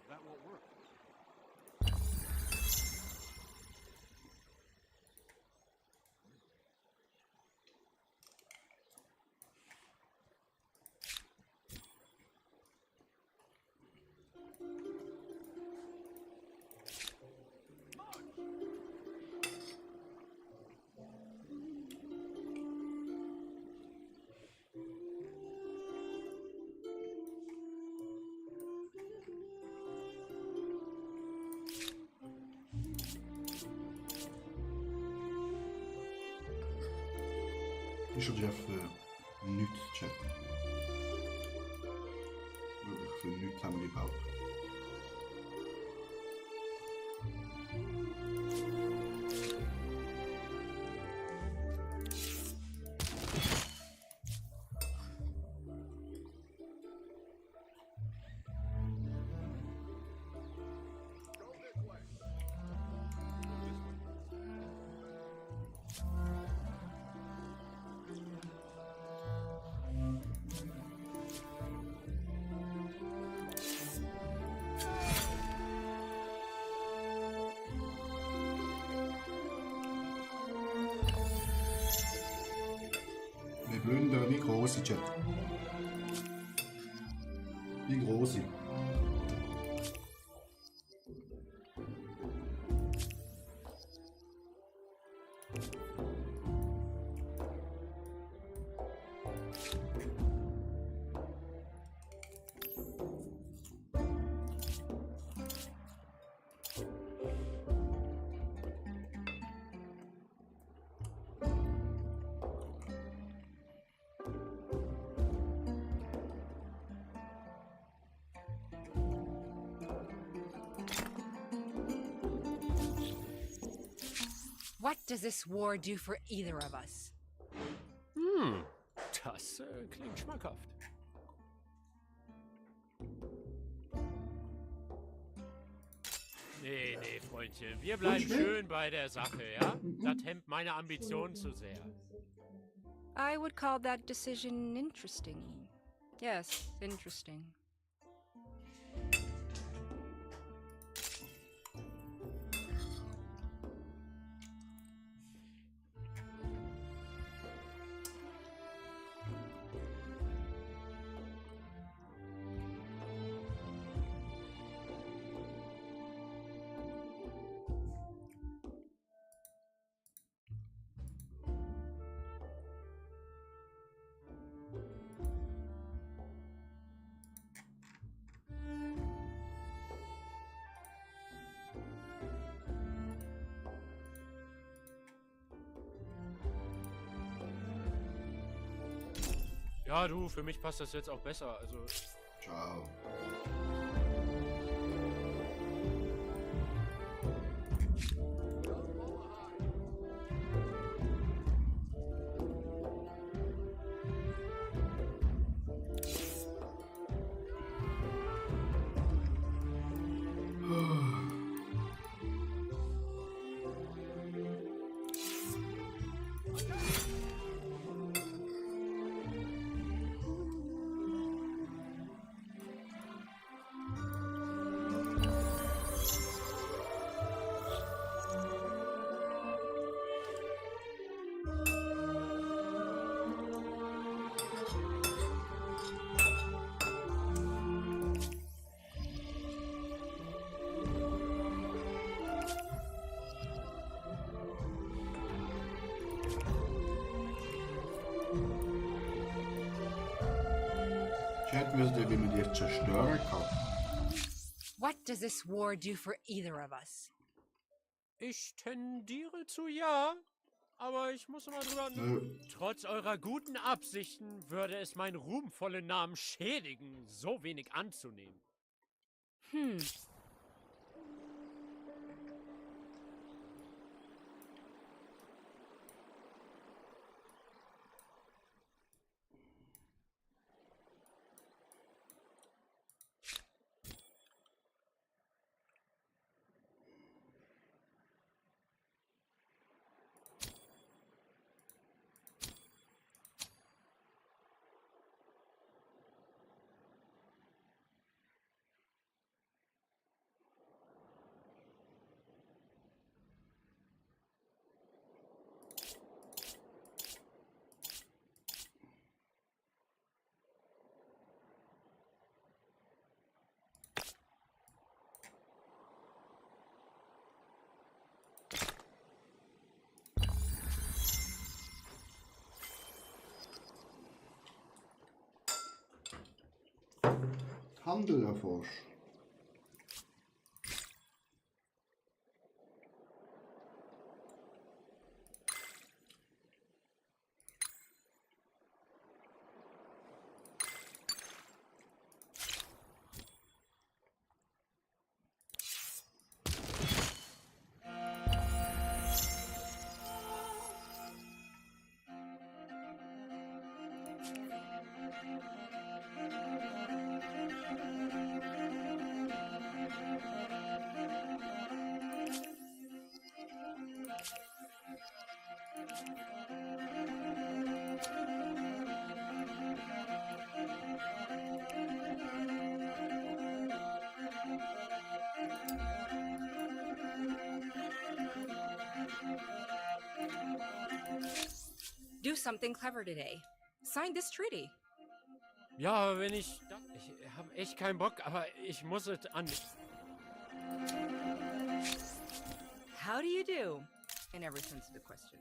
That won't work. Ist er für nichts, Chat. Wirklich für nichts haben wir gebaut. Go this way. Wir plündern wie große, Chat. Wie große. What does this war do for either of us? Das klingt schmackhaft. Nee, Freundchen. Wir bleiben schön bei der Sache, ja? Das hemmt meine Ambitionen zu sehr. I would call that decision interesting. Yes, interesting. Ja, du, für mich passt das jetzt auch besser. Also, Ciao. Chat müsste ihr, wie man die zerstören kann. What does this war do for either of us? ich tendiere zu ja, aber ich muss mal drüber... Nö. Trotz eurer guten Absichten würde es meinen ruhmvollen Namen schädigen, so wenig anzunehmen. Hmm. Handel erforscht. Do something clever today. Sign this treaty. Ja, wenn ich... Ich habe echt keinen Bock, aber ich muss es an... How do you do? In every sense of the question.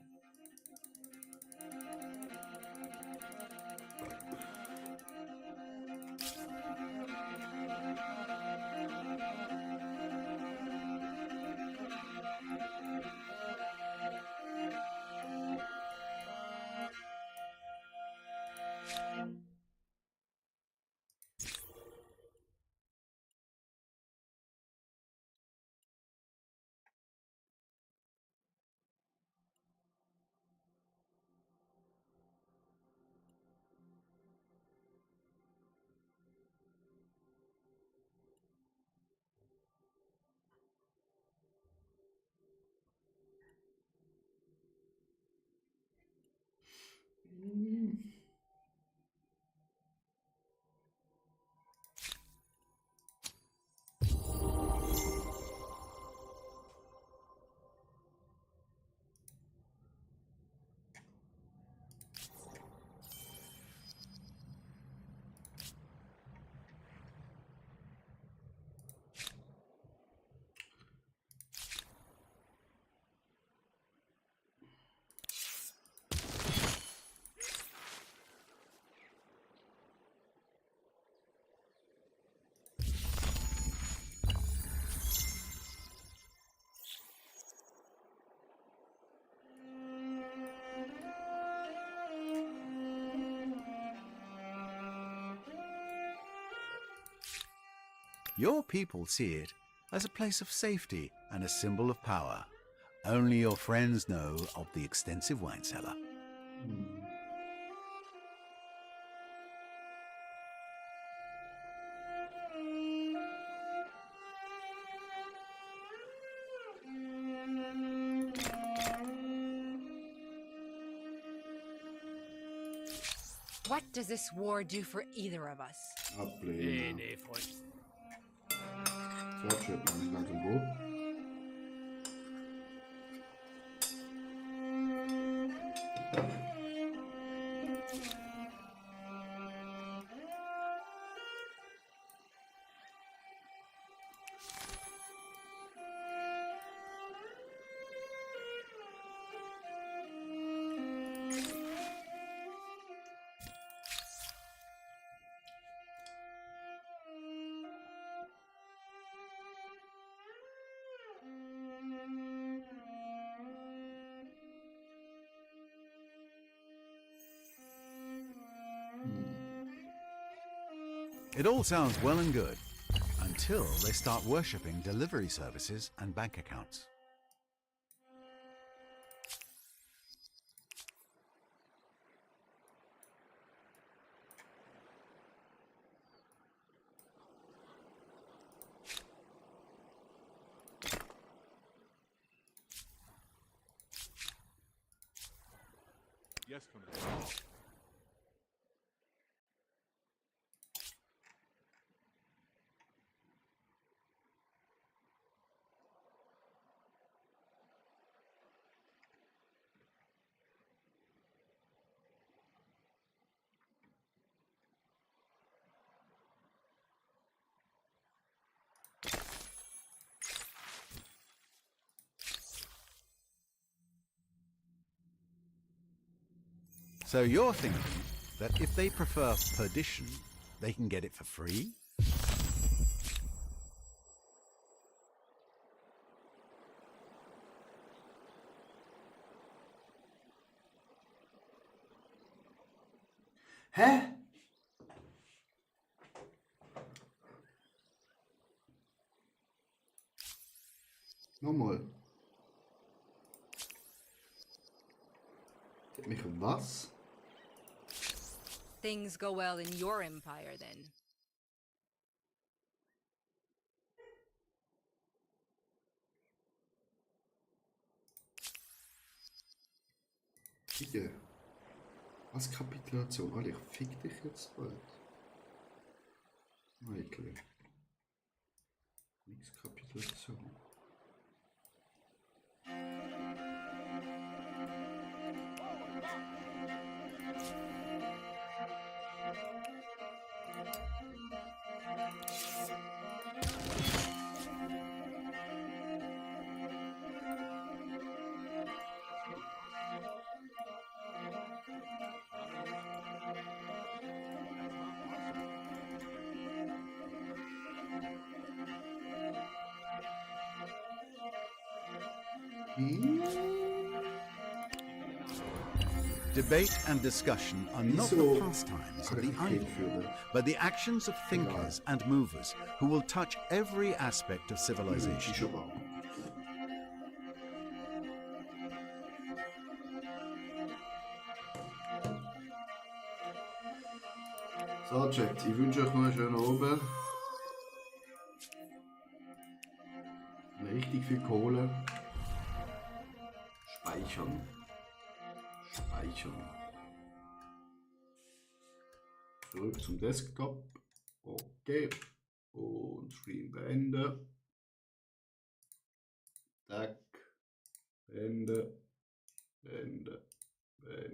Your people see it as a place of safety and a symbol of power. Only your friends know of the extensive wine cellar. What does this war do for either of us? Ablehnen. Nee, Freund. So, Chat, mach ich langsam gut. It all sounds well and good until they start worshipping delivery services and bank accounts. Yes, Commander. So you're thinking that if they prefer perdition, they can get it for free? Hä? Nochmal. Mich um was? Things go well in your empire, then. Bitte. Was Kapitulation? Alter, ich fick dich jetzt bald. Michael. Nix Kapitulation. Debate and discussion are not the Wieso pastimes kann of ich the nicht idle, hinführen? but the actions of thinkers and movers who will touch every aspect of civilization. Shisha-Bar. So, Chat, ich wünsche euch noch einen schönen Abend. Richtig viel Kohle. Speichern. Speichern. Zurück zum Desktop. Okay. Und Stream beenden. Tack. Beende. Beende. Beende.